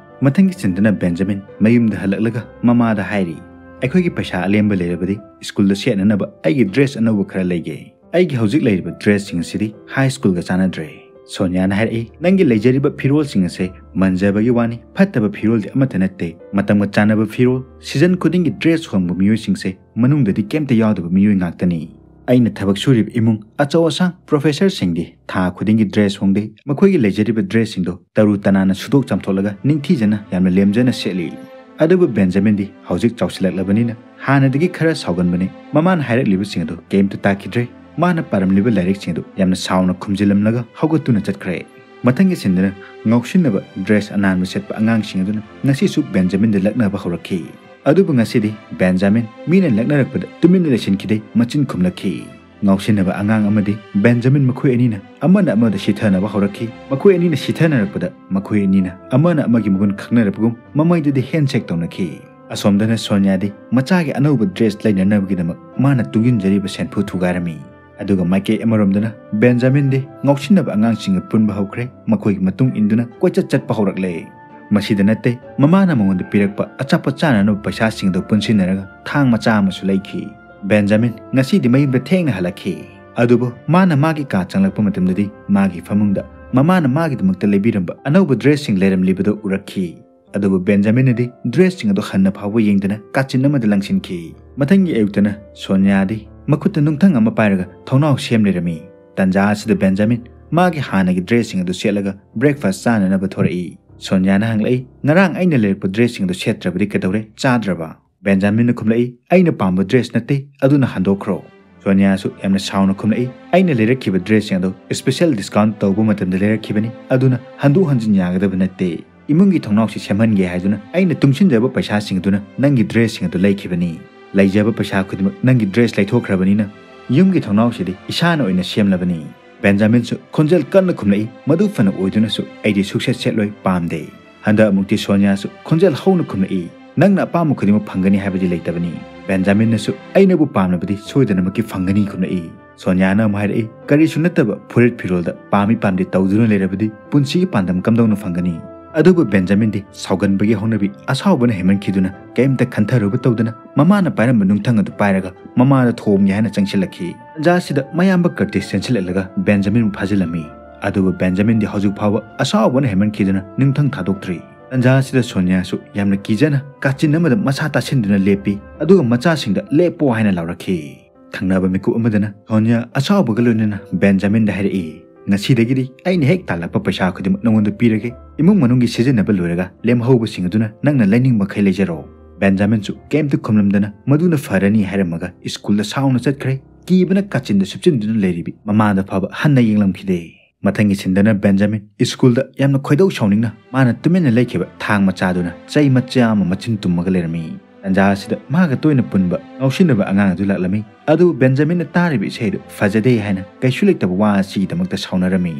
ꯃꯊꯪꯒꯤ ꯁꯤꯟꯗꯅ ꯕꯦꯟꯖꯥꯃꯤꯟ ꯃꯌꯨꯝꯗ ꯍꯜꯂꯛꯂꯒ ꯃꯃꯥꯗ ꯍꯥꯏꯔꯤ, "ꯑꯩꯈꯣꯏꯒꯤ ꯄꯩꯁꯥ ꯑꯂꯦꯝꯕ ꯂꯩꯔꯕꯗꯤ ꯁ꯭ꯀꯨꯜꯗ ꯁꯦꯠꯅꯅꯕ ꯑꯩꯒꯤ ꯗ꯭ꯔꯦꯁ ꯑꯅꯧꯕ ꯈꯔ ꯂꯩꯒꯦ꯫ ꯑꯩꯒꯤ ꯍꯧꯖꯤꯛ ꯂꯩꯔꯤꯕ ꯗ꯭ꯔꯦꯁꯁꯤꯡ ꯑꯁꯤꯗꯤ ꯍꯥꯏ ꯁ꯭ꯀꯨꯜꯒ ꯆꯥꯟꯅꯗ꯭ꯔꯦ꯫" ꯁꯣꯅꯤꯌꯥꯅ ꯍꯥꯏꯔꯛꯏ, "ꯅꯪꯒꯤ ꯂꯩꯖꯔꯤꯕ ꯐꯤꯔꯣꯜꯁꯤꯡ ꯑꯁꯦ ꯃꯟꯖꯕꯒꯤ ꯋꯥꯅꯤ, ꯐꯠꯇꯕ ꯐꯤꯔꯣꯜꯗꯤ ꯑꯃꯠꯇ ꯅꯠꯇꯦ꯫ ꯃꯇꯝꯒ ꯆꯥꯟꯅꯕ ꯐꯤꯔꯣꯜ, ꯁꯤꯖꯟ ꯈꯨꯗꯤꯡꯒꯤ ꯗ꯭ꯔꯦꯁ ꯍꯣꯡꯕ ꯃꯤꯑꯣꯏꯁꯤꯡꯁꯦ ꯃꯅꯨꯡꯗꯗꯤ ꯀꯩꯝꯇ ꯌꯥꯎꯗꯕ ꯃꯤꯑꯣꯏ ꯉꯥꯛꯇꯅꯤ꯫ ꯑꯩꯅ ꯊꯕꯛ ꯁꯨꯔꯤꯕ ꯏꯃꯨꯡ ꯑꯆꯧ ꯑꯁꯥꯡ ꯄ꯭ꯔꯣꯐꯦꯁꯔꯁꯤꯡꯗꯤ ꯊꯥ ꯈꯨꯗꯤꯡꯒꯤ ꯗ꯭ꯔꯦꯁ ꯍꯣꯡꯗꯦ꯫ ꯃꯈꯣꯏꯒꯤ ꯂꯩꯖꯔꯤꯕ ꯗ꯭ꯔꯦꯁꯁꯤꯡꯗꯣ ꯇꯔꯨ ꯇꯅꯥꯟꯅ ꯁꯨꯗꯣꯛ ꯆꯥꯝꯊꯣꯛꯂꯒ ꯅꯤꯡꯊꯤꯖꯅ ꯌꯥꯝꯅ ꯂꯦꯝꯖꯅ ꯁꯦꯠꯂꯤ꯫ ꯑꯗꯨꯕꯨ ꯕꯦꯟꯖꯥꯃꯤꯟꯗꯤ ꯍꯧꯖꯤꯛ ꯆꯥꯎꯁꯤꯜꯂꯛꯂꯕꯅꯤꯅ ꯍꯥꯟꯅꯗꯒꯤ ꯈꯔ ꯁꯥꯎꯒꯟꯕꯅꯤ꯫ ꯃꯃꯥꯅ ꯍꯥꯏꯔꯛꯂꯤꯕꯁꯤꯡ ꯑꯗꯨ ꯀꯩꯝꯇ ꯇꯥꯈꯤꯗ꯭ꯔꯦ꯫ ꯃꯥꯅ ꯄꯥꯔꯝꯂꯤꯕ ꯂꯥꯏꯔꯤꯛꯁꯤꯡ ꯑꯗꯨ ꯌꯥꯝꯅ ꯁꯥꯎꯅ ꯈꯨꯝꯖꯤꯜꯂꯝꯂꯒ ꯍꯧꯒꯠꯇꯨꯅ ꯆꯠꯈ꯭ꯔꯦ꯫" ꯃꯊꯪꯒꯤ ꯁꯤꯟꯗꯅ ꯉꯥꯎꯁꯤꯟꯅꯕ ꯗ꯭ꯔꯦꯁ ꯑꯅꯥꯟꯕ ꯁꯦꯠꯄ ꯑꯉꯥꯡꯁꯤꯡ ꯑꯗꯨꯅ ꯉꯁꯤꯁꯨ ꯕꯦꯟꯖꯥꯃꯤꯟꯗ ꯂꯛꯅꯕ ꯍꯧꯔꯛꯈꯤ꯫ ꯑꯗꯨꯕꯨ ꯉꯁꯤꯗꯤ ꯕꯦꯟꯖꯥꯃꯤꯟ ꯃꯤꯅ ꯂꯛꯅꯔꯛꯄꯗ ꯇꯨꯃꯤꯟꯅ ꯂꯩꯁꯤꯟꯈꯤꯗꯦ, ꯃꯆꯤꯟ ꯈꯨꯝꯂꯛꯈꯤ꯫ ꯉꯥꯎꯁꯤꯟꯅꯕ ꯑꯉꯥꯡ ꯑꯃꯗꯤ ꯕꯦꯟꯖꯥꯃꯤꯟ ꯃꯈꯣꯏ ꯑꯅꯤꯅ ꯑꯃꯅ ꯑꯃꯗ ꯁꯤꯊꯅꯕ ꯍꯧꯔꯛꯈꯤ꯫ ꯃꯈꯣꯏ ꯑꯅꯤꯅ ꯁꯤꯊꯅꯔꯛꯄꯗ ꯃꯈꯣꯏ ꯑꯅꯤꯅ ꯑꯃꯅ ꯑꯃꯒꯤ ꯃꯒꯨꯟ ꯈꯪꯅꯔꯛꯄꯒꯨꯝ ꯃꯃꯩꯗꯨꯗꯤ ꯍꯦꯟꯁꯦꯛ ꯇꯧꯅꯈꯤ꯫ ꯑꯁꯣꯝꯗꯅ ꯁꯣꯅꯤꯌꯥꯗꯤ ꯃꯆꯥꯒꯤ ꯑꯅꯧꯕ ꯗ꯭ꯔꯦꯁ ꯂꯩꯅꯅꯕꯒꯤꯗꯃꯛ ꯃꯥꯅ ꯇꯨꯡꯁꯤꯟꯖꯔꯤꯕ ꯁꯦꯟꯐꯨ ꯊꯨꯒꯥꯏꯔꯝꯃꯤ꯫ ꯑꯗꯨꯒ ꯃꯥꯏꯀꯩ ꯑꯃꯔꯣꯝꯗꯅ ꯕꯦꯟꯖꯥꯃꯤꯟꯗꯤ ꯉꯥꯎꯁꯤꯟꯅꯕ ꯑꯉꯥꯡꯁꯤꯡꯒ ꯄꯨꯟꯕ ꯍꯧꯈ꯭ꯔꯦ꯫ ꯃꯈꯣꯏꯒꯤ ꯃꯇꯨꯡ ꯏꯟꯗꯨꯅ ꯀꯣꯏꯆꯠ ꯆꯠꯄ ꯍꯧꯔꯛꯂꯦ꯫ ꯃꯁꯤꯗ ꯅꯠꯇꯦ, ꯃꯃꯥꯅ ꯃꯉꯣꯟꯗ ꯄꯤꯔꯛꯄ ꯑꯆꯥꯄꯣꯠ ꯆꯥꯅꯅꯕ ꯄꯩꯁꯥꯁꯤꯡꯗꯨ ꯄꯨꯟꯁꯤꯟꯅꯔꯒ ꯊꯥꯡ ꯃꯆꯥ ꯑꯃꯁꯨ ꯂꯩꯈꯤ꯫ ꯕꯦꯟꯖꯥꯃꯤꯟ ꯉꯁꯤꯗꯤ ꯃꯌꯨꯝꯗ ꯊꯦꯡꯅ ꯍꯜꯂꯛꯈꯤ꯫ ꯑꯗꯨꯕꯨ ꯃꯥꯅ ꯃꯥꯒꯤ ꯀꯥ ꯆꯪꯂꯛꯄ ꯃꯇꯝꯗꯗꯤ ꯃꯥꯒꯤ ꯐꯃꯨꯡꯗ ꯃꯃꯥꯅ ꯃꯥꯒꯤꯗꯃꯛꯇ ꯂꯩꯕꯤꯔꯝꯕ ꯑꯅꯧꯕ ꯗ꯭ꯔꯦꯁꯁꯤꯡ ꯂꯩꯔꯝꯂꯤꯕꯗꯨ ꯎꯔꯛꯈꯤ꯫ ꯑꯗꯨꯕꯨ ꯕꯦꯟꯖꯥꯃꯤꯟꯅꯗꯤ ꯗ꯭ꯔꯦꯁꯁꯤꯡ ꯑꯗꯨ ꯍꯟꯅ ꯐꯥꯎꯕ ꯌꯦꯡꯗꯅ ꯀꯥꯆꯤꯟ ꯑꯃꯗ ꯂꯪꯁꯤꯟꯈꯤ꯫ ꯃꯊꯪꯒꯤ ꯑꯌꯨꯛꯇꯅ ꯁꯣꯅꯤꯌꯥꯗꯤ ꯃꯈꯨꯠꯇ ꯅꯨꯡꯊꯪ ꯑꯃ ꯄꯥꯏꯔꯒ ꯊꯣꯡꯅꯥꯎ ꯁꯦꯝ ꯂꯩꯔꯝꯃꯤ꯫ ꯇꯟꯖꯥ ꯑꯁꯤꯗ ꯕꯦꯟꯖꯥꯃꯤꯟ ꯃꯥꯒꯤ ꯍꯥꯟꯅꯒꯤ ꯗ꯭ꯔꯦꯁꯁꯤꯡ ꯑꯗꯨ ꯁꯦꯠꯂꯒ ꯕ꯭ꯔꯦꯛꯐꯥꯁ ꯆꯥꯅꯅꯕ ꯊꯣꯔꯛꯏ꯫ ꯁꯣꯅꯤꯌꯥꯅ ꯍꯪꯂꯛꯏ, "ꯉꯔꯥꯡ ꯑꯩꯅ ꯂꯩꯔꯛꯄ ꯗ꯭ꯔꯦꯁꯁꯤꯡ ꯑꯗꯨ ꯁꯦꯠꯇ꯭ꯔꯕꯗꯤ ꯀꯩꯗꯧꯔꯦ? ꯆꯥꯗ꯭ꯔꯕ?" ꯕꯦꯟꯖꯥꯃꯤꯟꯅ ꯈꯨꯝꯂꯛꯏ, "ꯑꯩꯅ ꯄꯥꯝꯕ ꯗ꯭ꯔꯦꯁ ꯅꯠꯇꯦ, ꯑꯗꯨꯅ ꯍꯟꯗꯣꯛꯈ꯭ꯔꯣ꯫" ꯁꯣꯅꯤꯌꯥꯁꯨ ꯌꯥꯝꯅ ꯁꯥꯎꯅ ꯈꯨꯝꯂꯛꯏ, "ꯑꯩꯅ ꯂꯩꯔꯛꯈꯤꯕ ꯗ꯭ꯔꯦꯁꯁꯤꯡ ꯑꯗꯨ ꯁ꯭ꯄꯦꯁꯦꯜ ꯗꯤꯁꯀꯥꯎꯟꯠ ꯇꯧꯕ ꯃꯇꯝꯗ ꯂꯩꯔꯛꯈꯤꯕꯅꯤ, ꯑꯗꯨꯅ ꯍꯟꯗꯣꯛ ꯍꯟꯖꯤꯟ ꯌꯥꯒꯗꯕ ꯅꯠꯇꯦ꯫ ꯏꯃꯨꯡꯒꯤ ꯊꯣꯡꯅꯥꯎꯁꯤ ꯁꯦꯝꯍꯟꯒꯦ ꯍꯥꯏꯗꯨꯅ ꯑꯩꯅ ꯇꯨꯡꯁꯤꯟꯖꯕ ꯄꯩꯁꯥꯁꯤꯡ ꯑꯗꯨꯅ ꯅꯪꯒꯤ ꯗ꯭ꯔꯦꯁꯁꯤꯡ ꯑꯗꯨ ꯂꯩꯈꯤꯕꯅꯤ꯫ ꯂꯩꯖꯕ ꯄꯩꯁꯥ ꯈꯨꯗꯤꯡꯃꯛ ꯅꯪꯒꯤ ꯗ꯭ꯔꯦꯁ ꯂꯩꯊꯣꯛꯈ꯭ꯔꯕꯅꯤꯅ ꯌꯨꯝꯒꯤ ꯊꯣꯡꯅꯥꯎꯁꯤꯗꯤ ꯏꯁꯥꯅ ꯑꯣꯏꯅ ꯁꯦꯝꯂꯕꯅꯤ꯫" ꯕꯦꯟꯖꯥꯃꯤꯟꯁꯨ ꯈꯣꯟꯖꯦꯜ ꯀꯟꯅ ꯈꯨꯝꯂꯛꯏ, "ꯃꯗꯨ ꯐꯅ ꯑꯣꯏꯗꯨꯅꯁꯨ ꯑꯩꯗꯤ ꯁꯨꯛꯁꯦꯠ ꯁꯦꯠꯂꯣꯏ, ꯄꯥꯝꯗꯦ꯫" ꯍꯟꯗꯛ ꯑꯃꯨꯛꯇꯤ ꯁꯣꯅꯤꯌꯥꯁꯨ ꯈꯣꯟꯖꯦꯜ ꯍꯧꯅ ꯈꯨꯝꯂꯛꯏ, "ꯅꯪꯅ ꯑꯄꯥꯝꯕ ꯈꯨꯗꯤꯡꯃꯛ ꯐꯪꯒꯅꯤ ꯍꯥꯏꯕꯗꯤ ꯂꯩꯇꯕꯅꯤ꯫ ꯕꯦꯟꯖꯥꯃꯤꯟꯅꯁꯨ "ꯑꯩꯅꯕꯨ ꯄꯥꯝꯂꯕꯗꯤ ꯁꯣꯏꯗꯅꯃꯛꯀꯤ ꯐꯪꯒꯅꯤ" ꯈꯨꯝꯂꯛꯏ꯫ ꯁꯣꯅꯤꯌꯥꯅ ꯑꯃꯨꯛ ꯍꯥꯏꯔꯛꯏ, "ꯀꯔꯤꯁꯨ ꯅꯠꯇꯕ ꯐꯨꯔꯤꯠ ꯐꯤꯔꯣꯜꯗ ꯄꯥꯝꯃꯤ ꯄꯥꯝꯗꯦ ꯇꯧꯗꯨꯅ ꯂꯩꯔꯕꯗꯤ ꯄꯨꯟꯁꯤꯒꯤ ꯄꯥꯟꯗꯝ ꯀꯝꯗꯧꯅ ꯐꯪꯒꯅꯤ?" ꯑꯗꯨꯕꯨ ꯕꯦꯟꯖꯥꯃꯤꯟꯗꯤ ꯁꯥꯎꯒꯟꯕꯒꯤ ꯍꯧꯅꯕꯤ ꯑꯁꯥꯎꯕꯅ ꯍꯦꯟꯃꯟꯈꯤꯗꯨꯅ ꯀꯩꯝꯇ ꯈꯟꯊꯔꯨꯕ ꯇꯧꯗꯅ ꯃꯃꯥꯅ ꯄꯥꯏꯔꯝꯕ ꯅꯨꯡꯊꯪ ꯑꯗꯨ ꯄꯥꯏꯔꯒ ꯃꯃꯥꯗ ꯊꯣꯝꯒꯦ ꯍꯥꯏꯅ ꯆꯪꯁꯤꯜꯂꯛꯈꯤ꯫ ꯇꯟꯖꯥ ꯑꯁꯤꯗ ꯃꯌꯥꯝꯕ ꯀꯔꯇꯤꯁ ꯆꯦꯟꯁꯤꯜꯂꯛꯂꯒ ꯕꯦꯟꯖꯥꯃꯤꯟꯕꯨ ꯐꯥꯖꯤꯜꯂꯝꯃꯤ꯫ ꯑꯗꯨꯕꯨ ꯕꯦꯟꯖꯥꯃꯤꯟꯗꯤ ꯍꯧꯖꯤꯛ ꯐꯥꯎꯕ ꯑꯁꯥꯎꯕꯅ ꯍꯦꯟꯃꯟꯈꯤꯗꯨꯅ ꯅꯨꯡꯊꯪ ꯊꯥꯗꯣꯛꯇ꯭ꯔꯤ꯫ ꯇꯟꯖꯥ ꯑꯁꯤꯗ ꯁꯣꯅꯤꯌꯥꯁꯨ ꯌꯥꯝꯅ ꯀꯤꯖꯅ ꯀꯥꯆꯤꯟ ꯑꯃꯗ ꯃꯁꯥ ꯇꯥꯁꯤꯟꯗꯨꯅ ꯂꯦꯞꯄꯤ꯫ ꯑꯗꯨꯒ ꯃꯆꯥꯁꯤꯡꯗ "ꯂꯦꯞꯄꯣ" ꯍꯥꯏꯅ ꯂꯥꯎꯔꯛꯈꯤ꯫ ꯊꯪꯅꯕ ꯃꯤꯀꯨꯞ ꯑꯃꯗꯅ ꯁꯣꯅꯤꯌꯥ ꯑꯁꯥꯎꯕꯒ ꯂꯣꯏꯅꯅ ꯕꯦꯟꯖꯥꯃꯤꯟꯗ ꯍꯥꯏꯔꯛꯏ, "ꯉꯁꯤꯗꯒꯤꯗꯤ ꯑꯩꯅ ꯍꯦꯛ ꯇꯥꯜꯂꯛꯄ ꯄꯩꯁꯥ ꯈꯨꯗꯤꯡꯃꯛ ꯅꯉꯣꯟꯗ ꯄꯤꯔꯒꯦ꯫ ꯏꯃꯨꯡ ꯃꯅꯨꯡꯒꯤ ꯁꯤꯖꯤꯟꯅꯕ ꯂꯣꯏꯔꯒ ꯂꯦꯝꯍꯧꯕꯁꯤꯡ ꯑꯗꯨꯅ ꯅꯪꯅ ꯂꯩꯅꯤꯡꯕ ꯃꯈꯩ ꯂꯩꯖꯔꯣ"꯫ ꯕꯦꯟꯖꯥꯃꯤꯟꯁꯨ ꯀꯩꯝꯇ ꯈꯨꯝꯂꯝꯗꯅ ꯃꯗꯨꯅ ꯐꯔꯅꯤ ꯍꯥꯏꯔꯝꯃꯒ ꯁ꯭ꯀꯨꯜꯗ ꯁꯥꯎꯅ ꯆꯠꯈ꯭ꯔꯦ꯫ ꯀꯤꯕꯅ ꯀꯥꯆꯤꯟꯗ ꯁꯨꯞꯆꯤꯟꯗꯨꯅ ꯂꯩꯔꯤꯕꯤ ꯃꯃꯥꯗ ꯐꯥꯎꯕ ꯍꯟꯅ ꯌꯦꯡꯂꯝꯈꯤꯗꯦ꯫ ꯃꯊꯪꯒꯤ ꯁꯤꯟꯗꯅ ꯕꯦꯟꯖꯥꯃꯤꯟ ꯁ꯭ꯀꯨꯜꯗ ꯌꯥꯝꯅ ꯈꯣꯏꯗꯧ ꯁꯥꯎꯅꯤꯡꯅ ꯃꯥꯅ ꯇꯨꯃꯤꯟꯅ ꯂꯩꯈꯤꯕ ꯊꯥꯡ ꯃꯆꯥꯗꯨꯅ ꯆꯩ ꯃꯆꯥ ꯑꯃ ꯃꯆꯤꯟ ꯇꯨꯝꯃꯒ ꯂꯩꯔꯝꯃꯤ꯫ ꯇꯟꯖꯥ ꯑꯁꯤꯗ ꯃꯥꯒ ꯇꯣꯏꯅ ꯄꯨꯟꯕ ꯉꯥꯎꯁꯤꯟꯅꯕ ꯑꯉꯥꯡ ꯑꯗꯨ ꯂꯥꯛꯂꯝꯃꯤ꯫ ꯑꯗꯨꯕꯨ ꯕꯦꯟꯖꯥꯃꯤꯟꯅ ꯇꯥꯔꯤꯕ ꯏꯁꯩ ꯑꯗꯨ ꯐꯖꯗꯦ ꯍꯥꯏꯅ ꯀꯩꯁꯨ ꯂꯩꯇꯕ ꯋꯥ ꯑꯁꯤꯒꯤꯗꯃꯛꯇ ꯁꯥꯎꯅꯔꯝꯃꯤ꯫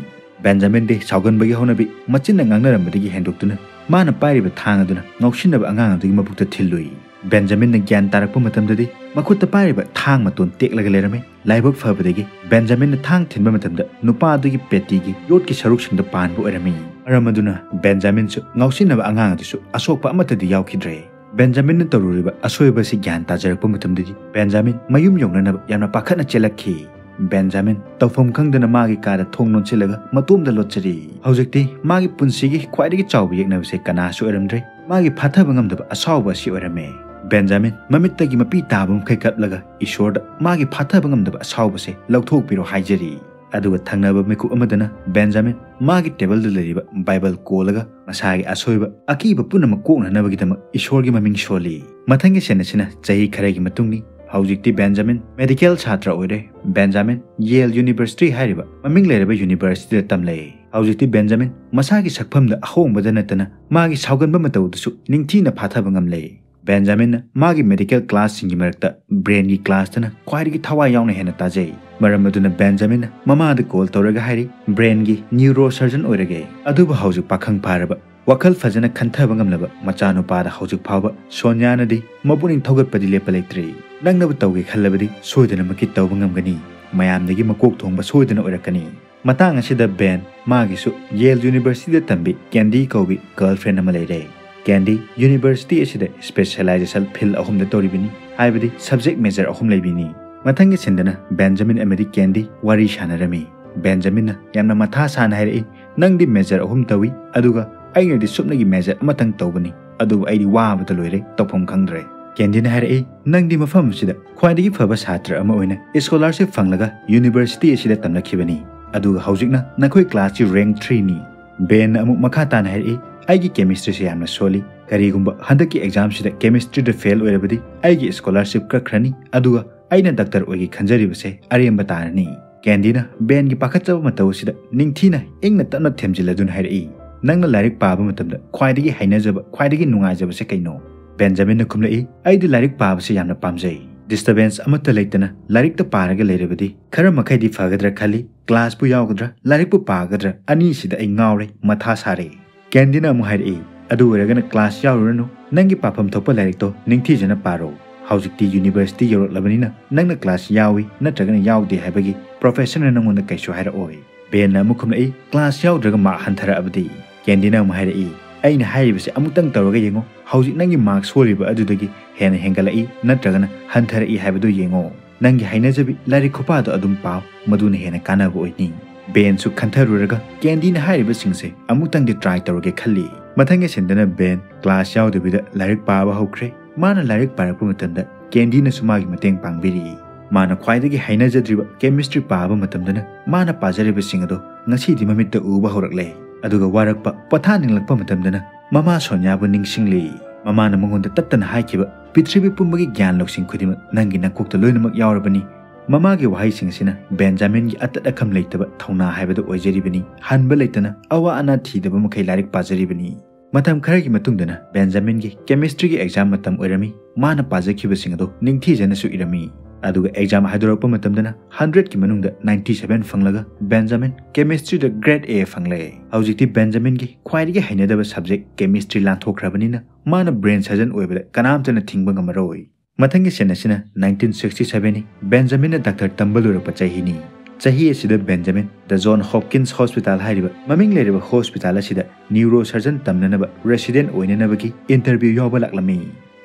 ꯕꯦꯟꯖꯥꯃꯤꯟꯗꯤ ꯁꯥꯎꯒꯟꯕꯒꯤ ꯍꯧꯅꯕꯤ ꯃꯆꯤꯟꯅ ꯉꯥꯡꯅꯔꯝꯕꯗꯒꯤ ꯍꯦꯟꯗꯣꯛꯇꯨꯅ ꯃꯥꯅ ꯄꯥꯏꯔꯤꯕ ꯊꯥꯡ ꯑꯗꯨꯅ ꯉꯥꯎꯁꯤꯟꯅꯕ ꯑꯉꯥꯡ ꯑꯗꯨꯒꯤ ꯃꯕꯨꯛꯇ ꯊꯤꯜꯂꯨꯏ꯫ ꯕꯦꯟꯖꯥꯃꯤꯟꯅ ꯒ꯭ꯌꯥꯟ ꯇꯥꯔꯛꯄ ꯃꯇꯝꯗꯗꯤ ꯃꯈꯨꯠꯇ ꯄꯥꯏꯔꯤꯕ ꯊꯥꯡ ꯃꯇꯣꯟ ꯇꯦꯛꯂꯒ ꯂꯩꯔꯝꯃꯤ꯫ ꯂꯥꯏꯕꯛ ꯐꯕꯗꯒꯤ ꯕꯦꯟꯖꯥꯃꯤꯟꯅ ꯊꯥꯡ ꯊꯤꯟꯕ ꯃꯇꯝꯗ ꯅꯨꯄꯥ ꯑꯗꯨꯒꯤ ꯄꯦꯇꯤꯒꯤ ꯌꯣꯠꯀꯤ ꯁꯔꯨꯛꯁꯤꯡꯗ ꯄꯥꯟꯕ ꯑꯣꯏꯔꯝꯃꯤ꯫ ꯃꯔꯝ ꯑꯗꯨꯅ ꯕꯦꯟꯖꯥꯃꯤꯟꯁꯨ ꯉꯥꯎꯁꯤꯟꯅꯕ ꯑꯉꯥꯡ ꯑꯗꯨꯁꯨ ꯑꯁꯣꯛꯄ ꯑꯃꯠꯇꯗꯤ ꯌꯥꯎꯈꯤꯗ꯭ꯔꯦ꯫ ꯕꯦꯟꯖꯥꯃꯤꯟꯅ ꯇꯧꯔꯨꯔꯤꯕ ꯑꯁꯣꯏꯕ ꯑꯁꯤ ꯒ꯭ꯌꯥꯟ ꯇꯥꯖꯔꯛꯄ ꯃꯇꯝꯗꯗꯤ ꯕꯦꯟꯖꯥꯃꯤꯟ ꯃꯌꯨꯝ ꯌꯧꯅꯅꯕ ꯌꯥꯝꯅ ꯄꯥꯈꯠꯅ ꯆꯦꯜꯂꯛꯈꯤ꯫ ꯕꯦꯟꯖꯥꯃꯤꯟ ꯇꯧꯐꯝ ꯈꯪꯗꯅ ꯃꯥꯒꯤ ꯀꯥꯗ ꯊꯣꯡ ꯂꯣꯟꯁꯤꯜꯂꯒ ꯃꯇꯣꯝꯗ ꯂꯣꯠꯆꯔꯤ꯫ ꯍꯧꯖꯤꯛꯇꯤ ꯃꯥꯒꯤ ꯄꯨꯟꯁꯤꯒꯤ ꯈ꯭ꯋꯥꯏꯗꯒꯤ ꯆꯥꯎꯕ ꯌꯦꯛꯅꯕꯁꯦ ꯀꯅꯥꯁꯨ ꯑꯣꯏꯔꯝꯗ꯭ꯔꯦ꯫ ꯃꯥꯒꯤ ꯐꯥꯊꯕ ꯉꯝꯗꯕ ꯑꯁꯥꯎꯕ ꯑꯁꯤ ꯑꯣꯏꯔꯝꯃꯦ꯫ ꯕꯦꯟꯖꯥꯃꯤꯟ ꯃꯃꯤꯠꯇꯒꯤ ꯃꯄꯤ ꯇꯥꯕ ꯃꯈꯩ ꯀꯞꯂꯒ ꯏꯁꯣꯔꯗ ꯃꯥꯒꯤ ꯐꯥꯊꯕ ꯉꯝꯗꯕ ꯑꯁꯥꯎꯕꯁꯦ ꯂꯧꯊꯣꯛꯄꯤꯔꯣ ꯍꯥꯏꯖꯔꯤ꯫ ꯑꯗꯨꯒ ꯊꯪꯅꯕ ꯃꯤꯀꯨꯞ ꯑꯃꯗꯅ ꯕꯦꯟꯖꯥꯃꯤꯟ ꯃꯥꯒꯤ ꯇꯦꯕꯜꯗ ꯂꯩꯔꯤꯕ ꯕꯥꯏꯕꯜ ꯀꯣꯜꯂꯒ ꯃꯁꯥꯒꯤ ꯑꯁꯣꯏꯕ ꯑꯀꯤꯕ ꯄꯨꯝꯅꯃꯛ ꯀꯣꯛꯅꯅꯕꯒꯤꯗꯃꯛ ꯏꯁꯣꯔꯒꯤ ꯃꯃꯤꯡ ꯁꯣꯜꯂꯤ꯫ ꯃꯊꯪꯒꯤ ꯁꯦꯟ ꯑꯁꯤꯅ ꯆꯍꯤ ꯈꯔꯒꯤ ꯃꯇꯨꯡꯅꯤ꯫ ꯍꯧꯖꯤꯛꯇꯤ ꯕꯦꯟꯖꯥꯃꯤꯟ ꯃꯦꯗꯤꯀꯦꯜ ꯁꯥꯇ꯭ꯔ ꯑꯣꯏꯔꯦ꯫ ꯕꯦꯟꯖꯥꯃꯤꯟ ꯌꯦꯜ ꯌꯨꯅꯤꯚꯔꯁꯤꯇꯤ ꯍꯥꯏꯔꯤꯕ ꯃꯃꯤꯡ ꯂꯩꯔꯕ ꯌꯨꯅꯤꯚꯔꯁꯤꯇꯤꯗ ꯇꯝꯂꯦ꯫ ꯍꯧꯖꯤꯛꯇꯤ ꯕꯦꯟꯖꯥꯃꯤꯟ ꯃꯁꯥꯒꯤ ꯁꯛꯐꯝꯗ ꯑꯍꯣꯡꯕꯗ ꯅꯠꯇꯅ ꯃꯥꯒꯤ ꯁꯥꯎꯒꯟꯕ ꯃꯇꯧꯗꯨꯁꯨ ꯅꯤꯡꯊꯤꯅ ꯐꯥꯊꯕ ꯉꯝꯂꯦ꯫ ꯕꯦꯟꯖꯥꯃꯤꯟꯅ ꯃꯥꯒꯤ ꯃꯦꯗꯤꯀꯦꯜ ꯀ꯭ꯂꯥꯁꯁꯤꯡꯒꯤ ꯃꯔꯛꯇ ꯕ꯭ꯔꯦꯟꯒꯤ ꯀ꯭ꯂꯥꯁꯇꯅ ꯈ꯭ꯋꯥꯏꯗꯒꯤ ꯊꯋꯥꯏ ꯌꯥꯎꯅ ꯍꯦꯟꯅ ꯇꯥꯖꯩ꯫ ꯃꯔꯝ ꯑꯗꯨꯅ ꯕꯦꯟꯖꯥꯃꯤꯟꯅ ꯃꯃꯥꯗ ꯀꯣꯜ ꯇꯧꯔꯒ ꯍꯥꯏꯔꯤ, "ꯕ꯭ꯔꯦꯟꯒꯤ ꯅ꯭ꯌꯨꯔꯣ ꯁꯔꯖꯟ ꯑꯣꯏꯔꯒꯦ"꯫ ꯑꯗꯨꯕꯨ ꯍꯧꯖꯤꯛ ꯄꯥꯈꯪ ꯐꯥꯔꯕ ꯋꯥꯈꯜ ꯐꯖꯅ ꯈꯟꯊꯕ ꯉꯝꯂꯕ ꯃꯆꯥꯅꯨꯄꯥꯗ ꯍꯧꯖꯤꯛ ꯐꯥꯎꯕ ꯁꯣꯅꯤꯌꯥꯅꯗꯤ ꯃꯄꯨꯛꯅꯤꯡ ꯊꯧꯒꯠꯄꯗꯤ ꯂꯦꯞꯄ ꯂꯩꯇ꯭ꯔꯤ꯫ "ꯅꯪꯅꯕꯨ ꯇꯧꯒꯦ ꯈꯜꯂꯕꯗꯤ ꯁꯣꯏꯗꯅꯃꯛꯀꯤ ꯇꯧꯕ ꯉꯝꯒꯅꯤ꯫ ꯃꯌꯥꯝꯗꯒꯤ ꯃꯀꯣꯛ ꯊꯣꯡꯕ ꯁꯣꯏꯗꯅ ꯑꯣꯏꯔꯛꯀꯅꯤ"꯫ ꯃꯇꯥꯡ ꯑꯁꯤꯗ ꯕꯦꯟ ꯃꯥꯒꯤꯁꯨ ꯌꯦꯜ ꯌꯨꯅꯤꯚꯔꯁꯤꯇꯤꯗ ꯇꯝꯕꯤ ꯀꯦꯟꯗꯤ ꯀꯧꯕꯤ ꯒꯔꯜꯐ꯭ꯔꯦꯟ ꯑꯃ ꯂꯩꯔꯦ꯫ ꯀꯦꯟꯗꯤ ꯌꯨꯅꯤꯚꯔꯁꯤꯇꯤ ꯑꯁꯤꯗ ꯁ꯭ꯄꯦꯁꯦꯂꯥꯏꯖꯦꯁꯟ ꯐꯤꯜ ꯑꯍꯨꯝꯗ ꯇꯧꯔꯤꯕꯅꯤ, ꯍꯥꯏꯕꯗꯤ ꯁꯕꯖꯦꯛ ꯃꯦꯖꯔ ꯑꯍꯨꯝ ꯂꯩꯕꯤꯅꯤ꯫ ꯃꯊꯪꯒꯤ ꯁꯤꯟꯗꯅ ꯕꯦꯟꯖꯥꯃꯤꯟ ꯑꯃꯗꯤ ꯀꯦꯟꯗꯤ ꯋꯥꯔꯤ ꯁꯥꯟꯅꯔꯝꯃꯤ꯫ ꯕꯦꯟꯖꯥꯃꯤꯟꯅ ꯌꯥꯝꯅ ꯃꯊꯥ ꯁꯥꯅ ꯍꯥꯏꯔꯛꯏ, "ꯅꯪꯗꯤ ꯃꯦꯖꯔ ꯑꯍꯨꯝ ꯇꯧꯏ, ꯑꯗꯨꯒ ꯑꯩꯅꯗꯤ ꯁꯨꯞꯅꯒꯤ ꯃꯦꯖꯔ ꯑꯃꯇꯪ ꯇꯧꯕꯅꯤ, ꯑꯗꯨꯕꯨ ꯑꯩꯗꯤ ꯋꯥꯕꯗ ꯂꯣꯏꯔꯦ, ꯇꯧꯐꯝ ꯈꯪꯗ꯭ꯔꯦ"꯫ ꯀꯦꯟꯗꯤꯅ ꯍꯥꯏꯔꯛꯏ, "ꯅꯪꯗꯤ ꯃꯐꯝ ꯑꯁꯤꯗ ꯈ꯭ꯋꯥꯏꯗꯒꯤ ꯐꯕ ꯁꯥꯇ꯭ꯔ ꯑꯃ ꯑꯣꯏꯅ ꯁ꯭ꯀꯣꯂꯥꯔꯁꯤꯞ ꯐꯪꯂꯒ ꯌꯨꯅꯤꯚꯔꯁꯤꯇꯤ ꯑꯁꯤꯗ ꯇꯝꯂꯛꯈꯤꯕꯅꯤ, ꯑꯗꯨꯒ ꯍꯧꯖꯤꯛꯅ ꯅꯈꯣꯏ ꯀ꯭ꯂꯥꯁꯀꯤ ꯔꯦꯡꯛ ꯊ꯭ꯔꯤꯅꯤ"꯫ ꯕꯦꯟꯅ ꯑꯃꯨꯛ ꯃꯈꯥ ꯇꯥꯅ ꯍꯥꯏꯔꯛꯏ, "ꯑꯩꯒꯤ ꯀꯦꯃꯤꯁꯇ꯭ꯔꯤꯁꯦ ꯌꯥꯝꯅ ꯁꯣꯜꯂꯤ꯫ ꯀꯔꯤꯒꯨꯝꯕ ꯍꯟꯗꯛꯀꯤ ꯑꯦꯛꯖꯥꯝꯁꯤꯗ ꯀꯦꯃꯤꯁꯇ꯭ꯔꯤꯗ ꯐꯦꯜ ꯑꯣꯏꯔꯕꯗꯤ ꯑꯩꯒꯤ ꯁ꯭ꯀꯣꯂꯥꯔꯁꯤꯞ ꯀꯛꯈ꯭ꯔꯅꯤ, ꯑꯗꯨꯒ ꯑꯩꯅ ꯗꯥꯛꯇꯔ ꯑꯣꯏꯒꯦ ꯈꯟꯖꯔꯤꯕꯁꯦ ꯑꯔꯦꯝꯕ ꯇꯥꯔꯅꯤ"꯫ ꯀꯦꯟꯗꯤꯅ ꯕꯦꯟꯒꯤ ꯄꯥꯈꯠꯆꯕ ꯃꯇꯧ ꯑꯁꯤꯗ ꯅꯤꯡꯊꯤꯅ ꯏꯪꯅ ꯇꯞꯅ ꯊꯦꯝꯖꯤꯜꯂꯗꯨꯅ ꯍꯥꯏꯔꯛꯏ, "ꯅꯪꯅ ꯂꯥꯏꯔꯤꯛ ꯄꯥꯕ ꯃꯇꯝꯗ ꯈ꯭ꯋꯥꯏꯗꯒꯤ ꯍꯩꯅꯖꯕ, ꯈ꯭ꯋꯥꯏꯗꯒꯤ ꯅꯨꯡꯉꯥꯏꯖꯕꯁꯦ ꯀꯩꯅꯣ?" ꯕꯦꯟꯖꯥꯃꯤꯟꯅ ꯈꯨꯝꯂꯛꯏ, "ꯑꯩꯗꯤ ꯂꯥꯏꯔꯤꯛ ꯄꯥꯕꯁꯦ ꯌꯥꯝꯅ ꯄꯥꯝꯖꯩ꯫ ꯗꯤꯁꯇꯔꯕꯦꯟꯁ ꯑꯃꯠꯇ ꯂꯩꯇꯅ ꯂꯥꯏꯔꯤꯛꯇ ꯄꯥꯔꯒ ꯂꯩꯔꯕꯗꯤ ꯈꯔ ꯃꯈꯩꯗꯤ ꯐꯒꯗ꯭ꯔꯥ ꯈꯜꯂꯤ꯫ ꯀ꯭ꯂꯥꯁꯄꯨ ꯌꯥꯎꯒꯗ꯭ꯔꯥ, ꯂꯥꯏꯔꯤꯛꯄꯨ ꯄꯥꯒꯗ꯭ꯔꯥ, ꯑꯅꯤꯁꯤꯗ ꯑꯩ ꯉꯥꯎꯔꯦ, ꯃꯊꯥ ꯁꯥꯔꯦ"꯫ ꯀꯦꯟꯗꯤꯅ ꯑꯃꯨꯛ ꯍꯥꯏꯔꯛꯏ, "ꯑꯗꯨ ꯑꯣꯏꯔꯒꯅ ꯀ꯭ꯂꯥꯁ ꯌꯥꯎꯔꯨꯔꯅꯨ, ꯅꯪꯒꯤ ꯄꯥꯐꯝ ꯊꯣꯛꯄ ꯂꯥꯏꯔꯤꯛꯇꯣ ꯅꯤꯡꯊꯤꯖꯅ ꯄꯥꯔꯣ꯫ ꯍꯧꯖꯤꯛꯇꯤ ꯌꯨꯅꯤꯚꯔꯁꯤꯇꯤ ꯌꯧꯔꯛꯂꯕꯅꯤꯅ ꯅꯪꯅ ꯀ꯭ꯂꯥꯁ ꯌꯥꯎꯏ ꯅꯠꯇ꯭ꯔꯒꯅ ꯌꯥꯎꯗꯦ ꯍꯥꯏꯕꯒꯤ ꯄ꯭ꯔꯣꯐꯦꯁꯔꯅ ꯅꯪꯉꯣꯟꯗ ꯀꯩꯁꯨ ꯍꯥꯏꯔꯛꯑꯣꯏ"꯫ ꯕꯦꯟꯅ ꯑꯃꯨꯛ ꯈꯨꯝꯂꯛꯏ, "ꯀ꯭ꯂꯥꯁ ꯌꯥꯎꯗ꯭ꯔꯒ ꯃꯥꯔꯛ ꯍꯟꯊꯔꯛꯑꯕꯗꯤ?" ꯀꯦꯟꯗꯤꯅ ꯑꯃꯨꯛ ꯍꯥꯏꯔꯛꯏ, "ꯑꯩꯅ ꯍꯥꯏꯔꯤꯕꯁꯦ ꯑꯃꯨꯛꯇꯪ ꯇꯧꯔꯒ ꯌꯦꯡꯉꯨ, ꯍꯧꯖꯤꯛ ꯅꯪꯒꯤ ꯃꯥꯔꯛ ꯁꯣꯜꯂꯤꯕ ꯑꯗꯨꯗꯒꯤ ꯍꯦꯟꯅ ꯍꯦꯟꯒꯠꯂꯛꯏ ꯅꯠꯇ꯭ꯔꯒꯅ ꯍꯟꯊꯔꯛꯏ ꯍꯥꯏꯕꯗꯨ ꯌꯦꯡꯉꯣ꯫ ꯅꯪꯒꯤ ꯍꯩꯅꯖꯕꯤ ꯂꯥꯏꯔꯤꯛ ꯈꯨꯄꯥꯗꯣ ꯑꯗꯨꯝ ꯄꯥꯎ, ꯃꯗꯨꯅ ꯍꯦꯟꯅ ꯀꯥꯟꯅꯕ ꯑꯣꯏꯅꯤ"꯫ ꯕꯦꯟꯁꯨ ꯈꯟꯊꯔꯨꯔꯒ ꯀꯦꯟꯗꯤꯅ ꯍꯥꯏꯔꯤꯕꯁꯤꯡꯁꯦ ꯑꯃꯨꯛꯇꯪꯗꯤ ꯇ꯭ꯔꯥꯏ ꯇꯧꯔꯒꯦ ꯈꯜꯂꯤ꯫ ꯃꯊꯪꯒꯤ ꯁꯤꯟꯗꯅ ꯕꯦꯟ ꯀ꯭ꯂꯥꯁ ꯌꯥꯎꯗꯕꯤꯗ ꯂꯥꯏꯔꯤꯛ ꯄꯥꯕ ꯍꯧꯈ꯭ꯔꯦ꯫ ꯃꯥꯅ ꯂꯥꯏꯔꯤꯛ ꯄꯥꯔꯛꯄ ꯃꯇꯝꯗ ꯀꯦꯟꯗꯤꯅꯁꯨ ꯃꯥꯒꯤ ꯃꯇꯦꯡ ꯄꯥꯡꯕꯤꯔꯤ꯫ ꯃꯥꯅ ꯈ꯭ꯋꯥꯏꯗꯒꯤ ꯍꯩꯅꯖꯗ꯭ꯔꯤꯕ ꯀꯦꯃꯤꯁꯇ꯭ꯔꯤ ꯄꯥꯕ ꯃꯇꯝꯗꯅ ꯃꯥꯅ ꯄꯥꯖꯔꯤꯕꯁꯤꯡ ꯑꯗꯣ ꯉꯁꯤꯗꯤ ꯃꯃꯤꯠꯇ ꯎꯕ ꯍꯧꯔꯛꯂꯦ꯫ ꯑꯗꯨꯒ ꯋꯥꯔꯛꯄ, ꯄꯣꯊꯥꯅꯤꯡꯂꯛꯄ ꯃꯇꯝꯗꯅ ꯃꯃꯥ ꯁꯣꯅꯤꯌꯥꯕꯨ ꯅꯤꯡꯁꯤꯡꯂꯤ꯫ ꯃꯃꯥꯅ ꯃꯉꯣꯟꯗ ꯇꯠꯇꯅ ꯍꯥꯏꯈꯤꯕ, "ꯄ꯭ꯔꯤꯊꯤꯕꯤ ꯄꯨꯝꯕꯒꯤ ꯒ꯭ꯌꯥꯟ ꯂꯧꯁꯤꯡ ꯈꯨꯗꯤꯡꯃꯛ ꯅꯪꯒꯤ ꯅꯀꯣꯛꯇ ꯂꯣꯏꯅꯃꯛ ꯌꯥꯎꯔꯕꯅꯤ"꯫ ꯃꯃꯥꯒꯤ ꯋꯥꯍꯩꯁꯤꯡ ꯑꯁꯤꯅ ꯕꯦꯟꯖꯥꯃꯤꯟꯒꯤ ꯑꯇꯠ ꯑꯈꯝ ꯂꯩꯇꯕ ꯊꯧꯅꯥ ꯍꯥꯏꯕꯗꯨ ꯑꯣꯏꯖꯔꯤꯕꯅꯤ꯫ ꯍꯟꯕ ꯂꯩꯇꯅ ꯑꯋꯥ ꯑꯅꯥ ꯊꯤꯗꯕ ꯃꯈꯩ ꯂꯥꯏꯔꯤꯛ ꯄꯥꯖꯔꯤꯕꯅꯤ꯫ ꯃꯇꯝ ꯈꯔꯒꯤ ꯃꯇꯨꯡꯗꯅ ꯕꯦꯟꯖꯥꯃꯤꯟꯒꯤ ꯀꯦꯃꯤꯁꯇ꯭ꯔꯤꯒꯤ ꯑꯦꯛꯖꯥꯝ ꯃꯇꯝ ꯑꯣꯏꯔꯝꯃꯤ꯫ ꯃꯥꯅ ꯄꯥꯖꯈꯤꯕꯁꯤꯡ ꯑꯗꯨ ꯅꯤꯡꯊꯤꯖꯅꯁꯨ ꯏꯔꯝꯃꯤ꯫ ꯑꯗꯨꯒ ꯑꯦꯛꯖꯥꯝ ꯍꯥꯏꯗꯣꯔꯛꯄ ꯃꯇꯝꯗꯅ ꯍꯟꯗ꯭ꯔꯦꯠꯀꯤ ꯃꯅꯨꯡꯗ ꯅꯥꯏꯟꯇꯤ ꯁꯚꯦꯟ ꯐꯪꯂꯒ ꯕꯦꯟꯖꯥꯃꯤꯟ ꯀꯦꯃꯤꯁꯇ꯭ꯔꯤꯗ ꯒ꯭ꯔꯦꯗ ꯑꯦ ꯐꯪꯂꯛꯑꯦ꯫ ꯍꯧꯖꯤꯛꯇꯤ ꯕꯦꯟꯖꯥꯃꯤꯟꯒꯤ ꯈ꯭ꯋꯥꯏꯗꯒꯤ ꯍꯩꯅꯗꯕ ꯁꯕꯖꯦꯛ ꯀꯦꯃꯤꯁꯇ꯭ꯔꯤ ꯂꯥꯟꯊꯣꯛꯈ꯭ꯔꯕꯅꯤꯅ ꯃꯥꯅ ꯕ꯭ꯔꯦꯟ ꯁꯔꯖꯟ ꯑꯣꯏꯕꯗ ꯀꯅꯥꯝꯇꯅ ꯊꯤꯡꯕ ꯉꯝꯃꯔꯣꯏ꯫ ꯃꯊꯪꯒꯤ ꯁꯤꯟ ꯑꯁꯤꯅ ꯅꯥꯏꯟꯇꯤꯟ ꯁꯤꯛꯁꯇꯤ ꯁꯚꯦꯟꯅꯤ꯫ ꯕꯦꯟꯖꯥꯃꯤꯟꯅ ꯗꯥꯛꯇꯔ ꯇꯝꯕ ꯂꯣꯏꯔꯛꯄ ꯆꯍꯤꯅꯤ꯫ ꯆꯍꯤ ꯑꯁꯤꯗ ꯕꯦꯟꯖꯥꯃꯤꯟ ꯗ ꯖꯣꯟ ꯍꯣꯞꯀꯤꯟꯁ ꯍꯣꯁꯄꯤꯇꯥꯜ ꯍꯥꯏꯔꯤꯕ ꯃꯃꯤꯡ ꯂꯩꯔꯕ ꯍꯣꯁꯄꯤꯇꯥꯜ ꯑꯁꯤꯗ ꯅ꯭ꯌꯨꯔꯣ ꯁꯔꯖꯟ ꯇꯝꯅꯅꯕ ꯔꯦꯁꯤꯗꯦꯟ ꯑꯣꯏꯅꯅꯕꯒꯤ ꯏꯟꯇꯔꯚ꯭ꯌꯨ ꯌꯥꯎꯕ ꯂꯥꯛꯂꯝꯃꯤ꯫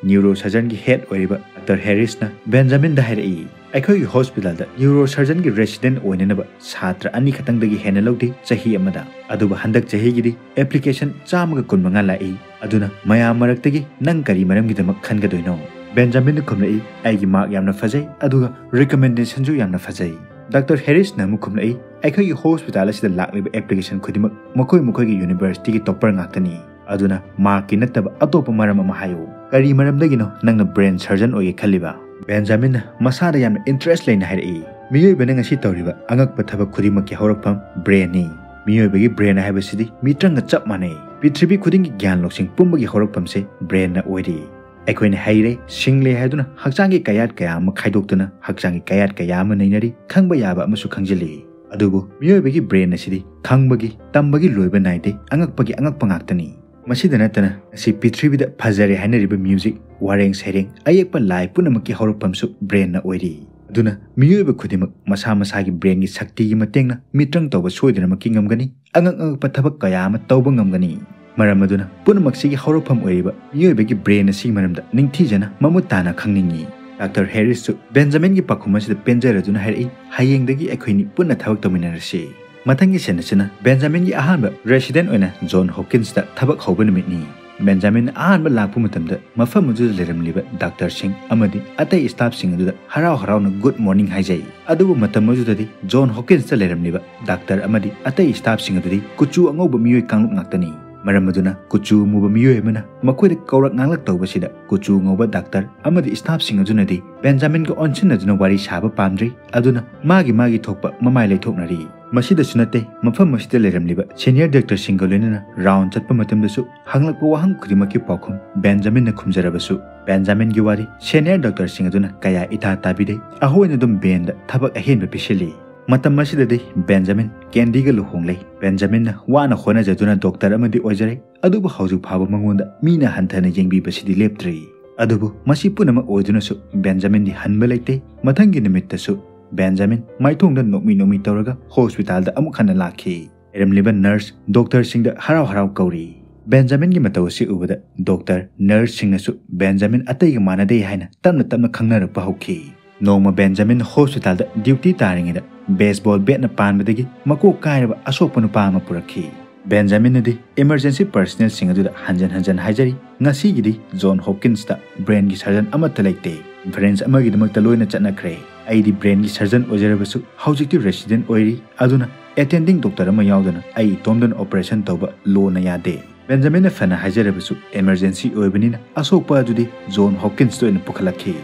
ꯅ꯭ꯌꯨꯔꯣ ꯁꯔꯖꯟꯒꯤ ꯍꯦꯗ ꯑꯣꯏꯔꯤꯕ ꯗꯥꯛꯇꯔ ꯍꯦꯔꯤꯁꯅ ꯕꯦꯟꯖꯥꯃꯤꯟꯗ ꯍꯥꯏꯔꯛꯏ, "ꯑꯩꯈꯣꯏꯒꯤ ꯍꯣꯁꯄꯤꯇꯥꯜꯗ ꯅ꯭ꯌꯨꯔꯣ ꯁꯔꯖꯟꯒꯤ ꯔꯦꯁꯤꯗꯦꯟ ꯑꯣꯏꯅꯅꯕ ꯁꯥꯇ꯭ꯔ ꯑꯅꯤ ꯈꯛꯇꯪꯗꯒꯤ ꯍꯦꯟꯅ ꯂꯧꯗꯦ ꯆꯍꯤ ꯑꯃꯗ꯫ ꯑꯗꯨꯕꯨ ꯍꯟꯗꯛ ꯆꯍꯤꯒꯤꯗꯤ ꯑꯦꯄ꯭ꯂꯤꯀꯦꯁꯟ ꯆꯥꯝꯃꯒ ꯀꯨꯟꯃꯉꯥ ꯂꯥꯛꯏ꯫ ꯑꯗꯨꯅ ꯃꯌꯥꯝ ꯃꯔꯛꯇꯒꯤ ꯅꯪ ꯀꯔꯤ ꯃꯔꯝꯒꯤꯗꯃꯛ ꯈꯟꯒꯗꯣꯏꯅꯣ?" ꯕꯦꯟꯖꯥꯃꯤꯟꯅ ꯈꯨꯝꯂꯛꯏ, "ꯑꯩꯒꯤ ꯃꯥꯔꯛ ꯌꯥꯝꯅ ꯐꯖꯩ, ꯑꯗꯨꯒ ꯔꯤꯀꯃꯦꯟꯗꯦꯁꯟꯁꯨ ꯌꯥꯝꯅ ꯐꯖꯩ꯫" ꯗꯥꯛꯇꯔ ꯍꯦꯔꯤꯁꯅ ꯑꯃꯨꯛ ꯈꯨꯝꯂꯛꯏ, "ꯑꯩꯈꯣꯏꯒꯤ ꯍꯣꯁꯄꯤꯇꯥꯜ ꯑꯁꯤꯗ ꯂꯥꯛꯂꯤꯕ ꯑꯦꯄ꯭ꯂꯤꯀꯦꯁꯟ ꯈꯨꯗꯤꯡꯃꯛ ꯃꯈꯣꯏ ꯃꯈꯣꯏꯒꯤ ꯌꯨꯅꯤꯚꯔꯁꯤꯇꯤꯒꯤ ꯇꯣꯞꯄꯔ ꯉꯥꯛꯇꯅꯤ꯫ ꯑꯗꯨꯅ ꯃꯥꯔꯛꯀꯤ ꯅꯠꯇꯕ ꯑꯇꯣꯞꯄ ꯃꯔꯝ ꯑꯃ ꯍꯥꯏꯌꯨ꯫ ꯀꯔꯤ ꯃꯔꯝꯗꯒꯤꯅꯣ ꯅꯪꯅ ꯕ꯭ꯔꯦꯟ ꯁꯔꯖꯟ ꯑꯣꯏꯒꯦ ꯈꯜꯂꯤꯕ?" ꯕꯦꯟꯖꯥꯃꯤꯟꯅ ꯃꯁꯥꯗ ꯌꯥꯝꯅ ꯏꯟꯇꯔꯦꯁ ꯂꯩꯅ ꯍꯥꯏꯔꯛꯏ, "ꯃꯤꯑꯣꯏꯕꯅ ꯉꯁꯤ ꯇꯧꯔꯤꯕ ꯑꯉꯛꯄ ꯊꯕꯛ ꯈꯨꯗꯤꯡꯃꯛꯀꯤ ꯍꯧꯔꯛꯐꯝ ꯕ꯭ꯔꯦꯟꯅꯤ꯫ ꯃꯤꯑꯣꯏꯕꯒꯤ ꯕ꯭ꯔꯦꯟ ꯍꯥꯏꯕꯁꯤꯗꯤ ꯃꯤꯇ꯭ꯔꯪꯒ ꯆꯞ ꯃꯥꯟꯅꯩ꯫ ꯄ꯭ꯔꯤꯊꯤꯕꯤ ꯈꯨꯗꯤꯡꯒꯤ ꯒ꯭ꯌꯥꯟ ꯂꯧꯁꯤꯡ ꯄꯨꯝꯕꯒꯤ ꯍꯧꯔꯛꯐꯝꯁꯦ ꯕ꯭ꯔꯦꯟꯅ ꯑꯣꯏꯔꯤ꯫ ꯑꯩꯈꯣꯏꯅ ꯍꯩꯔꯦ, ꯁꯤꯡꯂꯦ ꯍꯥꯏꯗꯨꯅ ꯍꯛꯆꯥꯡꯒꯤ ꯀꯌꯥꯠ ꯀꯌꯥ ꯑꯃ ꯈꯥꯏꯗꯣꯛꯇꯨꯅ ꯍꯛꯆꯥꯡꯒꯤ ꯀꯌꯥꯠ ꯀꯌꯥ ꯑꯃ ꯅꯩꯅꯔꯤ, ꯈꯪꯕ ꯌꯥꯕ ꯑꯃꯁꯨ ꯈꯪꯖꯤꯜꯂꯤ꯫ ꯑꯗꯨꯕꯨ ꯃꯤꯑꯣꯏꯕꯒꯤ ꯕ꯭ꯔꯦꯟ ꯑꯁꯤꯗꯤ ꯈꯪꯕꯒꯤ, ꯇꯝꯕꯒꯤ ꯂꯣꯏꯕ ꯅꯥꯏꯗꯦ, ꯑꯉꯛꯄꯒꯤ ꯑꯉꯛꯄ ꯉꯥꯛꯇꯅꯤ꯫ ꯃꯁꯤꯗ ꯅꯠꯇꯅ ꯉꯁꯤ ꯄ꯭ꯔꯤꯊꯤꯕꯤꯗ ꯐꯖꯔꯦ ꯍꯥꯏꯅꯔꯤꯕ ꯃ꯭ꯌꯨꯖꯤꯛ, ꯋꯥꯔꯦꯡ ꯁꯩꯔꯦꯡ, ꯑꯌꯦꯛꯄ ꯂꯥꯏ ꯄꯨꯝꯅꯃꯛꯀꯤ ꯍꯧꯔꯛꯐꯝꯁꯨ ꯕ꯭ꯔꯦꯟꯅ ꯑꯣꯏꯔꯤ꯫ ꯑꯗꯨꯅ ꯃꯤꯑꯣꯏꯕ ꯈꯨꯗꯤꯡꯃꯛ ꯃꯁꯥ ꯃꯁꯥꯒꯤ ꯕ꯭ꯔꯦꯟꯒꯤ ꯁꯛꯇꯤꯒꯤ ꯃꯇꯦꯡꯅ ꯃꯤꯇ꯭ꯔꯪ ꯇꯧꯕ ꯁꯣꯏꯗꯅꯃꯛꯀꯤ ꯉꯝꯒꯅꯤ, ꯑꯉꯛ ꯑꯉꯛꯄ ꯊꯕꯛ ꯀꯌꯥ ꯑꯃ ꯇꯧꯕ ꯉꯝꯒꯅꯤ꯫ ꯃꯔꯝ ꯑꯗꯨꯅ ꯄꯨꯝꯅꯃꯛꯁꯤꯒꯤ ꯍꯧꯔꯛꯐꯝ ꯑꯣꯏꯔꯤꯕ ꯃꯤꯑꯣꯏꯕꯒꯤ ꯕ꯭ꯔꯦꯟ ꯑꯁꯤꯒꯤ ꯃꯔꯝꯗ ꯅꯤꯡꯊꯤꯖꯅ ꯃꯃꯨꯠ ꯇꯥꯅ ꯈꯪꯅꯤꯡꯏ꯫ ꯗꯥꯛꯇꯔ ꯍꯦꯔꯤꯁꯁꯨ ꯕꯦꯟꯖꯥꯃꯤꯟꯒꯤ ꯄꯥꯎꯈꯨꯝ ꯑꯁꯤꯗ ꯄꯦꯟꯖꯔꯗꯨꯅ ꯍꯥꯏꯔꯛꯏ, "ꯍꯌꯦꯡꯗꯒꯤ ꯑꯩꯈꯣꯏꯅꯤ ꯄꯨꯟꯅ ꯊꯕꯛ ꯇꯧꯃꯤꯟꯅꯔꯁꯤ꯫" ꯃꯊꯪꯒꯤ ꯁꯤꯟ ꯑꯁꯤꯅ ꯕꯦꯟꯖꯥꯃꯤꯟꯒꯤ ꯑꯍꯥꯟꯕ ꯔꯦꯁꯤꯗꯦꯟ ꯑꯣꯏꯅ ꯖꯣꯟ ꯍꯣꯞꯀꯤꯟꯁꯇ ꯊꯕꯛ ꯍꯧꯕ ꯅꯨꯃꯤꯠꯅꯤ꯫ ꯕꯦꯟꯖꯥꯃꯤꯟ ꯑꯍꯥꯟꯕ ꯂꯥꯛꯄ ꯃꯇꯝꯗ ꯃꯐꯝ ꯑꯗꯨꯗ ꯂꯩꯔꯝꯂꯤꯕ ꯗꯥꯛꯇꯔꯁꯤꯡ ꯑꯃꯗꯤ ꯑꯇꯩ ꯁ꯭ꯇꯥꯐꯁꯤꯡ ꯑꯗꯨꯗ ꯍꯔꯥꯎ ꯍꯔꯥꯎꯅ ꯒꯨꯗ ꯃꯣꯔꯅꯤꯡ ꯍꯥꯏꯖꯩ꯫ ꯑꯗꯨꯕꯨ ꯃꯇꯝ ꯑꯗꯨꯗꯗꯤ ꯖꯣꯟ ꯍꯣꯞꯀꯤꯟꯁꯇ ꯂꯩꯔꯝꯂꯤꯕ ꯗꯥꯛꯇꯔ ꯑꯃꯗꯤ ꯑꯇꯩ ꯁ꯭ꯇꯥꯐꯁꯤꯡ ꯑꯗꯨꯗꯤ ꯀꯨꯆꯨ ꯑꯉꯧꯕ ꯃꯤꯑꯣꯏ ꯀꯥꯡꯂꯨꯞ ꯉꯥꯛꯇꯅꯤ꯫ ꯃꯔꯝ ꯑꯗꯨꯅ ꯀꯨꯆꯨ ꯑꯃꯨꯕ ꯃꯤꯑꯣꯏ ꯑꯃꯅ ꯃꯈꯣꯏꯗ ꯀꯧꯔꯛ ꯉꯥꯡꯂꯛ ꯇꯧꯕꯁꯤꯗ ꯀꯨꯆꯨ ꯉꯧꯕ ꯗꯥꯛꯇꯔ ꯑꯃꯗꯤ ꯁ꯭ꯇꯥꯐꯁꯤꯡ ꯑꯗꯨꯅꯗꯤ ꯕꯦꯟꯖꯥꯃꯤꯟꯒ ꯑꯣꯟꯁꯤꯟꯅꯗꯨꯅ ꯋꯥꯔꯤ ꯁꯥꯕ ꯄꯥꯝꯗ꯭ꯔꯤ꯫ ꯑꯗꯨꯅ ꯃꯥꯒꯤ ꯃꯥꯒꯤ ꯊꯣꯛꯄ ꯃꯃꯥꯏ ꯂꯩꯊꯣꯛꯅꯔꯤ꯫ ꯃꯁꯤꯗꯁꯨ ꯅꯠꯇꯦ, ꯃꯐꯝ ꯑꯁꯤꯗ ꯂꯩꯔꯝꯂꯤꯕ senior doctorꯁꯤꯡꯒ ꯂꯣꯏꯅꯅ round ꯆꯠꯄ ꯃꯇꯝꯗꯁꯨ ꯍꯪꯂꯛꯄ ꯋꯥꯍꯪ ꯈꯨꯗꯤꯡꯃꯛꯀꯤ ꯄꯥꯎꯈꯨꯝ ꯕꯦꯟꯖꯥꯃꯤꯟꯅ ꯈꯨꯝꯖꯔꯕꯁꯨ, ꯕꯦꯟꯖꯥꯃꯤꯟꯒꯤ ꯋꯥꯔꯤ senior doctorꯁꯤꯡ ꯑꯗꯨꯅ ꯀꯌꯥ ꯏꯇꯥ ꯇꯥꯕꯤꯗꯦ꯫ ꯑꯍꯣꯏꯅ ꯑꯗꯨꯝ ꯕꯦꯟꯗ ꯊꯕꯛ ꯑꯍꯦꯟꯕ ꯄꯤꯁꯤꯜꯂꯤ꯫ ꯃꯇꯝ ꯑꯁꯤꯗꯗꯤ ꯕꯦꯟꯖꯥꯃꯤꯟ ꯀꯦꯟꯗꯤꯒ ꯂꯨꯍꯣꯡꯂꯦ꯫ ꯕꯦꯟꯖꯥꯃꯤꯟꯅ ꯋꯥꯅ ꯍꯣꯠꯅꯖꯗꯨꯅ doctor ꯑꯃꯗꯤ ꯑꯣꯏꯖꯔꯦ, ꯑꯗꯨꯕꯨ ꯍꯧꯖꯤꯛ ꯐꯥꯎꯕ ꯃꯉꯣꯟꯗ ꯃꯤꯅ ꯍꯟꯊꯅ ꯌꯦꯡꯕꯤꯕꯁꯤꯗꯤ ꯂꯦꯞꯇ꯭ꯔꯤ꯫ ꯑꯗꯨꯕꯨ ꯃꯁꯤ ꯄꯨꯝꯅꯃꯛ ꯑꯣꯏꯗꯨꯅꯁꯨ ꯕꯦꯟꯖꯥꯃꯤꯟꯗꯤ ꯍꯟꯕ ꯂꯩꯇꯦ꯫ ꯃꯊꯪꯒꯤ ꯅꯨꯃꯤꯠꯇꯁꯨ ꯕꯦꯟꯖꯥꯃꯤꯟ ꯃꯥꯏꯊꯣꯡꯗ ꯅꯣꯛꯃꯤ ꯅꯣꯛꯃꯤ ꯇꯧꯔꯒ hospitalꯗ ꯑꯃꯨꯛ ꯍꯟꯅ ꯂꯥꯛꯈꯤ꯫ ꯂꯩꯔꯝꯂꯤꯕ nurse, doctorꯁꯤꯡꯗ ꯍꯔꯥꯎ ꯍꯔꯥꯎ ꯀꯧꯔꯤ꯫ ꯕꯦꯟꯖꯥꯃꯤꯟꯒꯤ ꯃꯇꯧ ꯑꯁꯤ ꯎꯕꯗ doctor, nurseꯁꯤꯡꯅꯁꯨ ꯕꯦꯟꯖꯥꯃꯤꯟ ꯑꯇꯩꯒ ꯃꯥꯟꯅꯗꯦ ꯍꯥꯏꯅ ꯇꯞꯅ ꯇꯞꯅ ꯈꯪꯅꯔꯛꯄ ꯍꯧꯈꯤ꯫ ꯅꯣꯡꯃ ꯕꯦꯟꯖꯥꯃꯤꯟ hospitalꯗ duty ꯇꯥꯔꯤꯉꯩꯗ baseball batꯅ ꯄꯥꯟꯕꯗꯒꯤ ꯃꯀꯣꯛ ꯀꯥꯏꯔꯕ ꯑꯁꯣꯛꯄ ꯅꯨꯄꯥ ꯑꯃ ꯄꯨꯔꯛꯈꯤ꯫ ꯕꯦꯟꯖꯥꯃꯤꯟꯅꯗꯤ emergency personnelꯁꯤꯡ ꯑꯗꯨꯗ ꯍꯟꯖꯟ ꯍꯟꯖꯟ ꯍꯥꯏꯖꯔꯤ, "ꯉꯁꯤꯒꯤꯗꯤ John Hopkinsꯇ brainꯒꯤ surgeon ꯑꯃꯠꯇ ꯂꯩꯇꯦ꯫ Conference ꯑꯃꯒꯤꯗꯃꯛꯇ ꯂꯣꯏꯅ ꯆꯠꯅꯈ꯭ꯔꯦ꯫ ꯑꯩꯗꯤ brainꯒꯤ surgeon ꯑꯣꯏꯖꯔꯕꯁꯨ ꯍꯧꯖꯤꯛꯇꯤ resident ꯑꯣꯏꯔꯤ, ꯑꯗꯨꯅ attending doctor ꯑꯃ ꯌꯥꯎꯗꯅ ꯑꯩ ꯏꯇꯣꯝꯗꯅ operation ꯇꯧꯕ lawꯅ ꯌꯥꯗꯦ꯫" ꯕꯦꯟꯖꯥꯃꯤꯟꯅ ꯐꯅ ꯍꯥꯏꯖꯔꯕꯁꯨ emergency ꯑꯣꯏꯕꯅꯤꯅ ꯑꯁꯣꯛꯄ ꯑꯗꯨꯗꯤ John Hopkinsꯇ ꯑꯣꯏꯅ ꯄꯨꯈꯠꯂꯛꯈꯤ꯫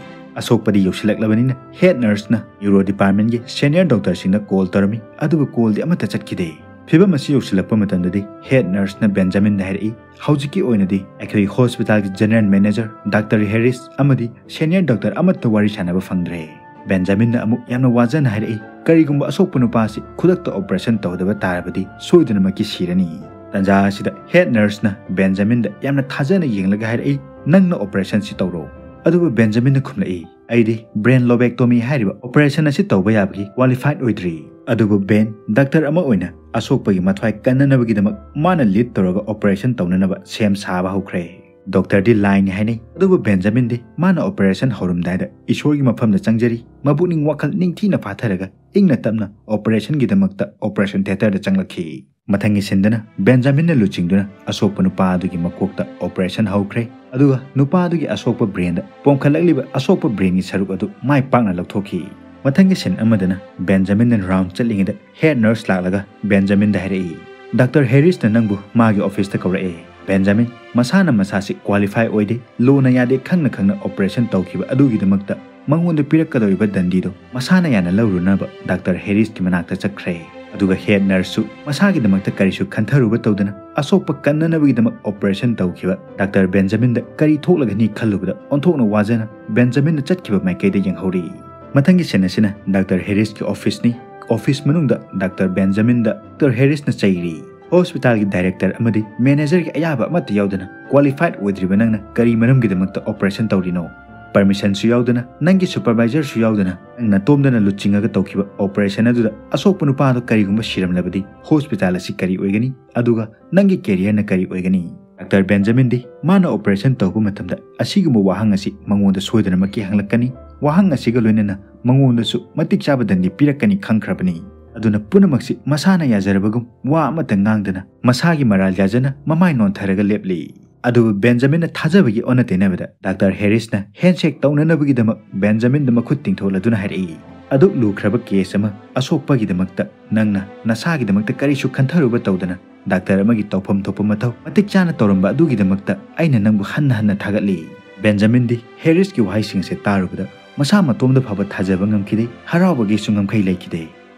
ꯑꯁꯣꯛꯄꯗꯤ ꯌꯧꯁꯤꯜꯂꯛꯂꯕꯅꯤꯅ head nurseꯅ neuro departmentꯀꯤ senior doctorꯁꯤꯡꯗ call ꯇꯧꯔꯝꯃꯤ, ꯑꯗꯨꯕꯨ callꯗꯤ ꯑꯃꯠꯇ ꯆꯠꯈꯤꯗꯦ꯫ ꯐꯤꯚꯝ ꯑꯁꯤ ꯌꯧꯁꯤꯜꯂꯛꯄ ꯃꯇꯝꯗꯗꯤ head nurseꯅ ꯕꯦꯟꯖꯥꯃꯤꯟꯗ ꯍꯥꯏꯔꯛꯏ, "ꯍꯧꯖꯤꯛꯀꯤ ꯑꯣꯏꯅꯗꯤ ꯑꯩꯈꯣꯏ hospitalꯒꯤ general manager, doctor Harris ꯑꯃꯗꯤ senior doctor ꯑꯃꯠꯇ ꯋꯥꯔꯤ ꯁꯥꯟꯅꯕ ꯐꯪꯗ꯭ꯔꯦ꯫" ꯕꯦꯟꯖꯥꯃꯤꯟꯅ ꯑꯃꯨꯛ ꯌꯥꯝꯅ ꯋꯥꯖꯅ ꯍꯥꯏꯔꯛꯏ, "ꯀꯔꯤꯒꯨꯝꯕ ꯑꯁꯣꯛꯄ ꯅꯨꯄꯥ ꯑꯁꯤ ꯈꯨꯗꯛꯇ operation ꯇꯧꯗꯕ ꯇꯥꯔꯕꯗꯤ ꯁꯣꯏꯗꯅꯃꯛꯀꯤ ꯁꯤꯔꯅꯤ꯫" ꯇꯥꯟꯖꯥ ꯑꯁꯤꯗ head nurseꯅ ꯕꯦꯟꯖꯥꯃꯤꯟꯗ ꯌꯥꯝꯅ ꯊꯥꯖꯅ ꯌꯦꯡꯂꯒ ꯍꯥꯏꯔꯛꯏ, "ꯅꯪꯅ operationꯁꯤ ꯇꯧꯔꯣ꯫" ꯑꯗꯨꯕꯨ ꯕꯦꯟꯖꯥꯃꯤꯟꯅ ꯈꯨꯝꯂꯛꯏ, "ꯑꯩꯗꯤ brain lobectomy ꯍꯥꯏꯔꯤꯕ operation ꯑꯁꯤ ꯇꯧꯕ ꯌꯥꯕꯒꯤ qualified ꯑꯣꯏꯗ꯭ꯔꯤ꯫ ꯑꯗꯨꯕꯨ ꯕꯦꯟ, doctor ꯑꯃ ꯑꯣꯏꯅ ꯑꯁꯣꯛꯄꯒꯤ ꯃꯊ꯭ꯋꯥꯏ ꯀꯟꯅꯅꯕꯒꯤꯗꯃꯛ ꯃꯥꯅ lead ꯇꯧꯔꯒ operation ꯇꯧꯅꯅꯕ ꯁꯦꯝ ꯁꯥꯕ ꯍꯧꯈ꯭ꯔꯦ꯫" Doctorꯗꯤ ꯂꯥꯏꯅꯤ ꯍꯥꯏꯅꯩ, ꯑꯗꯨꯕꯨ ꯕꯦꯟꯖꯥꯃꯤꯟꯗꯤ ꯃꯥꯅ operation ꯍꯧꯔꯝꯗꯥꯏꯗ ꯏꯁꯣꯔꯒꯤ ꯃꯐꯝꯗ ꯆꯪꯖꯔꯤ, ꯃꯕꯨꯛꯅꯤꯡ ꯋꯥꯈꯜ ꯅꯤꯡꯊꯤꯅ ꯐꯥꯊꯔꯒ ꯏꯪꯅ ꯇꯞꯅ operationꯒꯤꯗꯃꯛꯇ operation theatreꯗ ꯆꯪꯂꯛꯈꯤ꯫ ꯃꯊꯪꯒꯤ sceneꯗꯅ ꯕꯦꯟꯖꯥꯃꯤꯟꯅ ꯂꯨꯆꯤꯡꯗꯨꯅ ꯑꯁꯣꯛꯄ ꯅꯨꯄꯥ ꯑꯗꯨꯒꯤ ꯃꯀꯣꯛꯇ operation ꯍꯧꯈ꯭ꯔꯦ, ꯑꯗꯨꯒ ꯅꯨꯄꯥ ꯑꯗꯨꯒꯤ ꯑꯁꯣꯛꯄ brainꯗ ꯄꯣꯝꯈꯠꯂꯛꯂꯤꯕ ꯑꯁꯣꯛꯄ brainꯒꯤ ꯁꯔꯨꯛ ꯑꯗꯨ ꯃꯥꯏ ꯄꯥꯛꯅ ꯂꯧꯊꯣꯛꯈꯤ꯫ ꯃꯊꯪꯒꯤ scene ꯑꯃꯗꯅ ꯕꯦꯟꯖꯥꯃꯤꯟꯅ round ꯆꯠꯂꯤꯉꯩꯗ head nurse ꯂꯥꯛꯂꯒ ꯕꯦꯟꯖꯥꯃꯤꯟꯗ ꯍꯥꯏꯔꯛꯏ, "Doctor Harrisꯅ ꯅꯪꯕꯨ ꯃꯥꯒꯤ officeꯇ ꯀꯧꯔꯛꯑꯦ꯫" ꯕꯦꯟꯖꯥꯃꯤꯟ ꯃꯁꯥꯅ ꯃꯁꯥꯁꯤ qualify ꯑꯣꯏꯗꯦ, lawꯅ ꯌꯥꯗꯦ ꯈꯪꯅ ꯈꯪꯅ operation ꯇꯧꯈꯤꯕ ꯑꯗꯨꯒꯤꯗꯃꯛꯇ ꯃꯉꯣꯟꯗ ꯄꯤꯔꯛꯀꯗꯧꯔꯤꯕ ꯗꯟꯗꯤꯗꯣ ꯃꯁꯥꯅ ꯌꯥꯅ ꯂꯧꯔꯨꯅꯕ doctor Harrisꯀꯤ ꯃꯅꯥꯛꯇ ꯆꯠꯈ꯭ꯔꯦ꯫ ꯑꯗꯨꯒ ꯍꯦꯗ ꯅꯔꯁꯁꯨ ꯃꯁꯥꯒꯤꯗꯃꯛꯇ ꯀꯔꯤꯁꯨ ꯈꯟꯊꯔꯨꯕ ꯇꯧꯗꯅ ꯑꯁꯣꯛꯄ ꯀꯟꯅꯅꯕꯒꯤꯗꯃꯛ ꯑꯣꯄꯔꯦꯁꯟ ꯇꯧꯈꯤꯕ ꯗꯥꯛꯇꯔ ꯕꯦꯟꯖꯥꯃꯤꯟꯗ ꯀꯔꯤ ꯊꯣꯛꯂꯒꯅꯤ ꯈꯜꯂꯨꯕꯗ ꯑꯣꯟꯊꯣꯛꯅ ꯋꯥꯖꯅ ꯕꯦꯟꯖꯥꯃꯤꯟꯅ ꯆꯠꯈꯤꯕ ꯃꯥꯏꯀꯩꯗ ꯌꯦꯡꯍꯧꯔꯤ꯫ ꯃꯊꯪꯒꯤ ꯁꯤꯟ ꯑꯁꯤꯅ ꯗꯥꯛꯇꯔ ꯍꯦꯔꯤꯁꯀꯤ ꯑꯣꯐꯤꯁꯅꯤ꯫ ꯑꯣꯐꯤꯁ ꯃꯅꯨꯡꯗ ꯗꯥꯛꯇꯔ ꯕꯦꯟꯖꯥꯃꯤꯟꯗ ꯗꯥꯛꯇꯔ ꯍꯦꯔꯤꯁꯅ ꯆꯩꯔꯤ꯫ ꯍꯣꯁꯄꯤꯇꯥꯜꯒꯤ ꯗꯥꯏꯔꯦꯛꯇꯔ ꯑꯃꯗꯤ ꯃꯦꯅꯦꯖꯔꯒꯤ ꯑꯌꯥꯕ ꯑꯃꯠꯇ ꯌꯥꯎꯗꯅ ꯀ꯭ꯋꯥꯂꯤꯐꯥꯏꯗ ꯑꯣꯏꯗ꯭ꯔꯤꯕ ꯅꯪꯅ ꯀꯔꯤ ꯃꯔꯝꯒꯤꯗꯃꯛꯇ ꯑꯣꯄꯔꯦꯁꯟ ꯇꯧꯔꯤꯅꯣ? ꯄꯔꯃꯤꯁꯟꯁꯨ ꯌꯥꯎꯗꯅ, ꯅꯪꯒꯤ ꯁꯨꯄꯔꯚꯥꯏꯖꯔꯁꯨ ꯌꯥꯎꯗꯅ, ꯅꯪ ꯅꯇꯣꯝꯗꯅ ꯂꯨꯆꯤꯡꯉꯒ ꯇꯧꯈꯤꯕ ꯑꯣꯄꯔꯦꯁꯟ ꯑꯗꯨꯗ ꯑꯁꯣꯛꯄ ꯅꯨꯄꯥ ꯑꯗꯨ ꯀꯔꯤꯒꯨꯝꯕ ꯁꯤꯔꯝꯂꯕꯗꯤ ꯍꯣꯁꯄꯤꯇꯥꯜ ꯑꯁꯤ ꯀꯔꯤ ꯑꯣꯏꯒꯅꯤ? ꯑꯗꯨꯒ ꯅꯪꯒꯤ ꯀꯦꯔꯤꯌꯔꯅ ꯀꯔꯤ ꯑꯣꯏꯒꯅꯤ? ꯗꯥꯛꯇꯔ ꯕꯦꯟꯖꯥꯃꯤꯟꯗꯤ ꯃꯥꯅ ꯑꯣꯄꯔꯦꯁꯟ ꯇꯧꯕ ꯃꯇꯝꯗ ꯑꯁꯤꯒꯨꯝꯕ ꯋꯥꯍꯪ ꯑꯁꯤ ꯃꯉꯣꯟꯗ ꯁꯣꯏꯗꯅꯃꯛꯀꯤ ꯍꯪꯂꯛꯀꯅꯤ꯫ ꯋꯥꯍꯪ ꯑꯁꯤꯒ ꯂꯣꯏꯅꯅ ꯃꯉꯣꯟꯗꯁꯨ ꯃꯇꯤꯛ ꯆꯥꯕ ꯗꯟꯗꯤ ꯄꯤꯔꯛꯀꯅꯤ ꯈꯪꯈ꯭ꯔꯕꯅꯤ꯫ ꯑꯗꯨꯅ ꯄꯨꯝꯅꯃꯛꯁꯤ ꯃꯁꯥꯅ ꯌꯥꯖꯔꯕꯒꯨꯝ ꯋꯥ ꯑꯃꯠꯇ ꯉꯥꯡꯗꯅ ꯃꯁꯥꯒꯤ ꯃꯔꯥꯜ ꯌꯥꯖꯅ ꯃꯃꯥꯏ ꯅꯣꯟꯊꯔꯒ ꯂꯦꯞꯂꯤ꯫ ꯑꯗꯨꯕꯨ ꯕꯦꯟꯖꯥꯃꯤꯟꯅ ꯊꯥꯖꯕꯒꯤ ꯑꯣꯟꯅ ꯇꯩꯅꯕꯗ ꯗꯥꯛꯇꯔ ꯍꯦꯔꯤꯁꯅ ꯍꯦꯟꯁꯦꯛ ꯇꯧꯅꯅꯕꯒꯤꯗꯃꯛ ꯕꯦꯟꯖꯥꯃꯤꯟꯗ ꯃꯈꯨꯠ ꯇꯤꯡꯊꯣꯛꯂꯗꯨꯅ ꯍꯥꯏꯔꯛꯏ, "ꯑꯗꯨꯛ ꯂꯨꯈ꯭ꯔꯕ ꯀꯦꯁ ꯑꯃ ꯑꯁꯣꯛꯄꯒꯤꯗꯃꯛꯇ ꯅꯪꯅ ꯅꯁꯥꯒꯤꯗꯃꯛꯇ ꯀꯔꯤꯁꯨ ꯈꯟꯊꯔꯨꯕ ꯇꯧꯗꯅ ꯗꯥꯛꯇꯔ ꯑꯃꯒꯤ ꯇꯧꯐꯝ ꯊꯣꯛꯄ ꯃꯊꯧ ꯃꯇꯤꯛ ꯆꯥꯅ ꯇꯧꯔꯝꯕ ꯑꯗꯨꯒꯤꯗꯃꯛꯇ ꯑꯩꯅ ꯅꯪꯕꯨ ꯍꯟꯅ ꯍꯟꯅ ꯊꯥꯒꯠꯂꯤ꯫" ꯕꯦꯟꯖꯥꯃꯤꯟꯗꯤ ꯍꯦꯔꯤꯁꯀꯤ ꯋꯥꯍꯩꯁꯤꯡ ꯑꯁꯤ ꯇꯥꯔꯨꯕꯗ ꯃꯁꯥ ꯃꯇꯣꯝꯗ ꯐꯥꯎꯕ ꯊꯥꯖꯕ ꯉꯝꯈꯤꯗꯦ, ꯍꯔꯥꯎꯕꯒꯤꯁꯨ ꯉꯝꯈꯩ ꯂꯩꯈꯤꯗꯦ꯫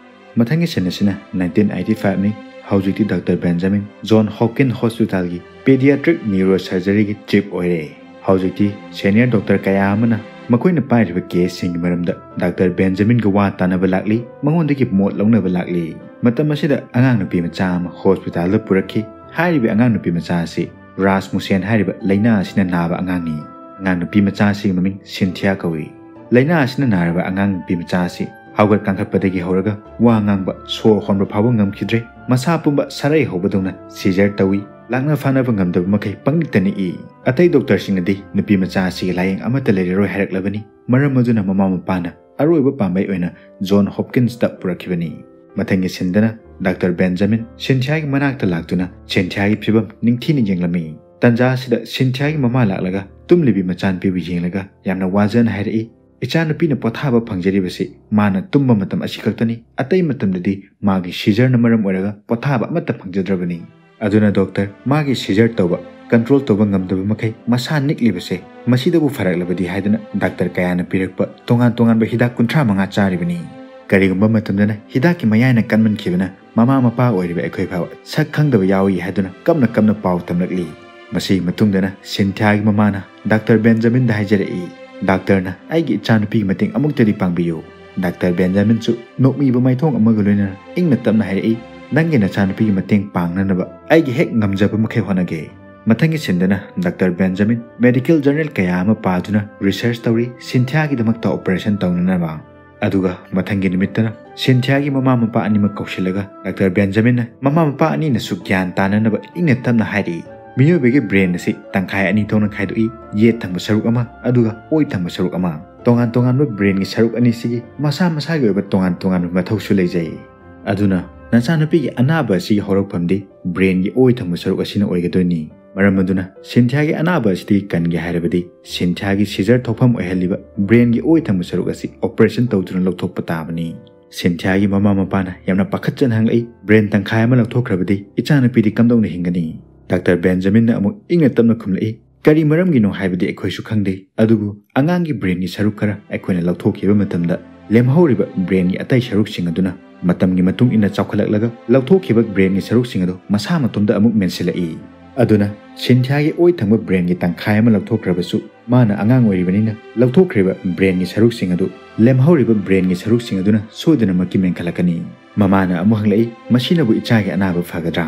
ꯃꯊꯪꯒꯤ ꯁꯤꯟ ꯑꯁꯤꯅ ꯅꯥꯏꯟꯇꯤꯟ ꯑꯩꯠꯇꯤ ꯐꯥꯏꯚꯅꯤ꯫ ꯍꯧꯖꯤꯛꯇꯤ ꯗꯥꯛꯇꯔ ꯕꯦꯟꯖꯥꯃꯤꯟ ꯖꯣꯟ ꯍꯣꯞꯀꯤꯟ ꯍꯣꯁꯄꯤꯇꯥꯜꯒꯤ ꯄꯦꯗꯤꯌꯥꯇ꯭ꯔꯤꯛ ꯅ꯭ꯌꯨꯔꯣ ꯁꯔꯖꯔꯤꯒꯤ ꯆꯤꯐ ꯑꯣꯏꯔꯦ꯫ ꯍꯧꯖꯤꯛꯇꯤ ꯁꯦꯅꯤꯌꯔ ꯗꯥꯛꯇꯔ ꯀꯌꯥ ꯑꯃꯅ ꯃꯈꯣꯏꯅ ꯄꯥꯏꯔꯤꯕ ꯀꯦꯁꯁꯤꯡꯒꯤ ꯃꯔꯝꯗ ꯗꯥꯛꯇꯔ ꯕꯦꯟꯖꯥꯃꯤꯟꯒ ꯋꯥ ꯇꯥꯅꯕ ꯂꯥꯛꯂꯤ, ꯃꯉꯣꯟꯗꯒꯤ ꯃꯣꯠ ꯂꯧꯅꯕ ꯂꯥꯛꯂꯤ꯫ ꯃꯇꯝ ꯑꯁꯤꯗ ꯑꯉꯥꯡ ꯅꯨꯄꯤ ꯃꯆꯥ ꯑꯃ ꯍꯣꯁꯄꯤꯇꯥꯜꯗ ꯄꯨꯔꯛꯈꯤ꯫ ꯍꯥꯏꯔꯤꯕ ꯑꯉꯥꯡ ꯅꯨꯄꯤ ꯃꯆꯥ ꯑꯁꯤ ꯔꯥꯁꯃꯨꯁꯦꯟ ꯍꯥꯏꯔꯤꯕ ꯂꯥꯏꯅꯥ ꯑꯁꯤꯅ ꯅꯥꯕ ꯑꯉꯥꯡꯅꯤ꯫ ꯑꯉꯥꯡ ꯅꯨꯄꯤ ꯃꯆꯥ ꯑꯁꯤꯒꯤ ꯃꯃꯤꯡ ꯁꯤꯟꯊꯤꯌꯥ ꯀꯧꯏ꯫ ꯂꯥꯏꯅꯥ ꯑꯁꯤꯅ ꯅꯥꯔꯕ ꯑꯉꯥꯡ ꯅꯨꯄꯤ ꯃꯆꯥ ꯑꯁꯤ ꯍꯧꯒꯠ ꯀꯥꯡꯈꯠꯄꯗꯒꯤ ꯍꯧꯔꯒ ꯋꯥ ꯉꯥꯡꯕ, ꯁꯣꯔ ꯍꯣꯟꯕ ꯐꯥꯎꯕ ꯉꯝꯈꯤꯗ꯭ꯔꯦ꯫ ꯃꯁꯥ ꯄꯨꯝꯕ ꯁꯔꯩ ꯍꯧꯕꯗꯧꯅ ꯁꯤꯖꯔ ꯇꯧꯏ꯫ ꯂꯥꯛꯅ ꯐꯥꯅꯕ ꯉꯝꯗꯕ ꯃꯈꯩ ꯄꯪꯅꯤꯛꯇ ꯅꯤꯛꯏ꯫ ꯑꯇꯩ ꯗꯣꯛꯇꯔꯁꯤꯡꯅꯗꯤ ꯅꯨꯄꯤ ꯃꯆꯥ ꯑꯁꯤꯒꯤ ꯂꯥꯌꯦꯡ ꯑꯃꯠꯇ ꯂꯩꯔꯔꯣꯏ ꯍꯥꯏꯔꯛꯂꯕꯅꯤ꯫ ꯃꯔꯝ ꯑꯗꯨꯅ ꯃꯃꯥ ꯃꯄꯥꯅ ꯑꯔꯣꯏꯕ ꯄꯥꯝꯕꯩ ꯑꯣꯏꯅ ꯖꯣꯟ ꯍꯣꯞꯀꯤꯟꯁꯇ ꯄꯨꯔꯛꯈꯤꯕꯅꯤ꯫ ꯃꯊꯪꯒꯤ ꯁꯤꯟꯗꯅ ꯗꯥꯛꯇꯔ ꯕꯦꯟꯖꯥꯃꯤꯟ ꯁꯤꯟꯊꯤꯌꯥꯒꯤ ꯃꯅꯥꯛꯇ ꯂꯥꯛꯇꯨꯅ ꯁꯤꯟꯊꯤꯌꯥꯒꯤ ꯐꯤꯕꯝ ꯅꯤꯡꯊꯤꯅ ꯌꯦꯡꯂꯝꯃꯤ꯫ ꯇꯟꯖꯥ ꯑꯁꯤꯗ ꯁꯤꯟꯊꯤꯌꯥꯒꯤ ꯃꯃꯥ ꯂꯥꯛꯂꯒ ꯇꯨꯝꯂꯤꯕꯤ ꯃꯆꯥꯅꯨꯄꯤꯕꯨ ꯌꯦꯡꯂꯒ ꯌꯥꯝꯅ ꯋꯥꯖꯅ ꯍꯥꯏꯔꯛꯏ, "ꯏꯆꯥꯅꯨꯄꯤꯅ ꯄꯣꯊꯥꯕ ꯐꯪꯖꯔꯤꯕꯁꯤ ꯃꯥꯅ ꯇꯨꯝꯕ ꯃꯇꯝ ꯑꯁꯤ ꯈꯛꯇꯅꯤ꯫ ꯑꯇꯩ ꯃꯇꯝꯗꯗꯤ ꯃꯥꯒꯤ ꯁꯤꯖꯔꯅ ꯃꯔꯝ ꯑꯣꯏꯔꯒ ꯄꯣꯊꯥꯕ ꯑꯃꯠꯇ ꯐꯪꯖꯗ꯭ꯔꯕꯅꯤ꯫ ꯑꯗꯨꯅ ꯗꯣꯛꯇꯔ, ꯃꯥꯒꯤ ꯁꯤꯖꯔ ꯇꯧꯕ, ꯀꯟꯇ꯭ꯔꯣꯜ ꯇꯧꯕ ꯉꯝꯗꯕ ꯃꯈꯩ ꯃꯁꯥ ꯅꯤꯛꯂꯤꯕꯁꯦ, ꯃꯁꯤꯗꯕꯨ ꯐꯔꯛꯂꯕꯗꯤ ꯍꯥꯏꯗꯨꯅ ꯗꯥꯛꯇꯔ ꯀꯌꯥꯅ ꯄꯤꯔꯛꯄ ꯇꯣꯉꯥꯟ ꯇꯣꯉꯥꯟꯕ ꯍꯤꯗꯥꯛ ꯀꯨꯟꯊ꯭ꯔꯥ ꯃꯉꯥ ꯆꯥꯔꯤꯕꯅꯤ꯫" ꯀꯔꯤꯒꯨꯝꯕ ꯃꯇꯝꯗꯅ ꯍꯤꯗꯥꯛꯀꯤ ꯃꯌꯥꯏꯅ ꯀꯟꯃꯟꯈꯤꯕꯅ ꯃꯃꯥ ꯃꯄꯥ ꯑꯣꯏꯔꯤꯕ ꯑꯩꯈꯣꯏ ꯐꯥꯎ ꯁꯛ ꯈꯪꯗꯕ ꯌꯥꯎꯏ ꯍꯥꯏꯗꯨꯅ ꯀꯞꯅ ꯀꯞꯅ ꯄꯥꯎ ꯇꯝꯂꯛꯂꯤ꯫ ꯃꯁꯤꯒꯤ ꯃꯇꯨꯡꯗꯅ ꯁꯤꯟꯊꯤꯌꯥꯒꯤ ꯃꯃꯥꯅ ꯗꯥꯛꯇꯔ ꯕꯦꯟꯖꯥꯃꯤꯟꯗ ꯍꯥꯏꯖꯔꯛꯏ, "ꯗꯥꯛꯇꯔꯅ ꯑꯩꯒꯤ ꯏꯆꯥꯅꯨꯄꯤꯒꯤ ꯃꯇꯦꯡ ꯑꯃꯨꯛꯇꯗꯤ ꯄꯥꯡꯕꯤꯌꯨ꯫" ꯗꯥꯛꯇꯔ ꯕꯦꯟꯖꯥꯃꯤꯟꯁꯨ ꯅꯣꯛꯃꯤꯕ ꯃꯥꯏꯊꯣꯡ ꯑꯃꯒ ꯂꯣꯏꯅꯅ ꯏꯪꯅ ꯇꯞꯅ ꯍꯥꯏꯔꯛꯏ, "ꯅꯪꯒꯤ ꯅꯆꯥꯅꯨꯄꯤꯒꯤ ꯃꯇꯦꯡ ꯄꯥꯡꯅꯅꯕ ꯑꯩꯒꯤ ꯍꯦꯛ ꯉꯝꯖꯕ ꯃꯈꯩ ꯍꯣꯠꯅꯒꯦ꯫" ꯃꯊꯪꯒꯤ ꯁꯤꯟꯗꯅ ꯗꯥꯛꯇꯔ ꯕꯦꯟꯖꯥꯃꯤꯟ ꯃꯦꯗꯤꯀꯦꯜ ꯖꯔꯅꯦꯜ ꯀꯌꯥ ꯑꯃ ꯄꯥꯗꯨꯅ ꯔꯤꯁꯔꯆ ꯇꯧꯔꯤ ꯁꯤꯟꯊꯤꯌꯥꯒꯤꯗꯃꯛꯇ ꯑꯣꯄꯔꯦꯁꯟ ꯇꯧꯅꯅꯕ꯫ ꯑꯗꯨꯒ ꯃꯊꯪꯒꯤ ꯅꯨꯃꯤꯠꯇꯅ ꯁꯤꯟꯊꯤꯌꯥꯒꯤ ꯃꯃꯥ ꯃꯄꯥ ꯑꯅꯤꯃꯛ ꯀꯧꯁꯤꯜꯂꯒ ꯗꯥꯛꯇꯔ ꯕꯦꯟꯖꯥꯃꯤꯟꯅ ꯃꯃꯥ ꯃꯄꯥ ꯑꯅꯤꯅꯁꯨ ꯒ꯭ꯌꯥꯟ ꯇꯥꯅꯅꯕ ꯏꯪꯅ ꯇꯞꯅ ꯍꯥꯏꯔꯛꯏ, "ꯃꯤꯑꯣꯏꯕꯒꯤ ꯕ꯭ꯔꯦꯟ ꯑꯁꯤ ꯇꯪꯈꯥꯏ ꯑꯅꯤ ꯊꯣꯛꯅ ꯈꯥꯏꯗꯣꯛꯏ, ꯌꯦꯠ ꯊꯪꯕ ꯁꯔꯨꯛ ꯑꯃ ꯑꯗꯨꯒ ꯑꯣꯏ ꯊꯪꯕ ꯁꯔꯨꯛ ꯑꯃ꯫ ꯇꯣꯉꯥꯟ ꯇꯣꯉꯥꯟꯕ ꯕ꯭ꯔꯦꯟꯒꯤ ꯁꯔꯨꯛ ꯑꯅꯤꯁꯤꯒꯤ ꯃꯁꯥ ꯃꯁꯥꯒꯤ ꯑꯣꯏꯕ ꯇꯣꯉꯥꯟ ꯇꯣꯉꯥꯟꯕ ꯃꯊꯧꯁꯨ ꯂꯩꯖꯩ꯫ ꯑꯗꯨꯅ ꯅꯆꯥꯅꯨꯄꯤꯒꯤ ꯑꯅꯥꯕ ꯑꯁꯤꯒꯤ ꯍꯧꯔꯛꯐꯝꯗꯤ ꯕ꯭ꯔꯦꯟꯒꯤ ꯑꯣꯏ ꯊꯪꯕ ꯁꯔꯨꯛ ꯑꯁꯤꯅ ꯑꯣꯏꯒꯗꯣꯏꯅꯤ꯫ ꯃꯔꯝ ꯑꯗꯨꯅ ꯁꯤꯟꯊꯤꯌꯥꯒꯤ ꯑꯅꯥꯕ ꯑꯁꯤꯗꯒꯤ ꯀꯟꯒꯦ ꯍꯥꯏꯔꯕꯗꯤ ꯁꯤꯟꯊꯤꯌꯥꯒꯤ ꯁꯤꯖꯔ ꯊꯣꯛꯐꯝ ꯑꯣꯏꯍꯜꯂꯤꯕ ꯕ꯭ꯔꯦꯟꯒꯤ ꯑꯣꯏ ꯊꯪꯕ ꯁꯔꯨꯛ ꯑꯁꯤ ꯑꯣꯄꯔꯦꯁꯟ ꯇꯧꯗꯨꯅ ꯂꯧꯊꯣꯛꯄ ꯇꯥꯕꯅꯤ꯫" ꯁꯤꯟꯊꯤꯌꯥꯒꯤ ꯃꯃꯥ ꯃꯄꯥꯅ ꯌꯥꯝꯅ ꯄꯥꯈꯠꯆꯅ ꯍꯪꯂꯛꯏ, "ꯕ꯭ꯔꯦꯟ ꯇꯪꯈꯥꯏ ꯑꯃ ꯂꯧꯊꯣꯛꯈ꯭ꯔꯕꯗꯤ ꯏꯆꯥꯅꯨꯄꯤꯗꯤ ꯀꯝꯗꯧꯅ ꯍꯤꯡꯒꯅꯤ?" ꯗꯥꯛꯇꯔ ꯕꯦꯟꯖꯥꯃꯤꯟꯅ ꯑꯃꯨꯛ ꯏꯪꯅ ꯇꯞꯅ ꯈꯨꯝꯂꯛꯏ, "ꯀꯔꯤ ꯃꯔꯝꯒꯤꯅꯣ ꯍꯥꯏꯕꯗꯤ ꯑꯩꯈꯣꯏꯁꯨ ꯈꯪꯗꯦ, ꯑꯗꯨꯕꯨ ꯑꯉꯥꯡꯒꯤ ꯕ꯭ꯔꯦꯟꯒꯤ ꯁꯔꯨꯛ ꯈꯔ ꯑꯩꯈꯣꯏꯅ ꯂꯧꯊꯣꯛꯈꯤꯕ ꯃꯇꯝꯗ ꯂꯦꯝꯍꯧꯔꯤꯕ ꯕ꯭ꯔꯦꯟꯒꯤ ꯑꯇꯩ ꯁꯔꯨꯛꯁꯤꯡ ꯑꯗꯨꯅ ꯃꯇꯝꯒꯤ ꯃꯇꯨꯡ ꯏꯟꯅ ꯆꯥꯎꯈꯠꯂꯛꯂꯒ ꯂꯧꯊꯣꯛꯈꯤꯕ ꯕ꯭ꯔꯦꯟꯒꯤ ꯁꯔꯨꯛꯁꯤꯡ ꯑꯗꯨ ꯃꯁꯥ ꯃꯇꯣꯝꯇ ꯑꯃꯨꯛ ꯃꯦꯟꯁꯤꯜꯂꯛꯏ꯫ ꯑꯗꯨꯅ ꯁꯤꯟꯊꯤꯌꯥꯒꯤ ꯑꯣꯏ ꯊꯪꯕ ꯕ꯭ꯔꯦꯟꯒꯤ ꯇꯪꯈꯥꯏ ꯑꯃ ꯂꯧꯊꯣꯛꯈ꯭ꯔꯕꯁꯨ ꯃꯥꯅ ꯑꯉꯥꯡ ꯑꯣꯏꯔꯤꯕꯅꯤꯅ ꯂꯧꯊꯣꯛꯈ꯭ꯔꯤꯕ ꯕ꯭ꯔꯦꯟꯒꯤ ꯁꯔꯨꯛꯁꯤꯡ ꯑꯗꯨ ꯂꯦꯝꯍꯧꯔꯤꯕ ꯕ꯭ꯔꯦꯟꯒꯤ ꯁꯔꯨꯛꯁꯤꯡ ꯑꯗꯨꯅ ꯁꯣꯏꯗꯅꯃꯛꯀꯤ ꯃꯦꯟꯈꯠꯂꯛꯀꯅꯤ꯫" ꯃꯃꯥꯅ ꯑꯃꯨꯛ ꯍꯪꯂꯛꯏ, "ꯃꯁꯤꯅꯕꯨ ꯏꯆꯥꯒꯤ ꯑꯅꯥꯕ ꯐꯒꯗ꯭ꯔꯥ?"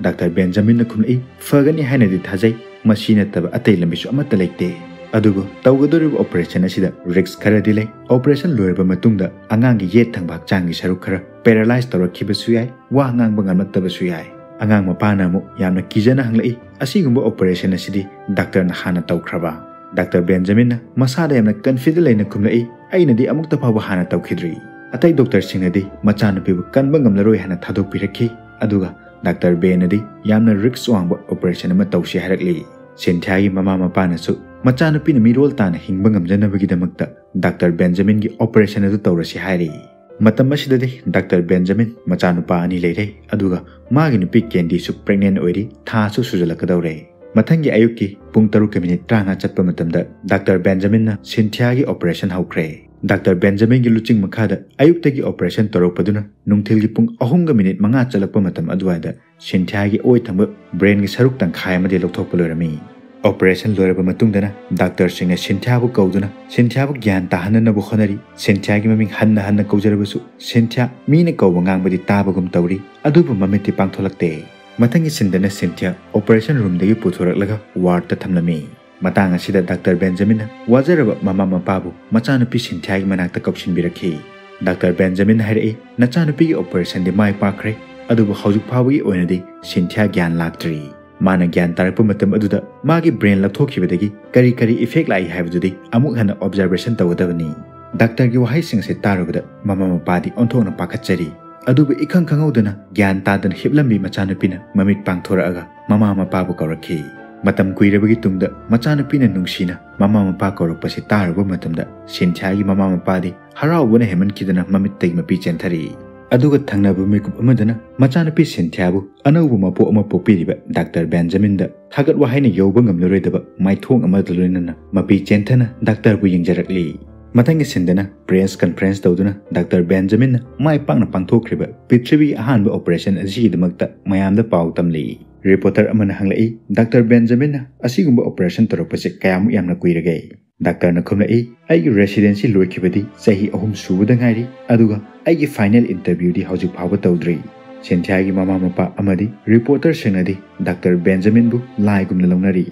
ꯗꯥꯛꯇꯔ ꯕꯦꯟꯖꯥꯃꯤꯟꯅ ꯈꯨꯝꯂꯛꯏ, "ꯐꯒꯅꯤ ꯍꯥꯏꯅꯗꯤ ꯊꯥꯖꯩ, ꯃꯁꯤ ꯅꯠꯇꯕ ꯑꯇꯩ ꯂꯝꯕꯤꯁꯨ ꯑꯃꯠꯇ ꯂꯩꯇꯦ꯫ ꯑꯗꯨꯕꯨ ꯇꯧꯒꯗꯧꯔꯤꯕ ꯑꯣꯄꯔꯦꯁꯟ ꯑꯁꯤꯗ ꯔꯤꯁꯛ ꯈꯔꯗꯤ ꯂꯩ꯫ ꯑꯣꯄꯔꯦꯁꯟ ꯂꯣꯏꯔꯕ ꯃꯇꯨꯡꯗ ꯑꯉꯥꯡꯒꯤ ꯌꯦꯠ ꯊꯪꯕ ꯍꯛꯆꯥꯡꯒꯤ ꯁꯔꯨꯛ ꯈꯔ ꯄꯦꯔꯥꯂꯥꯏꯁ ꯇꯧꯔꯛꯈꯤꯕꯁꯨ ꯌꯥꯏ, ꯋꯥ ꯉꯥꯡꯕ ꯉꯝꯂꯛꯇꯕꯁꯨ ꯌꯥꯏ꯫" ꯑꯉꯥꯡ ꯃꯄꯥꯅ ꯑꯃꯨꯛ ꯌꯥꯝꯅ ꯀꯤꯖꯅ ꯍꯪꯂꯛꯏ, "ꯑꯁꯤꯒꯨꯝꯕ ꯑꯣꯄꯔꯦꯁꯟ ꯑꯁꯤꯗꯤ ꯗꯥꯛꯇꯔꯅ ꯍꯥꯟꯅ ꯇꯧꯈ꯭ꯔꯕ?" ꯗꯥꯛꯇꯔ ꯕꯦꯟꯖꯥꯃꯤꯟꯅ ꯃꯁꯥꯗ ꯌꯥꯝꯅ ꯀꯟꯐꯤꯗꯦꯟ ꯂꯩꯅ ꯈꯨꯝꯂꯛꯏ, "ꯑꯩꯅꯗꯤ ꯑꯃꯨꯛꯇ ꯐꯥꯎꯕ ꯍꯥꯟꯅ ꯇꯧꯈꯤꯗ꯭ꯔꯤ꯫ ꯑꯇꯩ ꯗꯣꯛꯇꯔꯁꯤꯡꯅꯗꯤ ꯃꯆꯥꯅꯨꯄꯤꯕꯨ ꯀꯟꯕ ꯉꯝꯂꯔꯣꯏ ꯍꯥꯏꯅ ꯊꯥꯗꯣꯛꯄꯤꯔꯛꯈꯤ, ꯑꯗꯨꯒ ꯗꯥꯛꯇꯔ ꯕꯦꯟꯅꯗꯤ ꯌꯥꯝꯅ ꯔꯤꯁꯛ ꯋꯥꯡꯕ ꯑꯣꯄꯔꯦꯁꯟ ꯑꯃ ꯇꯧꯁꯤ ꯍꯥꯏꯔꯛꯂꯤ꯫" ꯁꯤꯟꯊꯤꯌꯥꯒꯤ ꯃꯃꯥ ꯃꯄꯥꯅꯁꯨ ꯃꯆꯥꯅꯨꯄꯤꯅ ꯃꯤꯔꯣꯜ ꯇꯥꯅ ꯍꯤꯡꯕ ꯉꯝꯖꯅꯕꯒꯤꯗꯃꯛꯇ ꯗꯥꯛꯇꯔ ꯕꯦꯟꯖꯥꯃꯤꯟꯒꯤ ꯑꯣꯄꯔꯦꯁꯟ ꯑꯗꯨ ꯇꯧꯔꯁꯤ ꯍꯥꯏꯔꯤ꯫ ꯃꯇꯝ ꯑꯁꯤꯗꯗꯤ ꯗꯥꯛꯇꯔ ꯕꯦꯟꯖꯥꯃꯤꯟ ꯃꯆꯥꯅꯨꯄꯥ ꯑꯅꯤ ꯂꯩꯔꯦ, ꯑꯗꯨꯒ ꯃꯥꯒꯤ ꯅꯨꯄꯤ ꯀꯦꯟꯗꯤꯁꯨ ꯄ꯭ꯔꯦꯒꯅꯦꯟ ꯑꯣꯏꯔꯤ, ꯊꯥꯁꯨ ꯁꯨꯖꯜꯂꯛꯀꯗꯧꯔꯦ꯫ ꯃꯊꯪꯒꯤ ꯑꯌꯨꯛꯀꯤ ꯄꯨꯡ ꯇꯔꯨꯛꯀ ꯃꯤꯅꯤꯠ ꯇꯔꯥꯃꯉꯥ ꯆꯠꯄ ꯃꯇꯝꯗ ꯗꯥꯛꯇꯔ ꯕꯦꯟꯖꯥꯃꯤꯟꯅ ꯁꯤꯟꯊꯤꯌꯥꯒꯤ ꯑꯣꯄꯔꯦꯁꯟ ꯍꯧꯈ꯭ꯔꯦ꯫ ꯗꯥꯛꯇꯔ ꯕꯦꯟꯖꯥꯃꯤꯟꯒꯤ ꯂꯨꯆꯤꯡ ꯃꯈꯥꯗ ꯑꯌꯨꯛꯇꯒꯤ operation ꯇꯧꯔꯛꯄꯗꯨꯅ ꯅꯨꯡꯊꯤꯜꯒꯤ ꯄꯨꯡ ꯑꯍꯨꯝꯒ ꯃꯤꯅꯤꯠ ꯃꯉꯥ ꯆꯠꯂꯛꯄ ꯃꯇꯝ ꯑꯗꯨꯋꯥꯏꯗ ꯁꯤꯟꯊꯤꯌꯥꯒꯤ ꯑꯣꯏ ꯊꯪꯕ brainꯒꯤ ꯁꯔꯨꯛ ꯇꯪꯈꯥꯏ ꯑꯃꯗꯤ ꯂꯧꯊꯣꯛꯄ ꯂꯣꯏꯔꯝꯃꯤ꯫ Operation ꯂꯣꯏꯔꯕ ꯃꯇꯨꯡꯗꯅ ꯗꯥꯛꯇꯔꯁꯤꯡꯅ ꯁꯤꯟꯊꯤꯌꯥꯕꯨ ꯀꯧꯗꯨꯅ ꯁꯤꯟꯊꯤꯌꯥꯕꯨ ꯒ꯭ꯌꯥꯟ ꯇꯥꯍꯟꯅꯅꯕ ꯍꯣꯠꯅꯔꯤ꯫ ꯁꯤꯟꯊꯤꯌꯥꯒꯤ ꯃꯃꯤꯡ ꯍꯟꯅ ꯍꯟꯅ ꯀꯧꯖꯔꯕꯁꯨ ꯁꯤꯟꯊꯤꯌꯥ ꯃꯤꯅ ꯀꯧꯕ ꯉꯥꯡꯕꯗꯤ ꯇꯥꯕꯒꯨꯝ ꯇꯧꯔꯤ, ꯑꯗꯨꯕꯨ ꯃꯃꯤꯠꯇꯤ ꯄꯥꯡꯊꯣꯛꯂꯛꯇꯦ꯫ ꯃꯊꯪꯒꯤ ꯁꯤꯟꯗꯅ ꯁꯤꯟꯊꯤꯌꯥ operation roomꯗꯒꯤ ꯄꯨꯊꯣꯔꯛꯂꯒ wardꯇ ꯊꯝꯂꯝꯃꯤ꯫ ꯃꯇꯥꯡ ꯑꯁꯤꯗ ꯗꯥꯛꯇꯔ ꯕꯦꯟꯖꯥꯃꯤꯟꯅ ꯋꯥꯖꯔꯕ ꯃꯃꯥ ꯃꯄꯥꯕꯨ ꯃꯆꯥꯅꯨꯄꯤ ꯁꯤꯟꯊꯤꯌꯥꯒꯤ ꯃꯅꯥꯛꯇ ꯀꯧꯁꯤꯟꯕꯤꯔꯛꯈꯤ꯫ ꯗꯥꯛꯇꯔ ꯕꯦꯟꯖꯥꯃꯤꯟꯅ ꯍꯥꯏꯔꯛꯏ, "ꯅꯆꯥꯅꯨꯄꯤꯒꯤ operationꯗꯤ ꯃꯥꯏ ꯄꯥꯛꯈ꯭ꯔꯦ, ꯑꯗꯨꯕꯨ ꯍꯧꯖꯤꯛ ꯐꯥꯎꯕꯒꯤ ꯑꯣꯏꯅꯗꯤ ꯁꯤꯟꯊꯤꯌꯥ ꯒ꯭ꯌꯥꯟ ꯂꯥꯛꯇ꯭ꯔꯤ꯫ ꯃꯥꯅ ꯒ꯭ꯌꯥꯟ ꯇꯥꯔꯛꯄ ꯃꯇꯝ ꯑꯗꯨꯗ ꯃꯥꯒꯤ brain ꯂꯧꯊꯣꯛꯈꯤꯕꯗꯒꯤ ꯀꯔꯤ ꯀꯔꯤ effect ꯂꯥꯛꯏ ꯍꯥꯏꯕꯗꯨꯗꯤ ꯑꯃꯨꯛ ꯍꯟꯅ observation ꯇꯧꯒꯗꯕꯅꯤ꯫" ꯗꯥꯛꯇꯔꯒꯤ ꯋꯥꯍꯩꯁꯤꯡ ꯑꯁꯤ ꯇꯥꯔꯨꯕꯗ ꯃꯃꯥ ꯃꯄꯥꯗꯤ ꯑꯣꯟꯊꯣꯛꯅ ꯄꯥꯈꯠꯆꯔꯤ꯫ ꯑꯗꯨꯕꯨ ꯏꯈꯪ ꯈꯪꯍꯧꯗꯅ ꯒ꯭ꯌꯥꯟ ꯇꯥꯗꯅ ꯍꯤꯞꯂꯝꯕꯤ ꯃꯆꯥꯅꯨꯄꯤꯅ ꯃꯃꯤꯠ ꯄꯥꯡꯊꯣꯔꯛꯑꯒ ꯃꯃꯥ ꯃꯄꯥꯕꯨ ꯀꯧꯔꯛꯈꯤ꯫ ꯃꯇꯝ ꯀꯨꯏꯔꯕꯒꯤ ꯇꯨꯡꯗ ꯃꯆꯥꯅꯨꯄꯤꯅ ꯅꯨꯡꯁꯤꯅ ꯃꯃꯥ ꯃꯄꯥ ꯀꯧꯔꯛꯄꯁꯤ ꯇꯥꯔꯨꯕ ꯃꯇꯝꯗ ꯁꯤꯟꯊꯤꯌꯥꯒꯤ ꯃꯃꯥ ꯃꯄꯥꯗꯤ ꯍꯔꯥꯎꯕꯅ ꯍꯦꯟꯃꯟꯈꯤꯗꯅ ꯃꯃꯤꯠꯇꯒꯤ ꯃꯄꯤ ꯆꯦꯟꯊꯔꯛꯏ꯫ ꯑꯗꯨꯒ ꯊꯪꯅꯕ ꯃꯤꯀꯨꯞ ꯑꯃꯗꯅ ꯃꯆꯥꯅꯨꯄꯤ ꯁꯤꯟꯊꯤꯌꯥꯕꯨ ꯑꯅꯧꯕ ꯃꯄꯣꯛ ꯑꯃ ꯄꯣꯛꯄꯤꯔꯤꯕ ꯗꯥꯛꯇꯔ ꯕꯦꯟꯖꯥꯃꯤꯟꯗ ꯊꯥꯒꯠ ꯋꯥꯍꯩꯅ ꯌꯧꯕ ꯉꯝꯂꯔꯣꯏꯗꯕ ꯃꯥꯏꯊꯣꯡ ꯑꯃꯗ ꯂꯣꯏꯅꯅ ꯃꯄꯤ ꯆꯦꯟꯊꯅ ꯗꯥꯛꯇꯔꯕꯨ ꯌꯦꯡꯖꯔꯛꯂꯤ꯫ ꯃꯊꯪꯒꯤ ꯁꯤꯟꯗꯅ press conference ꯇꯧꯗꯨꯅ ꯗꯥꯛꯇꯔ ꯕꯦꯟꯖꯥꯃꯤꯟꯅ ꯃꯥꯏ ꯄꯥꯛꯅ ꯄꯥꯡꯊꯣꯛꯈ꯭ꯔꯤꯕ ꯄ꯭ꯔꯤꯊꯤꯕꯤꯒꯤ ꯑꯍꯥꯟꯕ operation ꯑꯁꯤꯒꯤꯗꯃꯛꯇ ꯃꯌꯥꯝꯗ ꯄꯥꯎ ꯇꯝꯂꯤ꯫ Reporter ꯑꯃꯅ ꯍꯪꯂꯛꯏ, "ꯗꯥꯛꯇꯔ ꯕꯦꯟꯖꯥꯃꯤꯟꯅ ꯑꯁꯤꯒꯨꯝꯕ operation ꯇꯧꯔꯛꯄꯁꯦ ꯀꯌꯥꯃꯨꯛ ꯌꯥꯝꯅ ꯀꯨꯏꯔꯒꯦ?" ꯗꯥꯛꯇꯔꯅ ꯈꯨꯝꯂꯛꯏ, "ꯑꯩꯒꯤ residency ꯂꯣꯏꯈꯤꯕꯗꯤ ꯆꯍꯤ ꯑꯍꯨꯝ ꯁꯨꯕꯗ ꯉꯥꯏꯔꯤ, ꯑꯗꯨꯒ ꯑꯩꯒꯤ final interviewꯗꯤ ꯍꯧꯖꯤꯛ ꯐꯥꯎꯕ ꯇꯧꯗ꯭ꯔꯤ꯫" ꯁꯤꯟꯊꯤꯌꯥꯒꯤ ꯃꯃꯥ ꯃꯄꯥ ꯑꯃꯗꯤ reporterꯁꯤꯡꯅꯗꯤ ꯗꯥꯛꯇꯔ ꯕꯦꯟꯖꯥꯃꯤꯟꯕꯨ ꯂꯥꯏꯒꯨꯝꯅ ꯂꯧꯅꯔꯤ꯫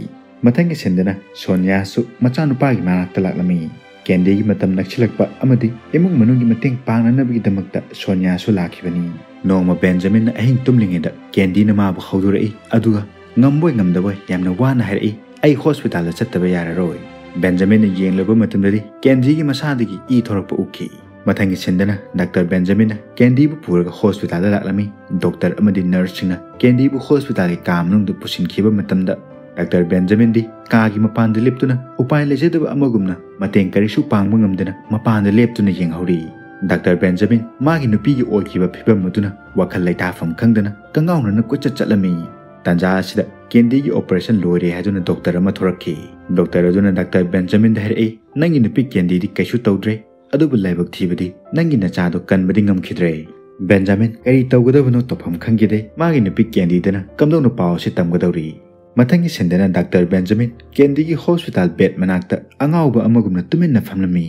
ꯃꯊꯪꯒꯤ ꯁꯤꯟꯗꯅ ꯁꯣꯅꯤꯌꯥꯁꯨ ꯃꯆꯥꯅꯨꯄꯥꯒꯤ ꯃꯅꯥꯛꯇ ꯂꯥꯛꯂꯝꯃꯤ꯫ ꯀꯦꯟꯗꯤꯒꯤ ꯃꯇꯝ ꯅꯛꯁꯤꯜꯂꯛꯄ ꯑꯃꯗꯤ ꯏꯃꯨꯡ ꯃꯅꯨꯡꯒꯤ ꯃꯇꯦꯡ ꯄꯥꯡꯅꯅꯕꯒꯤꯗꯃꯛꯇ ꯁꯣꯅꯤꯌꯥꯁꯨ ꯂꯥꯛꯈꯤꯕꯅꯤ꯫ ꯅꯣꯡꯃ ꯕꯦꯟꯖꯥꯃꯤꯟꯅ ꯑꯍꯤꯡ ꯇꯨꯝꯂꯤꯉꯩꯗ ꯀꯦꯟꯗꯤꯅ ꯃꯥꯕꯨ ꯍꯧꯗꯣꯔꯛꯏ, ꯑꯗꯨꯒ ꯉꯝꯕꯣꯏ ꯉꯝꯗꯕꯣꯏ ꯌꯥꯝꯅ ꯋꯥꯅ ꯍꯥꯏꯔꯛꯏ, "ꯑꯩ hospitalꯗ ꯆꯠꯇꯕ ꯌꯥꯔꯔꯣꯏ꯫" ꯕꯦꯟꯖꯥꯃꯤꯟꯅ ꯌꯦꯡꯂꯨꯕ ꯃꯇꯝꯗꯗꯤ ꯀꯦꯟꯗꯤꯒꯤ ꯃꯁꯥꯗꯒꯤ ꯏ ꯊꯣꯔꯛꯄ ꯎꯈꯤ꯫ ꯃꯊꯪꯒꯤ ꯁꯤꯟꯗꯅ ꯗꯥꯛꯇꯔ ꯕꯦꯟꯖꯥꯃꯤꯟꯅ ꯀꯦꯟꯗꯤꯕꯨ ꯄꯨꯔꯒ hospitalꯗ ꯂꯥꯛꯂꯝꯃꯤ꯫ Doctor ꯑꯃꯗꯤ nurseꯁꯤꯡꯅ ꯀꯦꯟꯗꯤꯕꯨ hospitalꯒꯤ ꯀꯥ ꯃꯅꯨꯡꯗ ꯄꯨꯁꯤꯟꯈꯤꯕ ꯃꯇꯝꯗ ꯗꯥꯛꯇꯔ ꯕꯦꯟꯖꯥꯃꯤꯟꯗꯤ ꯀꯥꯒꯤ ꯃꯄꯥꯟꯗ ꯂꯦꯞꯇꯨꯅ ꯎꯄꯥꯏ ꯂꯩꯖꯗꯕ ꯑꯃꯒꯨꯝꯅ ꯃꯇꯦꯡ ꯀꯔꯤꯁꯨ ꯄꯥꯡꯕ ꯉꯝꯗꯅ ꯃꯄꯥꯟꯗ ꯂꯦꯞꯇꯨꯅ ꯌꯦꯡꯍꯧꯔꯤ꯫ ꯗꯥꯛꯇꯔ ꯕꯦꯟꯖꯥꯃꯤꯟ ꯃꯥꯒꯤ ꯅꯨꯄꯤꯒꯤ ꯑꯣꯏꯈꯤꯕ ꯐꯤꯕꯝ ꯑꯗꯨꯅ ꯋꯥꯈꯜ ꯂꯩꯇꯥꯐꯝ ꯈꯪꯗꯅ ꯀꯉꯥꯎꯅꯅ ꯀꯣꯏꯆꯠ ꯆꯠꯂꯝꯃꯤ꯫ ꯇꯥꯟꯖꯥ ꯑꯁꯤꯗ ꯀꯦꯟꯗꯤꯒꯤ operation ꯂꯣꯏꯔꯦ ꯍꯥꯏꯗꯨꯅ doctor ꯑꯃ ꯊꯣꯔꯛꯈꯤ꯫ Doctor ꯑꯗꯨꯅ ꯗꯥꯛꯇꯔ ꯕꯦꯟꯖꯥꯃꯤꯟꯗ ꯍꯥꯏꯔꯛꯏ, "ꯅꯪꯒꯤ ꯅꯨꯄꯤ ꯀꯦꯟꯗꯤꯗꯤ ꯀꯩꯁꯨ ꯇꯧꯗ꯭ꯔꯦ, ꯑꯗꯨꯕꯨ ꯂꯥꯏꯕꯛ ꯊꯤꯕꯗꯤ ꯅꯪꯒꯤ ꯅꯆꯥꯗꯣ ꯀꯟꯕꯗꯤ ꯉꯝꯈꯤꯗ꯭ꯔꯦ꯫ ꯕꯦꯟꯖꯥꯃꯤꯟ ꯀꯔꯤ ꯇꯧꯒꯗꯕꯅꯣ ꯇꯧꯐꯝ ꯈꯪꯈꯤꯗꯦ꯫ ꯃꯥꯒꯤ ꯅꯨꯄꯤ ꯀꯦꯟꯗꯤꯗꯅ ꯀꯝꯗꯧꯅ ꯄꯥꯎ ꯑꯁꯤ ꯇꯝꯒꯗꯧꯔꯤ? ꯃꯊꯪꯒꯤ ꯁꯤꯟꯗꯅ ꯗꯥꯛꯇꯔ ꯕꯦꯟꯖꯥꯃꯤꯟ ꯀꯦꯟꯗꯤꯒꯤ ꯍꯣꯁꯄꯤꯇꯥꯜ ꯕꯦꯗ ꯃꯅꯥꯛꯇ ꯑꯉꯥꯎꯕ ꯑꯃꯒꯨꯝꯅ ꯇꯨꯃꯤꯟꯅ ꯐꯝꯂꯝꯃꯤ꯫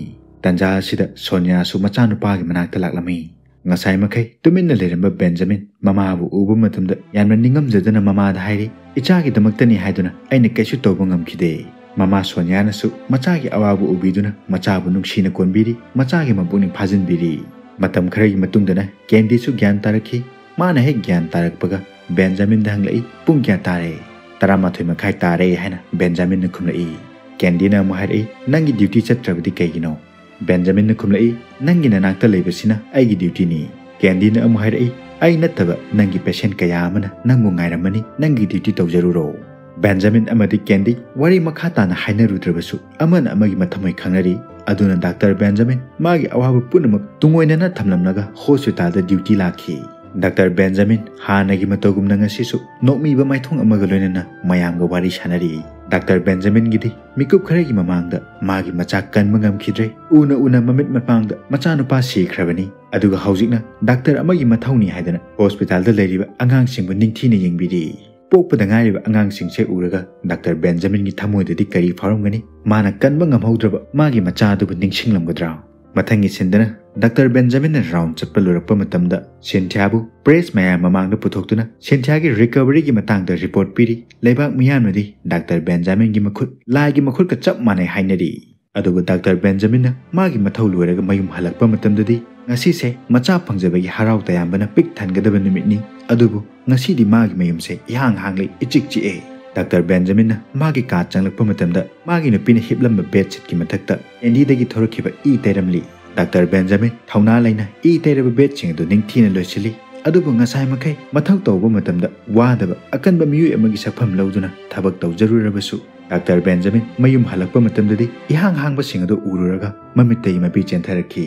ꯇꯟꯖꯥ ꯑꯁꯤꯗ ꯁꯣꯅꯤꯌꯥꯁꯨ ꯃꯆꯥꯅꯨꯄꯥꯒꯤ ꯃꯅꯥꯛꯇ ꯂꯥꯛꯂꯝꯃꯤ꯫ ꯉꯁꯥꯏ ꯃꯈꯩ ꯇꯨꯃꯤꯟꯅ ꯂꯩꯔꯝꯕ ꯕꯦꯟꯖꯥꯃꯤꯟ ꯃꯃꯥꯕꯨ ꯎꯕ ꯃꯇꯝꯗ ꯌꯥꯝꯅ ꯅꯤꯡꯉꯝꯖꯗꯅ ꯃꯃꯥꯗ ꯍꯥꯏꯔꯤ, "ꯏꯆꯥꯒꯤꯗꯃꯛꯇꯅꯤ ꯍꯥꯏꯗꯨꯅ ꯑꯩꯅ ꯀꯩꯁꯨ ꯇꯧꯕ ꯉꯝꯈꯤꯗꯦ꯫" ꯃꯃꯥ ꯁꯣꯅꯤꯌꯥꯅꯁꯨ ꯃꯆꯥꯒꯤ ꯑꯋꯥꯕ ꯎꯕꯤꯗꯨꯅ ꯃꯆꯥꯕꯨ ꯅꯨꯡꯁꯤꯅ ꯀꯣꯟꯕꯤꯔꯤ, ꯃꯆꯥꯒꯤ ꯃꯄꯨꯛꯅꯤꯡ ꯐꯥꯖꯤꯟꯕꯤꯔꯤ꯫ ꯃꯇꯝ ꯈꯔꯒꯤ ꯃꯇꯨꯡꯗꯅ ꯀꯦꯟꯗꯤꯁꯨ ꯒ꯭ꯌꯥꯟ ꯇꯥꯔꯛꯈꯤ꯫ ꯃꯥꯅ ꯍꯦꯛ ꯒ꯭ꯌꯥꯟ ꯇꯥꯔꯛꯄꯒ ꯕꯦꯟꯖꯥꯃꯤꯟꯗ ꯍꯪꯂꯛꯏ, "ꯄꯨꯡ ꯀꯌꯥ ꯇꯥꯔꯦ?" "ꯇꯔꯥꯃꯥꯊꯣꯏ ꯃꯈꯥꯏ ꯇꯥꯔꯦ" ꯍꯥꯏꯅ ꯕꯦꯟꯖꯥꯃꯤꯟꯅ ꯈꯨꯝꯂꯛꯏ꯫ ꯀꯦꯟꯗꯤꯅ ꯑꯃꯨꯛ ꯍꯥꯏꯔꯛꯏ, "ꯅꯪꯒꯤ ꯗ꯭ꯌꯨꯇꯤ ꯆꯠꯇ꯭ꯔꯕꯗꯤ ꯀꯩꯒꯤꯅꯣ?" ꯕꯦꯟꯖꯥꯃꯤꯟꯅ ꯈꯨꯝꯂꯛꯏ, "ꯅꯪꯒꯤ ꯅꯅꯥꯛꯇ ꯂꯩꯕꯁꯤꯅ ꯑꯩꯒꯤ ꯗ꯭ꯌꯨꯇꯤꯅꯤ꯫" ꯀꯦꯟꯗꯤꯅ ꯑꯃꯨꯛ ꯍꯥꯏꯔꯛꯏ, "ꯑꯩ ꯅꯠꯇꯕ ꯅꯪꯒꯤ ꯄꯦꯁꯦꯟ ꯀꯌꯥ ꯑꯃꯅ ꯅꯪꯕꯨ ꯉꯥꯏꯔꯝꯃꯅꯤ, ꯅꯪꯒꯤ ꯗ꯭ꯌꯨꯇꯤ ꯇꯧꯖꯔꯨꯔꯣ꯫" ꯕꯦꯟꯖꯥꯃꯤꯟ ꯑꯃꯗꯤ ꯀꯦꯟꯗꯤ ꯋꯥꯔꯤ ꯃꯈꯥ ꯇꯥꯅ ꯍꯥꯏꯅꯔꯨꯗ꯭ꯔꯕꯁꯨ ꯑꯃꯅ ꯑꯃꯒꯤ ꯃꯊꯃꯣꯏ ꯈꯪꯅꯔꯤ꯫ ꯑꯗꯨꯅ ꯗꯥꯛꯇꯔ ꯕꯦꯟꯖꯥꯃꯤꯟ ꯃꯥꯒꯤ ꯑꯋꯥꯕ ꯄꯨꯝꯅꯃꯛ ꯇꯨꯡꯑꯣꯏꯅꯅ ꯊꯝꯂꯝꯂꯒ ꯍꯣꯁꯄꯤꯇꯥꯜꯗ ꯗ꯭ꯌꯨꯇꯤ ꯂꯥꯛꯈꯤ꯫ ꯗꯥꯛꯇꯔ ꯕꯦꯟꯖꯥꯃꯤꯟ ꯍꯥꯟꯅꯒꯤ ꯃꯇꯧꯒꯨꯝꯅ ꯉꯁꯤꯁꯨ ꯅꯣꯛꯃꯤꯕ ꯃꯥꯏꯊꯣꯡ ꯑꯃꯒ ꯂꯣꯏꯅꯅ ꯃꯌꯥꯝꯒ ꯋꯥꯔꯤ ꯁꯥꯟꯅꯔꯤ꯫ ꯗꯥꯛꯇꯔ ꯕꯦꯟꯖꯥꯃꯤꯟꯒꯤꯗꯤ ꯃꯤꯀꯨꯞ ꯈꯔꯒꯤ ꯃꯃꯥꯡꯗ ꯃꯥꯒꯤ ꯃꯆꯥ ꯀꯟꯕ ꯉꯝꯈꯤꯗ꯭ꯔꯦ꯫ ꯎꯅ ꯎꯅ ꯃꯃꯤꯠ ꯃꯄꯥꯡꯗ ꯃꯆꯥꯅꯨꯄꯥ ꯁꯤꯈ꯭ꯔꯕꯅꯤ꯫ ꯑꯗꯨꯒ ꯍꯧꯖꯤꯛꯅ ꯗꯥꯛꯇꯔ ꯑꯃꯒꯤ ꯃꯊꯧꯅꯤ ꯍꯥꯏꯗꯅ ꯍꯣꯁꯄꯤꯇꯥꯜꯗ ꯂꯩꯔꯤꯕ ꯑꯉꯥꯡꯁꯤꯡꯕꯨ ꯅꯤꯡꯊꯤꯅ ꯌꯦꯡꯕꯤꯔꯤ꯫ ꯄꯣꯛꯄꯗ ꯉꯥꯏꯔꯤꯕ ꯑꯉꯥꯡꯁꯤꯡꯁꯦ ꯎꯔꯒ ꯗꯥꯛꯇꯔ ꯕꯦꯟꯖꯥꯃꯤꯟꯒꯤ ꯊꯃꯣꯏꯗꯗꯤ ꯀꯔꯤ ꯐꯥꯎꯔꯝꯒꯅꯤ? ꯃꯥꯅ ꯀꯟꯕ ꯉꯝꯍꯧꯗ꯭ꯔꯕ ꯃꯥꯒꯤ ꯃꯆꯥ ꯑꯗꯨꯕꯨ ꯅꯤꯡꯁꯤꯡꯂꯝꯒꯗ꯭ꯔꯥ? ꯃꯊꯪꯒꯤ ꯁꯤꯟꯗꯅ ꯗꯥꯛꯇꯔ ꯕꯦꯟꯖꯥꯃꯤꯟꯅ ꯔꯥꯎꯟ ꯆꯠꯄ ꯂꯣꯏꯔꯛꯄ ꯃꯇꯝꯗ ꯁꯤꯟꯊꯤꯌꯥꯕꯨ ꯄ꯭ꯔꯦꯁ ꯃꯌꯥꯝ ꯃꯃꯥꯡꯗ ꯄꯨꯊꯣꯛꯇꯨꯅ ꯁꯤꯟꯊꯤꯌꯥꯒꯤ ꯔꯤꯀꯚꯔꯤꯒꯤ ꯃꯇꯥꯡꯗ ꯔꯤꯄꯣꯔꯠ ꯄꯤꯔꯤ꯫ ꯂꯩꯕꯥꯛ ꯃꯤꯌꯥꯝꯅꯗꯤ ꯗꯥꯛꯇꯔ ꯕꯦꯟꯖꯥꯃꯤꯟꯒꯤ ꯃꯈꯨꯠ ꯂꯥꯏꯒꯤ ꯃꯈꯨꯠꯀ ꯆꯞ ꯃꯥꯟꯅꯩ ꯍꯥꯏꯅꯔꯤ꯫ ꯑꯗꯨꯕꯨ ꯗꯥꯛꯇꯔ ꯕꯦꯟꯖꯥꯃꯤꯟꯅ ꯃꯥꯒꯤ ꯃꯊꯧ ꯂꯣꯏꯔꯒ ꯃꯌꯨꯝ ꯍꯜꯂꯛꯄ ꯃꯇꯝꯗꯗꯤ ꯉꯁꯤꯁꯦ ꯃꯆꯥ ꯐꯪꯖꯕꯒꯤ ꯍꯔꯥꯎ ꯇꯌꯥꯝꯕꯅ ꯄꯤꯛ ꯊꯟꯒꯗꯕ ꯅꯨꯃꯤꯠꯅꯤ꯫ ꯑꯗꯨꯕꯨ ꯉꯁꯤꯗꯤ ꯃꯥꯒꯤ ꯃꯌꯨꯝꯁꯦ ꯏꯍꯥꯡ ꯍꯥꯡꯂꯤ, ꯏꯆꯤꯛ ꯆꯤꯛꯑꯦ꯫ ꯗꯥꯛꯇꯔ ꯕꯦꯟꯖꯥꯃꯤꯟꯅ ꯃꯥꯒꯤ ꯀꯥ ꯆꯪꯂꯛꯄ ꯃꯇꯝꯗ ꯃꯥꯒꯤ ꯅꯨꯄꯤꯅ ꯍꯤꯞꯂꯝꯕ ꯕꯦꯗꯁꯤꯠꯀꯤ ꯃꯊꯛꯇ ꯀꯦꯟꯗꯤꯗꯒꯤ ꯊꯣꯔꯛꯈꯤꯕ ꯏ ꯇꯩꯔꯝꯂꯤ꯫ ꯗꯥꯛꯇꯔ ꯕꯦꯟꯖꯥꯃꯤꯟ ꯊꯧꯅꯥ ꯂꯩꯅ ꯏ ꯇꯩꯔꯕ ꯕꯦꯗꯁꯤꯡ ꯑꯗꯨ ꯅꯤꯡꯊꯤꯅ ꯂꯣꯏꯁꯤꯜꯂꯤ꯫ ꯑꯗꯨꯕꯨ ꯉꯁꯥꯏ ꯃꯈꯩ ꯃꯊꯧ ꯇꯧꯕ ꯃꯇꯝꯗ ꯋꯥꯗꯕ ꯑꯀꯟꯕ ꯃꯤꯑꯣꯏ ꯑꯃꯒꯤ ꯁꯛꯐꯝ ꯂꯧꯗꯨꯅ ꯊꯕꯛ ꯇꯧꯖꯔꯨꯔꯕꯁꯨ ꯗꯥꯛꯇꯔ ꯕꯦꯟꯖꯥꯃꯤꯟ ꯃꯌꯨꯝ ꯍꯜꯂꯛꯄ ꯃꯇꯝꯗꯗꯤ ꯏꯍꯥꯡ ꯍꯥꯡꯕꯁꯤꯡ ꯑꯗꯨ ꯎꯔꯨꯔꯒ ꯃꯃꯤꯠꯇꯒꯤ ꯃꯄꯤ ꯆꯦꯟꯊꯔꯛꯈꯤ꯫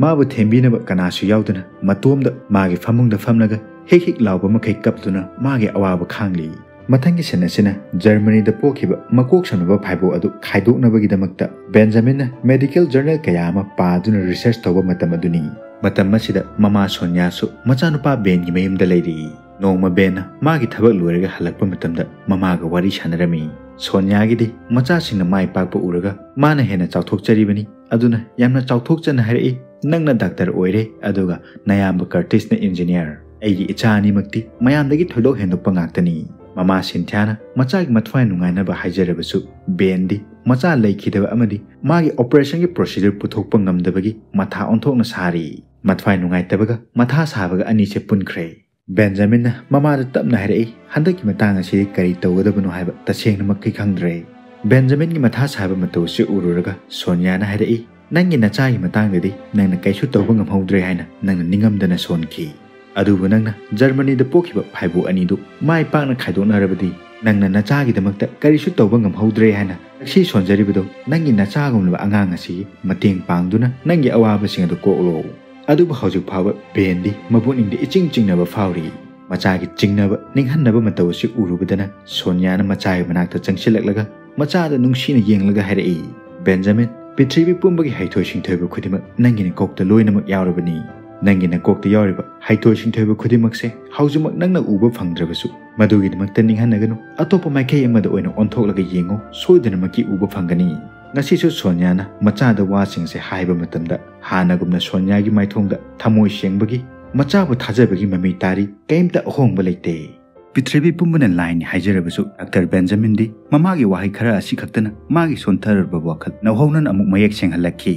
ꯃꯥꯕꯨ ꯊꯦꯝꯕꯤꯅꯕ ꯀꯅꯥꯁꯨ ꯌꯥꯎꯗꯅ ꯃꯇꯣꯝꯗ ꯃꯥꯒꯤ ꯐꯃꯨꯡꯗ ꯐꯝꯂꯒ ꯍꯤꯛ ꯍꯤꯛ ꯂꯥꯎꯕ ꯃꯈꯩ ꯀꯞꯇꯨꯅ ꯃꯥꯒꯤ ꯑꯋꯥꯕ ꯈꯥꯡꯂꯤ꯫ ꯃꯊꯪꯒꯤ ꯁꯤꯟ ꯑꯁꯤꯅ ꯖꯔꯃꯅꯤꯗ ꯄꯣꯛꯈꯤꯕ ꯃꯀꯣꯛ ꯁꯝꯅꯕ ꯐꯥꯏꯕꯣꯛ ꯑꯗꯨ ꯈꯥꯏꯗꯣꯛꯅꯕꯒꯤꯗꯃꯛꯇ ꯕꯦꯟꯖꯥꯃꯤꯟꯅ ꯃꯦꯗꯤꯀꯦꯜ ꯖꯔꯅꯦꯜ ꯀꯌꯥ ꯑꯃ ꯄꯥꯗꯨꯅ ꯔꯤꯁꯔꯆ ꯇꯧꯕ ꯃꯇꯝ ꯑꯗꯨꯅꯤ꯫ ꯃꯇꯝ ꯑꯁꯤꯗ ꯃꯃꯥ ꯁꯣꯅꯤꯌꯥꯁꯨ ꯃꯆꯥꯅꯨꯄꯥ ꯕꯦꯟꯒꯤ ꯃꯌꯨꯝꯗ ꯂꯩꯔꯤ꯫ ꯅꯣꯡꯃ ꯕꯦꯟꯅ ꯃꯥꯒꯤ ꯊꯕꯛ ꯂꯣꯏꯔꯒ ꯍꯜꯂꯛꯄ ꯃꯇꯝꯗ ꯃꯃꯥꯒ ꯋꯥꯔꯤ ꯁꯥꯟꯅꯔꯝꯃꯤ꯫ ꯁꯣꯅꯤꯌꯥꯒꯤꯗꯤ ꯃꯆꯥꯁꯤꯡꯅ ꯃꯥꯏ ꯄꯥꯛꯄ ꯎꯔꯒ ꯃꯥꯅ ꯍꯦꯟꯅ ꯆꯥꯎꯊꯣꯛꯆꯔꯤꯕꯅꯤ꯫ ꯑꯗꯨꯅ ꯌꯥꯝꯅ ꯆꯥꯎꯊꯣꯛꯆꯅ ꯍꯥꯏꯔꯛꯏ, "ꯅꯪꯅ ꯗꯥꯛꯇꯔ ꯑꯣꯏꯔꯦ, ꯑꯗꯨꯒ ꯅꯌꯥꯝꯕ ꯀꯔꯇꯤꯁꯅ ꯏꯟꯖꯤꯅꯤꯌꯥꯔ꯫ ꯑꯩꯒꯤ ꯏꯆꯥ ꯑꯅꯤꯃꯛꯇꯤ ꯃꯌꯥꯝꯗꯒꯤ ꯊꯣꯏꯗꯣꯛ ꯍꯦꯟꯗꯣꯛꯄ ꯉꯥꯛꯇꯅꯤ꯫" ꯃꯃꯥ ꯁꯤꯟꯊꯤꯌꯥꯅ ꯃꯆꯥꯒꯤ ꯃꯊ꯭ꯋꯥꯏ ꯅꯨꯡꯉꯥꯏꯅꯕ ꯍꯥꯏꯖꯔꯕꯁꯨ, ꯕꯦꯟꯗꯤ ꯃꯆꯥ ꯂꯩꯈꯤꯗꯕ ꯑꯃꯗꯤ ꯃꯥꯒꯤ ꯑꯣꯄꯔꯦꯁꯟꯒꯤ ꯄ꯭ꯔꯣꯁꯤꯖꯔ ꯄꯨꯊꯣꯛꯄ ꯉꯝꯗꯕꯒꯤ ꯃꯊꯥ ꯑꯣꯟꯊꯣꯛꯅ ꯁꯥꯔꯤ꯫ ꯃꯊ꯭ꯋꯥꯏ ꯅꯨꯡꯉꯥꯏꯇꯕꯒ ꯃꯊꯥ ꯁꯥꯕꯒ ꯑꯅꯤꯁꯦ ꯄꯨꯟꯈ꯭ꯔꯦ꯫ ꯕꯦꯟꯖꯥꯃꯤꯟꯅ ꯃꯃꯥꯗ ꯇꯞꯅ ꯍꯥꯏꯔꯛꯏ, "ꯍꯟꯗꯛꯀꯤ ꯃꯇꯥꯡ ꯑꯁꯤꯗꯤ ꯀꯔꯤ ꯇꯧꯒꯗꯕꯅꯣ ꯍꯥꯏꯕ ꯇꯁꯦꯡꯅꯃꯛꯀꯤ ꯈꯪꯗ꯭ꯔꯦ꯫" ꯕꯦꯟꯖꯥꯃꯤꯟꯒꯤ ꯃꯊꯥ ꯁꯥꯕ ꯃꯇꯧ ꯑꯁꯤ ꯎꯔꯨꯔꯒ ꯁꯣꯅꯤꯌꯥꯅ ꯍꯥꯏꯔꯛꯏ, "ꯅꯪꯒꯤ ꯅꯆꯥꯒꯤ ꯃꯇꯥꯡꯗꯗꯤ ꯅꯪꯅ ꯀꯩꯁꯨ ꯇꯧꯕ ꯉꯝꯍꯧꯗ꯭ꯔꯦ ꯍꯥꯏꯅ ꯅꯪꯅ ꯅꯤꯡꯉꯝꯗꯅ ꯁꯣꯟꯈꯤ꯫ ꯑꯗꯨꯕꯨ ꯅꯪꯅ ꯖꯔꯃꯅꯤꯗ ꯄꯣꯛꯈꯤꯕ ꯐꯥꯏꯕꯣꯛ ꯑꯅꯤꯗꯨ ꯃꯥꯏ ꯄꯥꯛꯅ ꯈꯥꯏꯗꯣꯛꯅꯔꯕꯗꯤ ꯅꯪꯅ ꯅꯆꯥꯒꯤꯗꯃꯛꯇ ꯀꯔꯤꯁꯨ ꯇꯧꯕ ꯉꯝꯍꯧꯗ꯭ꯔꯦ ꯍꯥꯏꯅ ꯁꯛꯁꯤ ꯁꯣꯟꯖꯔꯤꯕꯗꯣ ꯅꯪꯒꯤ ꯅꯆꯥꯒꯨꯝꯂꯕ ꯑꯉꯥꯡ ꯑꯁꯤꯒꯤ ꯃꯇꯦꯡ ꯄꯥꯡꯗꯨꯅ ꯅꯪꯒꯤ ꯑꯋꯥꯕꯁꯤꯡ ꯑꯗꯨ ꯀꯣꯛꯂꯣ꯫" ꯑꯗꯨꯕꯨ ꯍꯧꯖꯤꯛ ꯐꯥꯎꯕ ꯕꯦꯟꯗꯤ ꯃꯕꯨꯛꯅꯤꯡꯗ ꯏꯆꯤꯡ ꯆꯤꯡꯅꯕ ꯐꯥꯎꯔꯤ꯫ ꯃꯆꯥꯒꯤ ꯆꯤꯡꯅꯕ ꯅꯤꯡꯍꯟꯅꯕ ꯃꯇꯧ ꯑꯁꯤ ꯎꯔꯨꯕꯗꯅ ꯁꯣꯅꯤꯌꯥꯅ ꯃꯆꯥꯒꯤ ꯃꯅꯥꯛꯇ ꯆꯪꯁꯤꯜꯂꯛꯂꯒ ꯃꯆꯥꯗ ꯅꯨꯡꯁꯤꯅ ꯌꯦꯡꯂꯒ ꯍꯥꯏꯔꯛꯏ, "ꯕꯦꯟꯖꯥꯃꯤꯟ, ꯄ꯭ꯔꯤꯊꯤꯕꯤ ꯄꯨꯝꯕꯒꯤ ꯍꯩꯊꯣꯏ ꯁꯤꯡꯊꯣꯏꯕ ꯈꯨꯗꯤꯡꯃꯛ ꯅꯪꯒꯤ ꯅꯀꯣꯛꯇ ꯂꯣꯏꯅꯃꯛ ꯌꯥꯎꯔꯕꯅꯤ꯫ ꯅꯪꯒꯤ ꯅꯀꯣꯛꯇ ꯌꯥꯎꯔꯤꯕ ꯍꯩꯊꯣꯏ ꯁꯤꯡꯊꯣꯏꯕ ꯈꯨꯗꯤꯡꯃꯛꯁꯦ ꯍꯧꯖꯤꯛꯃꯛ ꯅꯪꯅ ꯎꯕ ꯐꯪꯗ꯭ꯔꯕꯁꯨ ꯃꯗꯨꯒꯤꯗꯃꯛꯇ ꯅꯤꯡꯍꯟꯅꯒꯅꯨ꯫ ꯑꯇꯣꯞꯄ ꯃꯥꯏꯀꯩ ꯑꯃꯗ ꯑꯣꯏꯅ ꯑꯣꯟꯊꯣꯛꯂꯒ ꯌꯦꯡꯉꯨ, ꯁꯣꯏꯗꯅꯃꯛꯀꯤ ꯎꯕ ꯐꯪꯒꯅꯤ꯫" ꯉꯁꯤꯁꯨ ꯁꯣꯅꯤꯌꯥꯅ ꯃꯆꯥꯗ ꯋꯥꯁꯤꯡꯁꯦ ꯍꯥꯏꯕ ꯃꯇꯝꯗ ꯍꯥꯟꯅꯒꯨꯝꯅ ꯁꯣꯅꯤꯌꯥꯒꯤ ꯃꯥꯏꯊꯣꯡꯗ ꯊꯃꯣꯏ ꯁꯦꯡꯕꯒꯤ, ꯃꯆꯥꯕꯨ ꯊꯥꯖꯕꯒꯤ ꯃꯃꯤ ꯇꯥꯔꯤ꯫ ꯀꯩꯝꯇ ꯑꯍꯣꯡꯕ ꯂꯩꯇꯦ꯫ ꯄ꯭ꯔꯤꯊꯤꯕꯤ ꯄꯨꯝꯕꯅ ꯂꯥꯏꯅꯤ ꯍꯥꯏꯖꯔꯕꯁꯨ ꯗꯥꯛꯇꯔ ꯕꯦꯟꯖꯥꯃꯤꯟꯗꯤ ꯃꯃꯥꯒꯤ ꯋꯥꯍꯩ ꯈꯔ ꯑꯁꯤ ꯈꯛꯇꯅ ꯃꯥꯒꯤ ꯁꯣꯟꯊꯔꯕ ꯋꯥꯈꯜ ꯅꯧꯍꯧꯅꯅ ꯑꯃꯨꯛ ꯃꯌꯦꯛ ꯁꯦꯡꯍꯜꯂꯛꯈꯤ꯫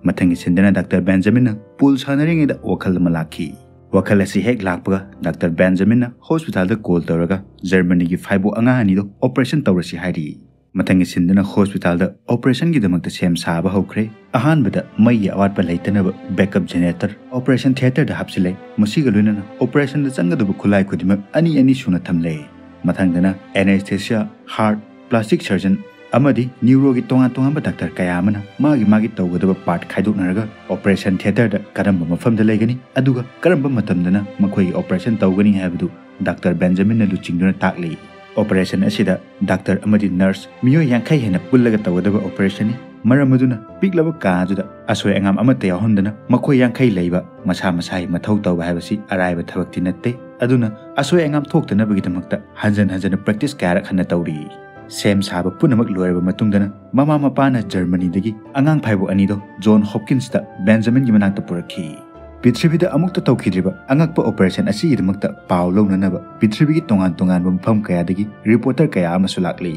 ꯃꯊꯪꯒꯤ ꯁꯤꯟꯗꯅ ꯗꯥꯛꯇꯔ ꯕꯦꯟꯖꯥꯃꯤꯟꯅ ꯄꯨꯜ ꯁꯥꯟꯅꯔꯤꯉꯩꯗ ꯋꯥꯈꯜ ꯑꯃ ꯂꯥꯛꯈꯤ꯫ ꯋꯥꯈꯜ ꯑꯁꯤ ꯍꯦꯛ ꯂꯥꯛꯄꯒ ꯗꯥꯛꯇꯔ ꯕꯦꯟꯖꯥꯃꯤꯟꯅ ꯍꯣꯁꯄꯤꯇꯥꯜꯗ ꯀꯣꯜ ꯇꯧꯔꯒ ꯖꯔꯃꯅꯤꯒꯤ ꯐꯥꯏꯕꯣꯛ ꯑꯉꯥꯡ ꯑꯅꯤꯗꯣ ꯑꯣꯄꯔꯦꯁꯟ ꯇꯧꯔꯁꯤ ꯍꯥꯏꯔꯤ꯫ ꯃꯊꯪꯒꯤ ꯁꯤꯟꯗꯅ ꯍꯣꯁꯄꯤꯇꯥꯜꯗ ꯑꯣꯄꯔꯦꯁꯟꯒꯤꯗꯃꯛꯇ ꯁꯦꯝ ꯁꯥꯕ ꯍꯧꯈ꯭ꯔꯦ꯫ ꯑꯍꯥꯟꯕꯗ ꯃꯩꯒꯤ ꯑꯋꯥꯠꯄ ꯂꯩꯇꯅꯕ ꯕꯦꯛꯑꯞ ꯖꯦꯅꯦꯔꯦꯇꯔ ꯑꯣꯄꯔꯦꯁꯟ ꯊꯤꯌꯦꯇꯔꯗ ꯍꯥꯞꯆꯤꯜꯂꯦ꯫ ꯃꯁꯤꯒ ꯂꯣꯏꯅꯅ ꯑꯣꯄꯔꯦꯁꯟꯗ ꯆꯪꯒꯗꯕ ꯈꯨꯠꯂꯥꯏ ꯈꯨꯗꯤꯡꯃꯛ ꯑꯅꯤ ꯑꯅꯤ ꯁꯨꯅ ꯊꯝꯂꯦ꯫ ꯃꯊꯪꯗꯅ ꯑꯦꯅꯦꯁꯊꯦꯁꯤꯌꯥ, ꯍꯥꯔꯠ, ꯄ꯭ꯂꯥꯁꯇꯤꯛ ꯁꯔꯖꯟ ꯑꯃꯗꯤ ꯅ꯭ꯌꯨꯔꯣꯒꯤ ꯇꯣꯉꯥꯟ ꯇꯣꯉꯥꯟꯕ ꯗꯥꯛꯇꯔ ꯀꯌꯥ ꯑꯃꯅ ꯃꯥꯒꯤ ꯃꯥꯒꯤ ꯇꯧꯒꯗꯕ ꯄꯥꯔꯠ ꯈꯥꯏꯗꯣꯛꯅꯔꯒ ꯑꯣꯄꯔꯦꯁꯟ ꯊꯤꯌꯦꯇꯔꯗ ꯀꯔꯝꯕ ꯃꯐꯝꯗ ꯂꯩꯒꯅꯤ, ꯑꯗꯨꯒ ꯀꯔꯝꯕ ꯃꯇꯝꯗꯅ ꯃꯈꯣꯏꯒꯤ ꯑꯣꯄꯔꯦꯁꯟ ꯇꯧꯒꯅꯤ ꯍꯥꯏꯕꯗꯨ ꯗꯥꯛꯇꯔ ꯕꯦꯟꯖꯥꯃꯤꯟꯅ ꯂꯨꯆꯤꯡꯗꯨꯅ ꯇꯥꯛꯂꯤ꯫ ꯑꯣꯄꯔꯦꯁꯟ ꯑꯁꯤꯗ ꯗꯥꯛꯇꯔ ꯑꯃꯗꯤ ꯅꯔꯁ ꯃꯤꯑꯣꯏ ꯌꯥꯡꯈꯩ ꯍꯦꯟꯅ ꯄꯨꯜꯂꯒ ꯇꯧꯒꯗꯕ ꯑꯣꯄꯔꯦꯁꯟꯅꯤ꯫ ꯃꯔꯝ ꯑꯗꯨꯅ ꯄꯤꯛꯂꯕ ꯀꯥ ꯑꯗꯨꯗ ꯑꯁꯣꯏ ꯑꯉꯥꯝ ꯑꯃꯠꯇ ꯌꯥꯎꯍꯟꯗꯅ ꯃꯈꯣꯏ ꯌꯥꯡꯈꯩ ꯂꯩꯕ ꯃꯁꯥ ꯃꯁꯥꯒꯤ ꯃꯊꯧ ꯇꯧꯕ ꯍꯥꯏꯕꯁꯤ ꯑꯔꯥꯏꯕ ꯊꯕꯛꯇꯤ ꯅꯠꯇꯦ꯫ ꯑꯗꯨꯅ ꯑꯁꯣꯏ ꯑꯉꯥꯝ ꯊꯣꯛꯇꯅꯕꯒꯤꯗꯃꯛꯇ ꯍꯟꯖꯟ ꯍꯟꯖꯟꯅ ꯄ꯭ꯔꯦꯛꯇꯤꯁ ꯀꯌꯥꯔꯛ ꯍꯟꯅ ꯇꯧꯔꯤ꯫ ꯁꯦꯝ ꯁꯥꯕ ꯄꯨꯝꯅꯃꯛ ꯂꯣꯏꯔꯕ ꯃꯇꯨꯡꯗꯅ ꯃꯃꯥ ꯃꯄꯥꯅ ꯖꯔꯃꯅꯤꯗꯒꯤ ꯑꯉꯥꯡ ꯐꯥꯏꯕꯣꯛ ꯑꯅꯤꯗꯣ ꯖꯣꯟ ꯍꯣꯞꯀꯤꯟꯁꯇ ꯕꯦꯟꯖꯥꯃꯤꯟꯒꯤ ꯃꯅꯥꯛꯇ ꯄꯨꯔꯛꯈꯤ꯫ ꯄ꯭ꯔꯤꯊꯤꯕꯤꯗ ꯑꯃꯨꯛꯇ ꯇꯧꯈꯤꯗ꯭ꯔꯤꯕ ꯑꯉꯛꯄ ꯑꯣꯄꯔꯦꯁꯟ ꯑꯁꯤꯒꯤꯗꯃꯛꯇ ꯄꯥꯎ ꯂꯧꯅꯅꯕ ꯄ꯭ꯔꯤꯊꯤꯕꯤꯒꯤ ꯇꯣꯉꯥꯟ ꯇꯣꯉꯥꯟꯕ ꯃꯐꯝ ꯀꯌꯥꯗꯒꯤ ꯔꯤꯄꯣꯔꯇꯔ ꯀꯌꯥ ꯑꯃꯁꯨ ꯂꯥꯛꯂꯤ꯫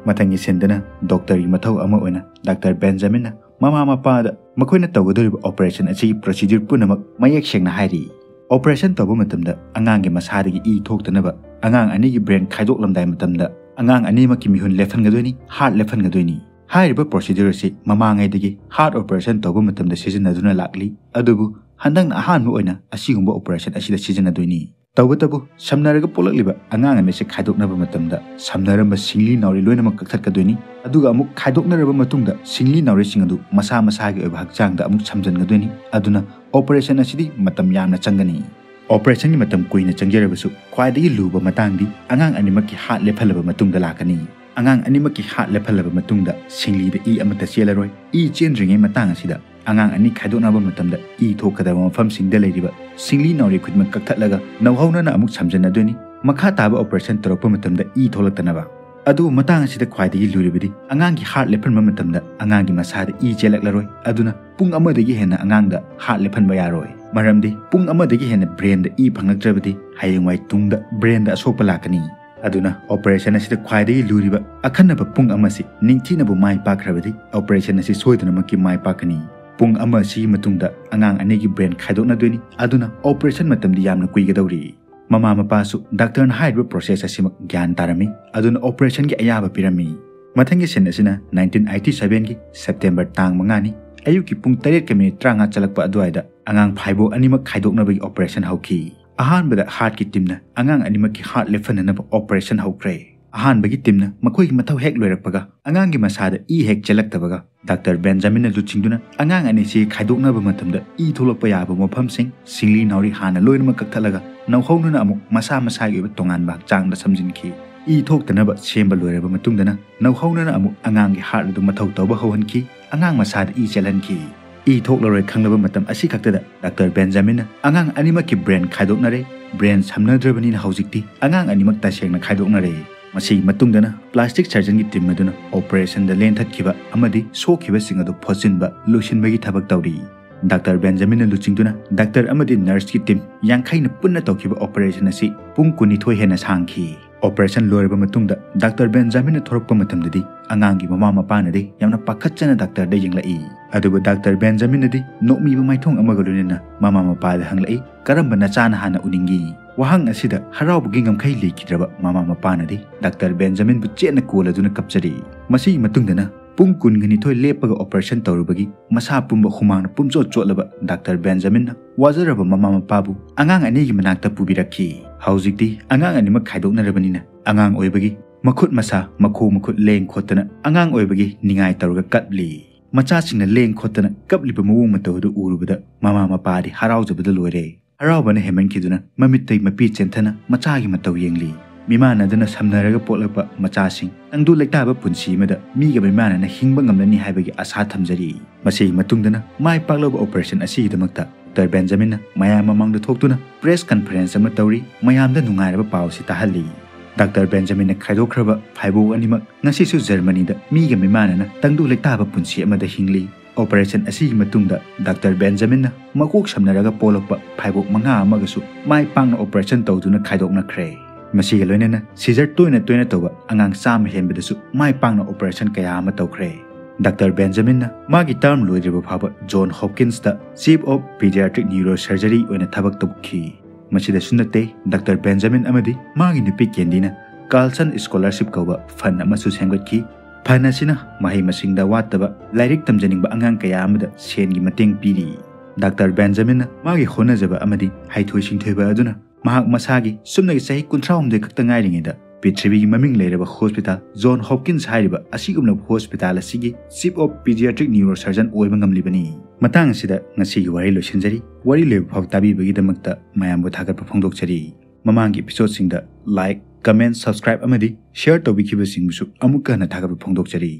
ꯃꯊꯪꯒꯤ ꯁꯤꯟꯗꯅ ꯗꯣꯛꯇꯔꯒꯤ ꯃꯊꯧ ꯑꯃ ꯑꯣꯏꯅ ꯗꯥꯛꯇꯔ ꯕꯦꯟꯖꯥꯃꯤꯟꯅ ꯃꯃꯥ ꯃꯄꯥꯗ ꯃꯈꯣꯏꯅ ꯇꯧꯒꯗꯧꯔꯤꯕ ꯑꯣꯄꯔꯦꯁꯟ ꯑꯁꯤꯒꯤ ꯄ꯭ꯔꯣꯁꯤꯗ꯭ꯌꯨꯔ ꯄꯨꯝꯅꯃꯛ ꯃꯌꯦꯛ ꯁꯦꯡꯅ ꯍꯥꯏꯔꯤ꯫ ꯑꯣꯄꯔꯦꯁꯟ ꯇꯧꯕ ꯃꯇꯝꯗ ꯑꯉꯥꯡꯒꯤ ꯃꯁꯥꯗꯒꯤ ꯏ ꯊꯣꯛꯇꯅꯕ ꯑꯉꯥꯡ ꯑꯅꯤꯒꯤ ꯕ꯭ꯔꯦꯟ ꯈꯥꯏꯗꯣꯛꯂꯝꯗꯥꯏ ꯃꯇꯝꯗ ꯑꯉꯥꯡ ꯑꯅꯤꯃꯛꯀꯤ ꯃꯤꯍꯨꯟ ꯂꯦꯞꯍꯟꯒꯗꯣꯏꯅꯤ, ꯍꯥꯔꯠ ꯂꯦꯞꯍꯟꯒꯗꯣꯏꯅꯤ꯫ ꯍꯥꯏꯔꯤꯕ ꯄ꯭ꯔꯣꯁꯤꯗ꯭ꯌꯨꯔ ꯑꯁꯤ ꯃꯃꯥꯡꯉꯩꯗꯒꯤ ꯍꯥꯔꯠ ꯑꯣꯄꯔꯦꯁꯟ ꯇꯧꯕ ꯃꯇꯝꯗ ꯁꯤꯖꯤꯟꯅꯗꯨꯅ ꯂꯥꯛꯂꯤ, ꯑꯗꯨꯕꯨ ꯍꯟꯗꯛꯅ ꯑꯍꯥꯟꯕ ꯑꯣꯏꯅ ꯑꯁꯤꯒꯨꯝꯕ ꯑꯣꯄꯔꯦꯁꯟ ꯑꯁꯤꯗ ꯁꯤꯖꯤꯟꯅꯗꯣꯏꯅꯤ꯫ ꯇꯧꯕꯇꯕꯨ ꯁꯝꯅꯔꯒ ꯄꯣꯛꯂꯛꯂꯤꯕ ꯑꯉꯥꯡ ꯑꯅꯤꯁꯤ ꯈꯥꯏꯗꯣꯛꯅꯕ ꯃꯇꯝꯗ ꯁꯝꯅꯔꯝꯕ ꯁꯤꯡꯂꯤ ꯅꯥꯎꯔꯤ ꯂꯣꯏꯅꯃꯛ ꯀꯛꯊꯠꯀꯗꯣꯏꯅꯤ꯫ ꯑꯗꯨꯒ ꯑꯃꯨꯛ ꯈꯥꯏꯗꯣꯛꯅꯔꯕ ꯃꯇꯨꯡꯗ ꯁꯤꯡꯂꯤ ꯅꯥꯎꯔꯤꯁꯤꯡ ꯑꯗꯨ ꯃꯁꯥ ꯃꯁꯥꯒꯤ ꯑꯣꯏꯕ ꯍꯛꯆꯥꯡꯗ ꯑꯃꯨꯛ ꯁꯝꯖꯤꯟꯒꯗꯣꯏꯅꯤ꯫ ꯑꯗꯨꯅ ꯑꯣꯄꯔꯦꯁꯟ ꯑꯁꯤꯗꯤ ꯃꯇꯝ ꯌꯥꯝꯅ ꯆꯪꯒꯅꯤ꯫ ꯑꯣꯄꯔꯦꯁꯟꯒꯤ ꯃꯇꯝ ꯀꯨꯏꯅ ꯆꯪꯖꯔꯕꯁꯨ ꯈ꯭ꯋꯥꯏꯗꯒꯤ ꯂꯨꯕ ꯃꯇꯥꯡꯗꯤ ꯑꯉꯥꯡ ꯑꯅꯤꯃꯛꯀꯤ ꯍꯥꯔꯠ ꯂꯦꯞꯍꯜꯂꯕ ꯃꯇꯨꯡꯗ ꯂꯥꯛꯀꯅꯤ꯫ ꯑꯉꯥꯡ ꯑꯅꯤꯃꯛꯀꯤ ꯍꯥꯔꯠ ꯂꯦꯞꯍꯜꯂꯕ ꯃꯇꯨꯡꯗ ꯁꯤꯡꯂꯤꯗ ꯏ ꯑꯃꯠꯇ ꯆꯦꯜꯂꯔꯣꯏ꯫ ꯏ ꯆꯦꯟꯗ꯭ꯔꯤꯉꯩ ꯃꯇꯥꯡ ꯑꯁꯤꯗ ꯑꯉꯥꯡ ꯑꯅꯤ ꯈꯥꯏꯗꯣꯛꯅꯕ ꯃꯇꯝꯗ ꯏ ꯊꯣꯛꯀꯗꯕ ꯃꯐꯝꯁꯤꯡꯗ ꯂꯩꯔꯤꯕ ꯁꯤꯡꯂꯤ ꯅꯥꯎꯔꯤ ꯈꯨꯗꯤꯡꯃꯛ ꯀꯛꯊꯠꯂꯒ ꯅꯧꯍꯧꯅꯅ ꯑꯃꯨꯛ ꯁꯝꯖꯤꯟꯅꯗꯣꯏꯅꯤ꯫ ꯃꯈꯥ ꯇꯥꯕ ꯑꯣꯄꯔꯦꯁꯟ ꯇꯧꯔꯛꯄ ꯃꯇꯝꯗ ꯏ ꯊꯣꯛꯂꯛꯇꯅꯕ꯫ ꯑꯗꯨꯕꯨ ꯃꯇꯥꯡ ꯑꯁꯤꯗ ꯈ꯭ꯋꯥꯏꯗꯒꯤ ꯂꯨꯔꯤꯕꯗꯤ ꯑꯉꯥꯡꯒꯤ ꯍꯥꯔꯠ ꯂꯦꯞꯍꯟꯕ ꯃꯇꯝꯗ ꯑꯉꯥꯡꯒꯤ ꯃꯁꯥꯗ ꯏ ꯆꯦꯜꯂꯛꯂꯔꯣꯏ꯫ ꯑꯗꯨꯅ ꯄꯨꯡ ꯑꯃꯗꯒꯤ ꯍꯦꯟꯅ ꯑꯉꯥꯡꯗ ꯍꯥꯔꯠ ꯂꯦꯞꯍꯟꯕ ꯌꯥꯔꯣꯏ꯫ ꯃꯔꯝꯗꯤ ꯄꯨꯡ ꯑꯃꯗꯒꯤ ꯍꯦꯟꯅ ꯕ꯭ꯔꯦꯟꯗ ꯏ ꯐꯪꯂꯛꯇ꯭ꯔꯕꯗꯤ ꯍꯌꯦꯡꯋꯥꯏ ꯇꯨꯡꯗ ꯕ꯭ꯔꯦꯟꯗ ꯑꯁꯣꯛꯄ ꯂꯥꯛꯀꯅꯤ꯫ ꯑꯗꯨꯅ ꯑꯣꯄꯔꯦꯁꯟ ꯑꯁꯤꯗ ꯈ꯭ꯋꯥꯏꯗꯒꯤ ꯂꯨꯔꯤꯕ ꯑꯈꯟꯅꯕ ꯄꯨꯡ ꯑꯃꯁꯤ ꯅꯤꯡꯊꯤꯅꯕꯨ ꯃꯥꯏ ꯄꯥꯛꯈ꯭ꯔꯕꯗꯤ ꯑꯣꯄꯔꯦꯁꯟ ꯑꯁꯤ ꯁꯣꯏꯗꯅꯃꯛꯀꯤ ꯃꯥꯏ ꯄꯥꯛꯀꯅꯤ꯫ ꯄꯨꯡ ꯑꯃ ꯑꯁꯤꯒꯤ ꯃꯇꯨꯡꯗ ꯑꯉꯥꯡ ꯑꯅꯤꯒꯤ ꯕ꯭ꯔꯦꯟ ꯈꯥꯏꯗꯣꯛꯅꯗꯣꯏꯅꯤ꯫ ꯑꯗꯨꯅ ꯑꯣꯄꯔꯦꯁꯟ ꯃꯇꯝꯗꯤ ꯌꯥꯝꯅ ꯀꯨꯏꯒꯗꯧꯔꯤ꯫ ꯃꯃꯥ ꯃꯄꯥꯁꯨ ꯗꯥꯛꯇꯔꯅ ꯍꯥꯏꯔꯤꯕ ꯄ꯭ꯔꯣꯁꯦꯁ ꯑꯁꯤꯃꯛ ꯒ꯭ꯌꯥꯟ ꯇꯥꯔꯝꯃꯤ꯫ ꯑꯗꯨꯅ ꯑꯣꯄꯔꯦꯁꯟꯒꯤ ꯑꯌꯥꯕ ꯄꯤꯔꯝꯃꯤ꯫ ꯃꯊꯪꯒꯤ ꯁꯤꯟ ꯑꯁꯤꯅ ꯅꯥꯏꯟꯇꯤꯟ ꯑꯩꯠꯇꯤ ꯁꯚꯦꯟꯒꯤ ꯁꯦꯞꯇꯦꯝꯕꯔ ꯇꯥꯡ ꯃꯉꯥꯅꯤ꯫ ꯑꯌꯨꯛꯀꯤ ꯄꯨꯡ ꯇꯔꯦꯠꯀ ꯃꯤꯅꯤꯠ ꯇꯔꯥꯃꯉꯥ ꯆꯠꯂꯛꯄ ꯑꯗꯨꯋꯥꯏꯗ ꯑꯉꯥꯡ ꯐꯥꯏꯕꯣꯛ ꯑꯅꯤꯃꯛ ꯈꯥꯏꯗꯣꯛꯅꯕꯒꯤ ꯑꯣꯄꯔꯦꯁꯟ ꯍꯧꯈꯤ꯫ ꯑꯍꯥꯟꯕꯗ ꯍꯥꯔꯠꯀꯤ ꯇꯤꯝꯅ ꯑꯉꯥꯡ ꯑꯅꯤꯃꯛꯀꯤ ꯍꯥꯔꯠ ꯂꯦꯞꯍꯟꯅꯅꯕ ꯑꯣꯄꯔꯦꯁꯟ ꯍꯧꯈ꯭ꯔꯦ꯫ ꯑꯍꯥꯟꯕꯒꯤ ꯇꯤꯝꯅ ꯃꯈꯣꯏꯒꯤ ꯃꯊꯧ ꯍꯦꯛ ꯂꯣꯏꯔꯛꯄꯒ ꯑꯉꯥꯡꯒꯤ ꯃꯁꯥꯗ ꯏ ꯍꯦꯛ ꯆꯦꯜꯂꯛꯇꯕꯒ ꯗꯥꯛꯇꯔ ꯕꯦꯟꯖꯥꯃꯤꯟꯅ ꯂꯨꯆꯤꯡꯗꯨꯅ ꯑꯉꯥꯡ ꯑꯅꯤꯁꯤ ꯈꯥꯏꯗꯣꯛꯅꯕ ꯃꯇꯝꯗ ꯏ ꯊꯣꯛꯂꯛꯄ ꯌꯥꯕ ꯃꯐꯝꯁꯤꯡ, ꯁꯤꯡꯂꯤ ꯅꯥꯎꯔꯤ ꯍꯥꯟꯅ ꯂꯣꯏꯅꯃꯛ ꯀꯛꯊꯠꯂꯒ ꯅꯧꯍꯧꯅꯅ ꯑꯃꯨꯛ ꯃꯁꯥ ꯃꯁꯥꯒꯤ ꯑꯣꯏꯕ ꯇꯣꯉꯥꯟꯕ ꯍꯛꯆꯥꯡꯗ ꯁꯝꯖꯤꯟꯈꯤ꯫ ꯏ ꯊꯣꯛꯇꯅꯕ ꯁꯦꯝꯕ ꯂꯣꯏꯔꯕ ꯃꯇꯨꯡꯗꯅ ꯅꯧꯍꯧꯅꯅ ꯑꯃꯨꯛ ꯑꯉꯥꯡꯒꯤ heart ꯑꯗꯨ ꯃꯊꯧ ꯇꯧꯕ ꯍꯧꯍꯟꯈꯤ꯫ ꯑꯉꯥꯡ ꯃꯁꯥꯗ ꯏ ꯆꯦꯜꯍꯟꯈꯤ꯫ ꯏ ꯊꯣꯛꯂꯔꯣꯏ ꯈꯪꯂꯕ ꯃꯇꯝ ꯑꯁꯤ ꯈꯛꯇꯗ ꯗꯥꯛꯇꯔ ꯕꯦꯟꯖꯥꯃꯤꯟꯅ ꯑꯉꯥꯡ ꯑꯅꯤꯃꯛꯀꯤ brain ꯈꯥꯏꯗꯣꯛꯅꯔꯦ꯫ Brain ꯁꯝꯅꯗ꯭ꯔꯕꯅꯤꯅ ꯍꯧꯖꯤꯛꯇꯤ ꯑꯉꯥꯡ ꯑꯅꯤꯃꯛ ꯇꯁꯦꯡꯅ ꯈꯥꯏꯗꯣꯛꯅꯔꯦ꯫ ꯃꯁꯤꯒꯤ ꯃꯇꯨꯡꯗꯅ plastic surgeonꯒꯤ team ꯑꯗꯨꯅ operationꯗ ꯂꯦꯟꯊꯠꯈꯤꯕ ꯑꯃꯗꯤ ꯁꯣꯛꯈꯤꯕꯁꯤꯡ ꯑꯗꯨ ꯐꯣꯠꯆꯤꯟꯕ ꯂꯣꯏꯁꯤꯟꯕꯒꯤ ꯊꯕꯛ ꯇꯧꯔꯤ꯫ ꯗꯥꯛꯇꯔ ꯕꯦꯟꯖꯥꯃꯤꯟꯅ ꯂꯨꯆꯤꯡꯗꯨꯅ ꯗꯥꯛꯇꯔ ꯑꯃꯗꯤ nurseꯀꯤ team ꯌꯥꯡꯈꯩꯅ ꯄꯨꯟꯅ ꯇꯧꯈꯤꯕ operation ꯑꯁꯤ ꯄꯨꯡ ꯀꯨꯟꯅꯤꯊꯣꯏ ꯍꯦꯟꯅ ꯁꯥꯡꯈꯤ꯫ Operation ꯂꯣꯏꯔꯕ ꯃꯇꯨꯡꯗ ꯗꯥꯛꯇꯔ ꯕꯦꯟꯖꯥꯃꯤꯟꯅ ꯊꯣꯔꯛꯄ ꯃꯇꯝꯗꯗꯤ ꯑꯉꯥꯡꯒꯤ ꯃꯃꯥ ꯃꯄꯥꯅꯗꯤ ꯌꯥꯝꯅ ꯄꯥꯈꯠꯆꯅ ꯗꯥꯛꯇꯔꯗ ꯌꯦꯡꯂꯛꯏ꯫ ꯑꯗꯨꯕꯨ ꯗꯥꯛꯇꯔ ꯕꯦꯟꯖꯥꯃꯤꯟꯅꯗꯤ ꯅꯣꯛꯃꯤꯕ ꯃꯥꯏꯊꯣꯡ ꯑꯃꯒ ꯂꯣꯏꯅꯅ ꯃꯃꯥ ꯃꯄꯥꯗ ꯍꯪꯂꯛꯏ, "ꯀꯔꯝꯕ ꯅꯆꯥꯅ ꯍꯥꯟꯅ ꯎꯅꯤꯡꯒꯤ?" ꯋꯥꯍꯪ ꯑꯁꯤꯗ ꯍꯔꯥꯎꯕꯒꯤ ꯉꯝꯈꯩ ꯂꯩꯈꯤꯗ꯭ꯔꯕ ꯃꯃꯥ ꯃꯄꯥꯅꯗꯤ ꯗꯥꯛꯇꯔ ꯕꯦꯟꯖꯥꯃꯤꯟꯕꯨ ꯆꯦꯠꯅ ꯀꯣꯜꯂꯗꯨꯅ ꯀꯞꯆꯔꯤ꯫ ꯃꯁꯤꯒꯤ ꯃꯇꯨꯡꯗꯅ ꯄꯨꯡ ꯀꯨꯟꯒ ꯅꯤꯊꯣꯏ ꯂꯦꯞꯄꯒ operation ꯇꯧꯔꯨꯕꯒꯤ ꯃꯁꯥ ꯄꯨꯝꯕ ꯍꯨꯃꯥꯡꯅ ꯄꯨꯝꯆꯣꯠ ꯆꯣꯠꯂꯕ ꯗꯥꯛꯇꯔ ꯕꯦꯟꯖꯥꯃꯤꯟꯅ ꯋꯥꯖꯔꯕ ꯃꯃꯥ ꯃꯄꯥꯕꯨ ꯑꯉꯥꯡ ꯑꯅꯤꯒꯤ ꯃꯅꯥꯛꯇ ꯄꯨꯕꯤꯔꯛꯈꯤ꯫ ꯍꯧꯖꯤꯛꯇꯤ ꯑꯉꯥꯡ ꯑꯅꯤꯃꯛ ꯈꯥꯏꯗꯣꯛꯅꯔꯕꯅꯤꯅ ꯑꯉꯥꯡ ꯑꯣꯏꯕꯒꯤ ꯃꯈꯨꯠ ꯃꯁꯥ ꯃꯈꯣꯡ ꯃꯈꯨꯠ ꯂꯦꯡ ꯈꯣꯠꯇꯅ ꯑꯉꯥꯡ ꯑꯣꯏꯕꯒꯤ ꯅꯤꯡꯉꯥꯏ ꯇꯧꯔꯒ ꯀꯞꯂꯤ꯫ ꯃꯆꯥꯁꯤꯡꯅ ꯂꯦꯡ ꯈꯣꯠꯇꯅ ꯀꯞꯂꯤꯕ ꯃꯑꯣꯡ ꯃꯇꯧ ꯑꯗꯨ ꯎꯔꯨꯕꯗ ꯃꯃꯥ ꯃꯄꯥꯗꯤ ꯍꯔꯥꯎꯖꯕꯗ ꯂꯣꯏꯔꯦ꯫ ꯍꯔꯥꯎꯕꯅ ꯍꯦꯟꯃꯟꯈꯤꯗꯨꯅ ꯃꯃꯤꯠꯇꯩ ꯃꯄꯤ ꯆꯦꯟꯊꯅ ꯃꯆꯥꯒꯤ ꯃꯇꯧ ꯌꯦꯡꯂꯤ꯫ ꯃꯤꯃꯥꯟꯅꯗꯅ ꯁꯝꯅꯔꯒ ꯄꯣꯛꯂꯛꯄ ꯃꯆꯥꯁꯤꯡ ꯇꯪꯗꯨ ꯂꯩꯇꯥꯕ ꯄꯨꯟꯁꯤ ꯑꯃꯗ ꯃꯤꯒ ꯃꯤꯃꯥꯟꯅꯅ ꯍꯤꯡꯕ ꯉꯝꯂꯅꯤ ꯍꯥꯏꯕꯒꯤ ꯑꯁꯥ ꯊꯝꯖꯔꯤ꯫ ꯃꯁꯤꯒꯤ ꯃꯇꯨꯡꯗꯅ ꯃꯥꯏ ꯄꯥꯛꯂꯕ operation ꯑꯁꯤꯒꯤꯗꯃꯛꯇ ꯗꯥꯛꯇꯔ ꯕꯦꯟꯖꯥꯃꯤꯟꯅ ꯃꯌꯥꯝ ꯃꯃꯥꯡꯗ ꯊꯣꯛꯇꯨꯅ press conference ꯑꯃ ꯇꯧꯔꯤ꯫ ꯃꯌꯥꯝꯗ ꯅꯨꯡꯉꯥꯏꯔꯕ ꯄꯥꯎ ꯑꯁꯤ ꯇꯥꯍꯜꯂꯤ꯫ ꯗꯥꯛꯇꯔ ꯕꯦꯟꯖꯥꯃꯤꯟꯅ ꯈꯥꯏꯗꯣꯛꯈ꯭ꯔꯕ ꯐꯥꯏꯕꯣꯛ ꯑꯅꯤꯃꯛ ꯉꯁꯤꯁꯨ ꯖꯔꯃꯅꯤꯗ ꯃꯤꯒ ꯃꯤꯃꯥꯟꯅꯅ ꯇꯪꯗꯨ ꯂꯩꯇꯥꯕ ꯄꯨꯟꯁꯤ ꯑꯃꯗ ꯍꯤꯡꯂꯤ꯫ Operation ꯑꯁꯤꯒꯤ ꯃꯇꯨꯡꯗ ꯗꯥꯛꯇꯔ ꯕꯦꯟꯖꯥꯃꯤꯟꯅ ꯃꯀꯣꯛ ꯁꯝꯅꯔꯒ ꯄꯣꯛꯂꯛꯄ ꯐꯥꯏꯕꯣꯛ ꯃꯉꯥ ꯑꯃꯒꯁꯨ ꯃꯥꯏ ꯄꯥꯛꯅ operation ꯇꯧꯗꯨꯅ ꯈꯥꯏꯗꯣꯛꯅꯈ꯭ꯔꯦ꯫ ꯃꯁꯤꯒ ꯂꯣꯏꯅꯅ seizure ꯇꯣꯏꯅ ꯇꯣꯏꯅ ꯇꯧꯕ ꯑꯉꯥꯡ ꯆꯥꯝꯃ ꯍꯦꯟꯕꯗꯁꯨ ꯃꯥꯏ ꯄꯥꯛꯅ operation ꯀꯌꯥ ꯑꯃ ꯇꯧꯈ꯭ꯔꯦ꯫ ꯗꯥꯛꯇꯔ ꯕꯦꯟꯖꯥꯃꯤꯟꯅ ꯃꯥꯒꯤ term ꯂꯣꯏꯗ꯭ꯔꯤꯕ ꯐꯥꯎꯕ zone ꯍꯣꯞꯀꯤꯟꯁꯇ Chief of Pediatric Neurosurgery ꯑꯣꯏꯅ ꯊꯕꯛ ꯇꯧꯈꯤ꯫ ꯃꯁꯤꯗꯁꯨ ꯅꯠꯇꯦ, ꯗꯥꯛꯇꯔ ꯕꯦꯟꯖꯥꯃꯤꯟ ꯑꯃꯗꯤ ꯃꯥꯒꯤ ꯅꯨꯄꯤ ꯀꯦꯟꯗꯤꯅ Carlson Scholarship ꯀꯧꯕ fund ꯑꯃꯁꯨ ꯁꯦꯝꯒꯠꯈꯤ꯫ Fund ꯑꯁꯤꯅ ꯃꯍꯩ ꯃꯁꯤꯡꯗ ꯋꯥꯠꯇꯕ ꯂꯥꯏꯔꯤꯛ ꯇꯝꯖꯅꯤꯡꯕ ꯑꯉꯥꯡ ꯀꯌꯥ ꯑꯃꯗ ꯁꯦꯟꯒꯤ ꯃꯇꯦꯡ ꯄꯤꯔꯤ꯫ ꯗꯥꯛꯇꯔ ꯕꯦꯟꯖꯥꯃꯤꯟꯅ ꯃꯥꯒꯤ ꯍꯣꯠꯅꯖꯕ ꯑꯃꯗꯤ ꯍꯩꯊꯣꯏ ꯁꯤꯡꯊꯣꯏꯕ ꯑꯗꯨꯅ ꯃꯍꯥꯛ ꯃꯁꯥꯒꯤ ꯁꯨꯞꯅꯒꯤ ꯆꯍꯤ ꯀꯨꯟꯊ꯭ꯔꯥ ꯍꯨꯝꯗꯣꯏ ꯈꯛꯇ ꯉꯥꯏꯔꯤꯉꯩꯗ ꯄ꯭ꯔꯤꯊꯤꯕꯤꯒꯤ ꯃꯃꯤꯡ ꯂꯩꯔꯕ hospital ꯖꯣꯟ ꯍꯣꯞꯀꯤꯟꯁ ꯍꯥꯏꯔꯤꯕ ꯑꯁꯤꯒꯨꯝꯂꯕ hospital ꯑꯁꯤꯒꯤ Chief of Pediatric Neurosurgeon ꯑꯣꯏꯕ ꯉꯝꯂꯤꯕꯅꯤ꯫ ꯃꯇꯥꯡ ꯑꯁꯤꯗ ꯉꯁꯤꯒꯤ ꯋꯥꯔꯤ ꯂꯣꯏꯁꯤꯟꯖꯔꯤ꯫ ꯋꯥꯔꯤ ꯂꯣꯏꯕ ꯐꯥꯎ ꯇꯥꯕꯤꯕꯒꯤꯗꯃꯛꯇ ꯃꯌꯥꯝꯕꯨ ꯊꯥꯒꯠꯄ ꯐꯣꯡꯗꯣꯛꯆꯔꯤ꯫ ꯃꯃꯥꯡꯒꯤ episodeꯁꯤꯡꯗ like, Comment, subscribe ꯑꯃꯗꯤ share ꯇꯧꯕꯤꯈꯤꯕꯁꯤꯡꯕꯨꯁꯨ ꯑꯃꯨꯛꯀ ꯍꯟꯅ ꯊꯥꯒꯠꯄ ꯐꯣꯡꯗꯣꯛꯆꯔꯤ꯫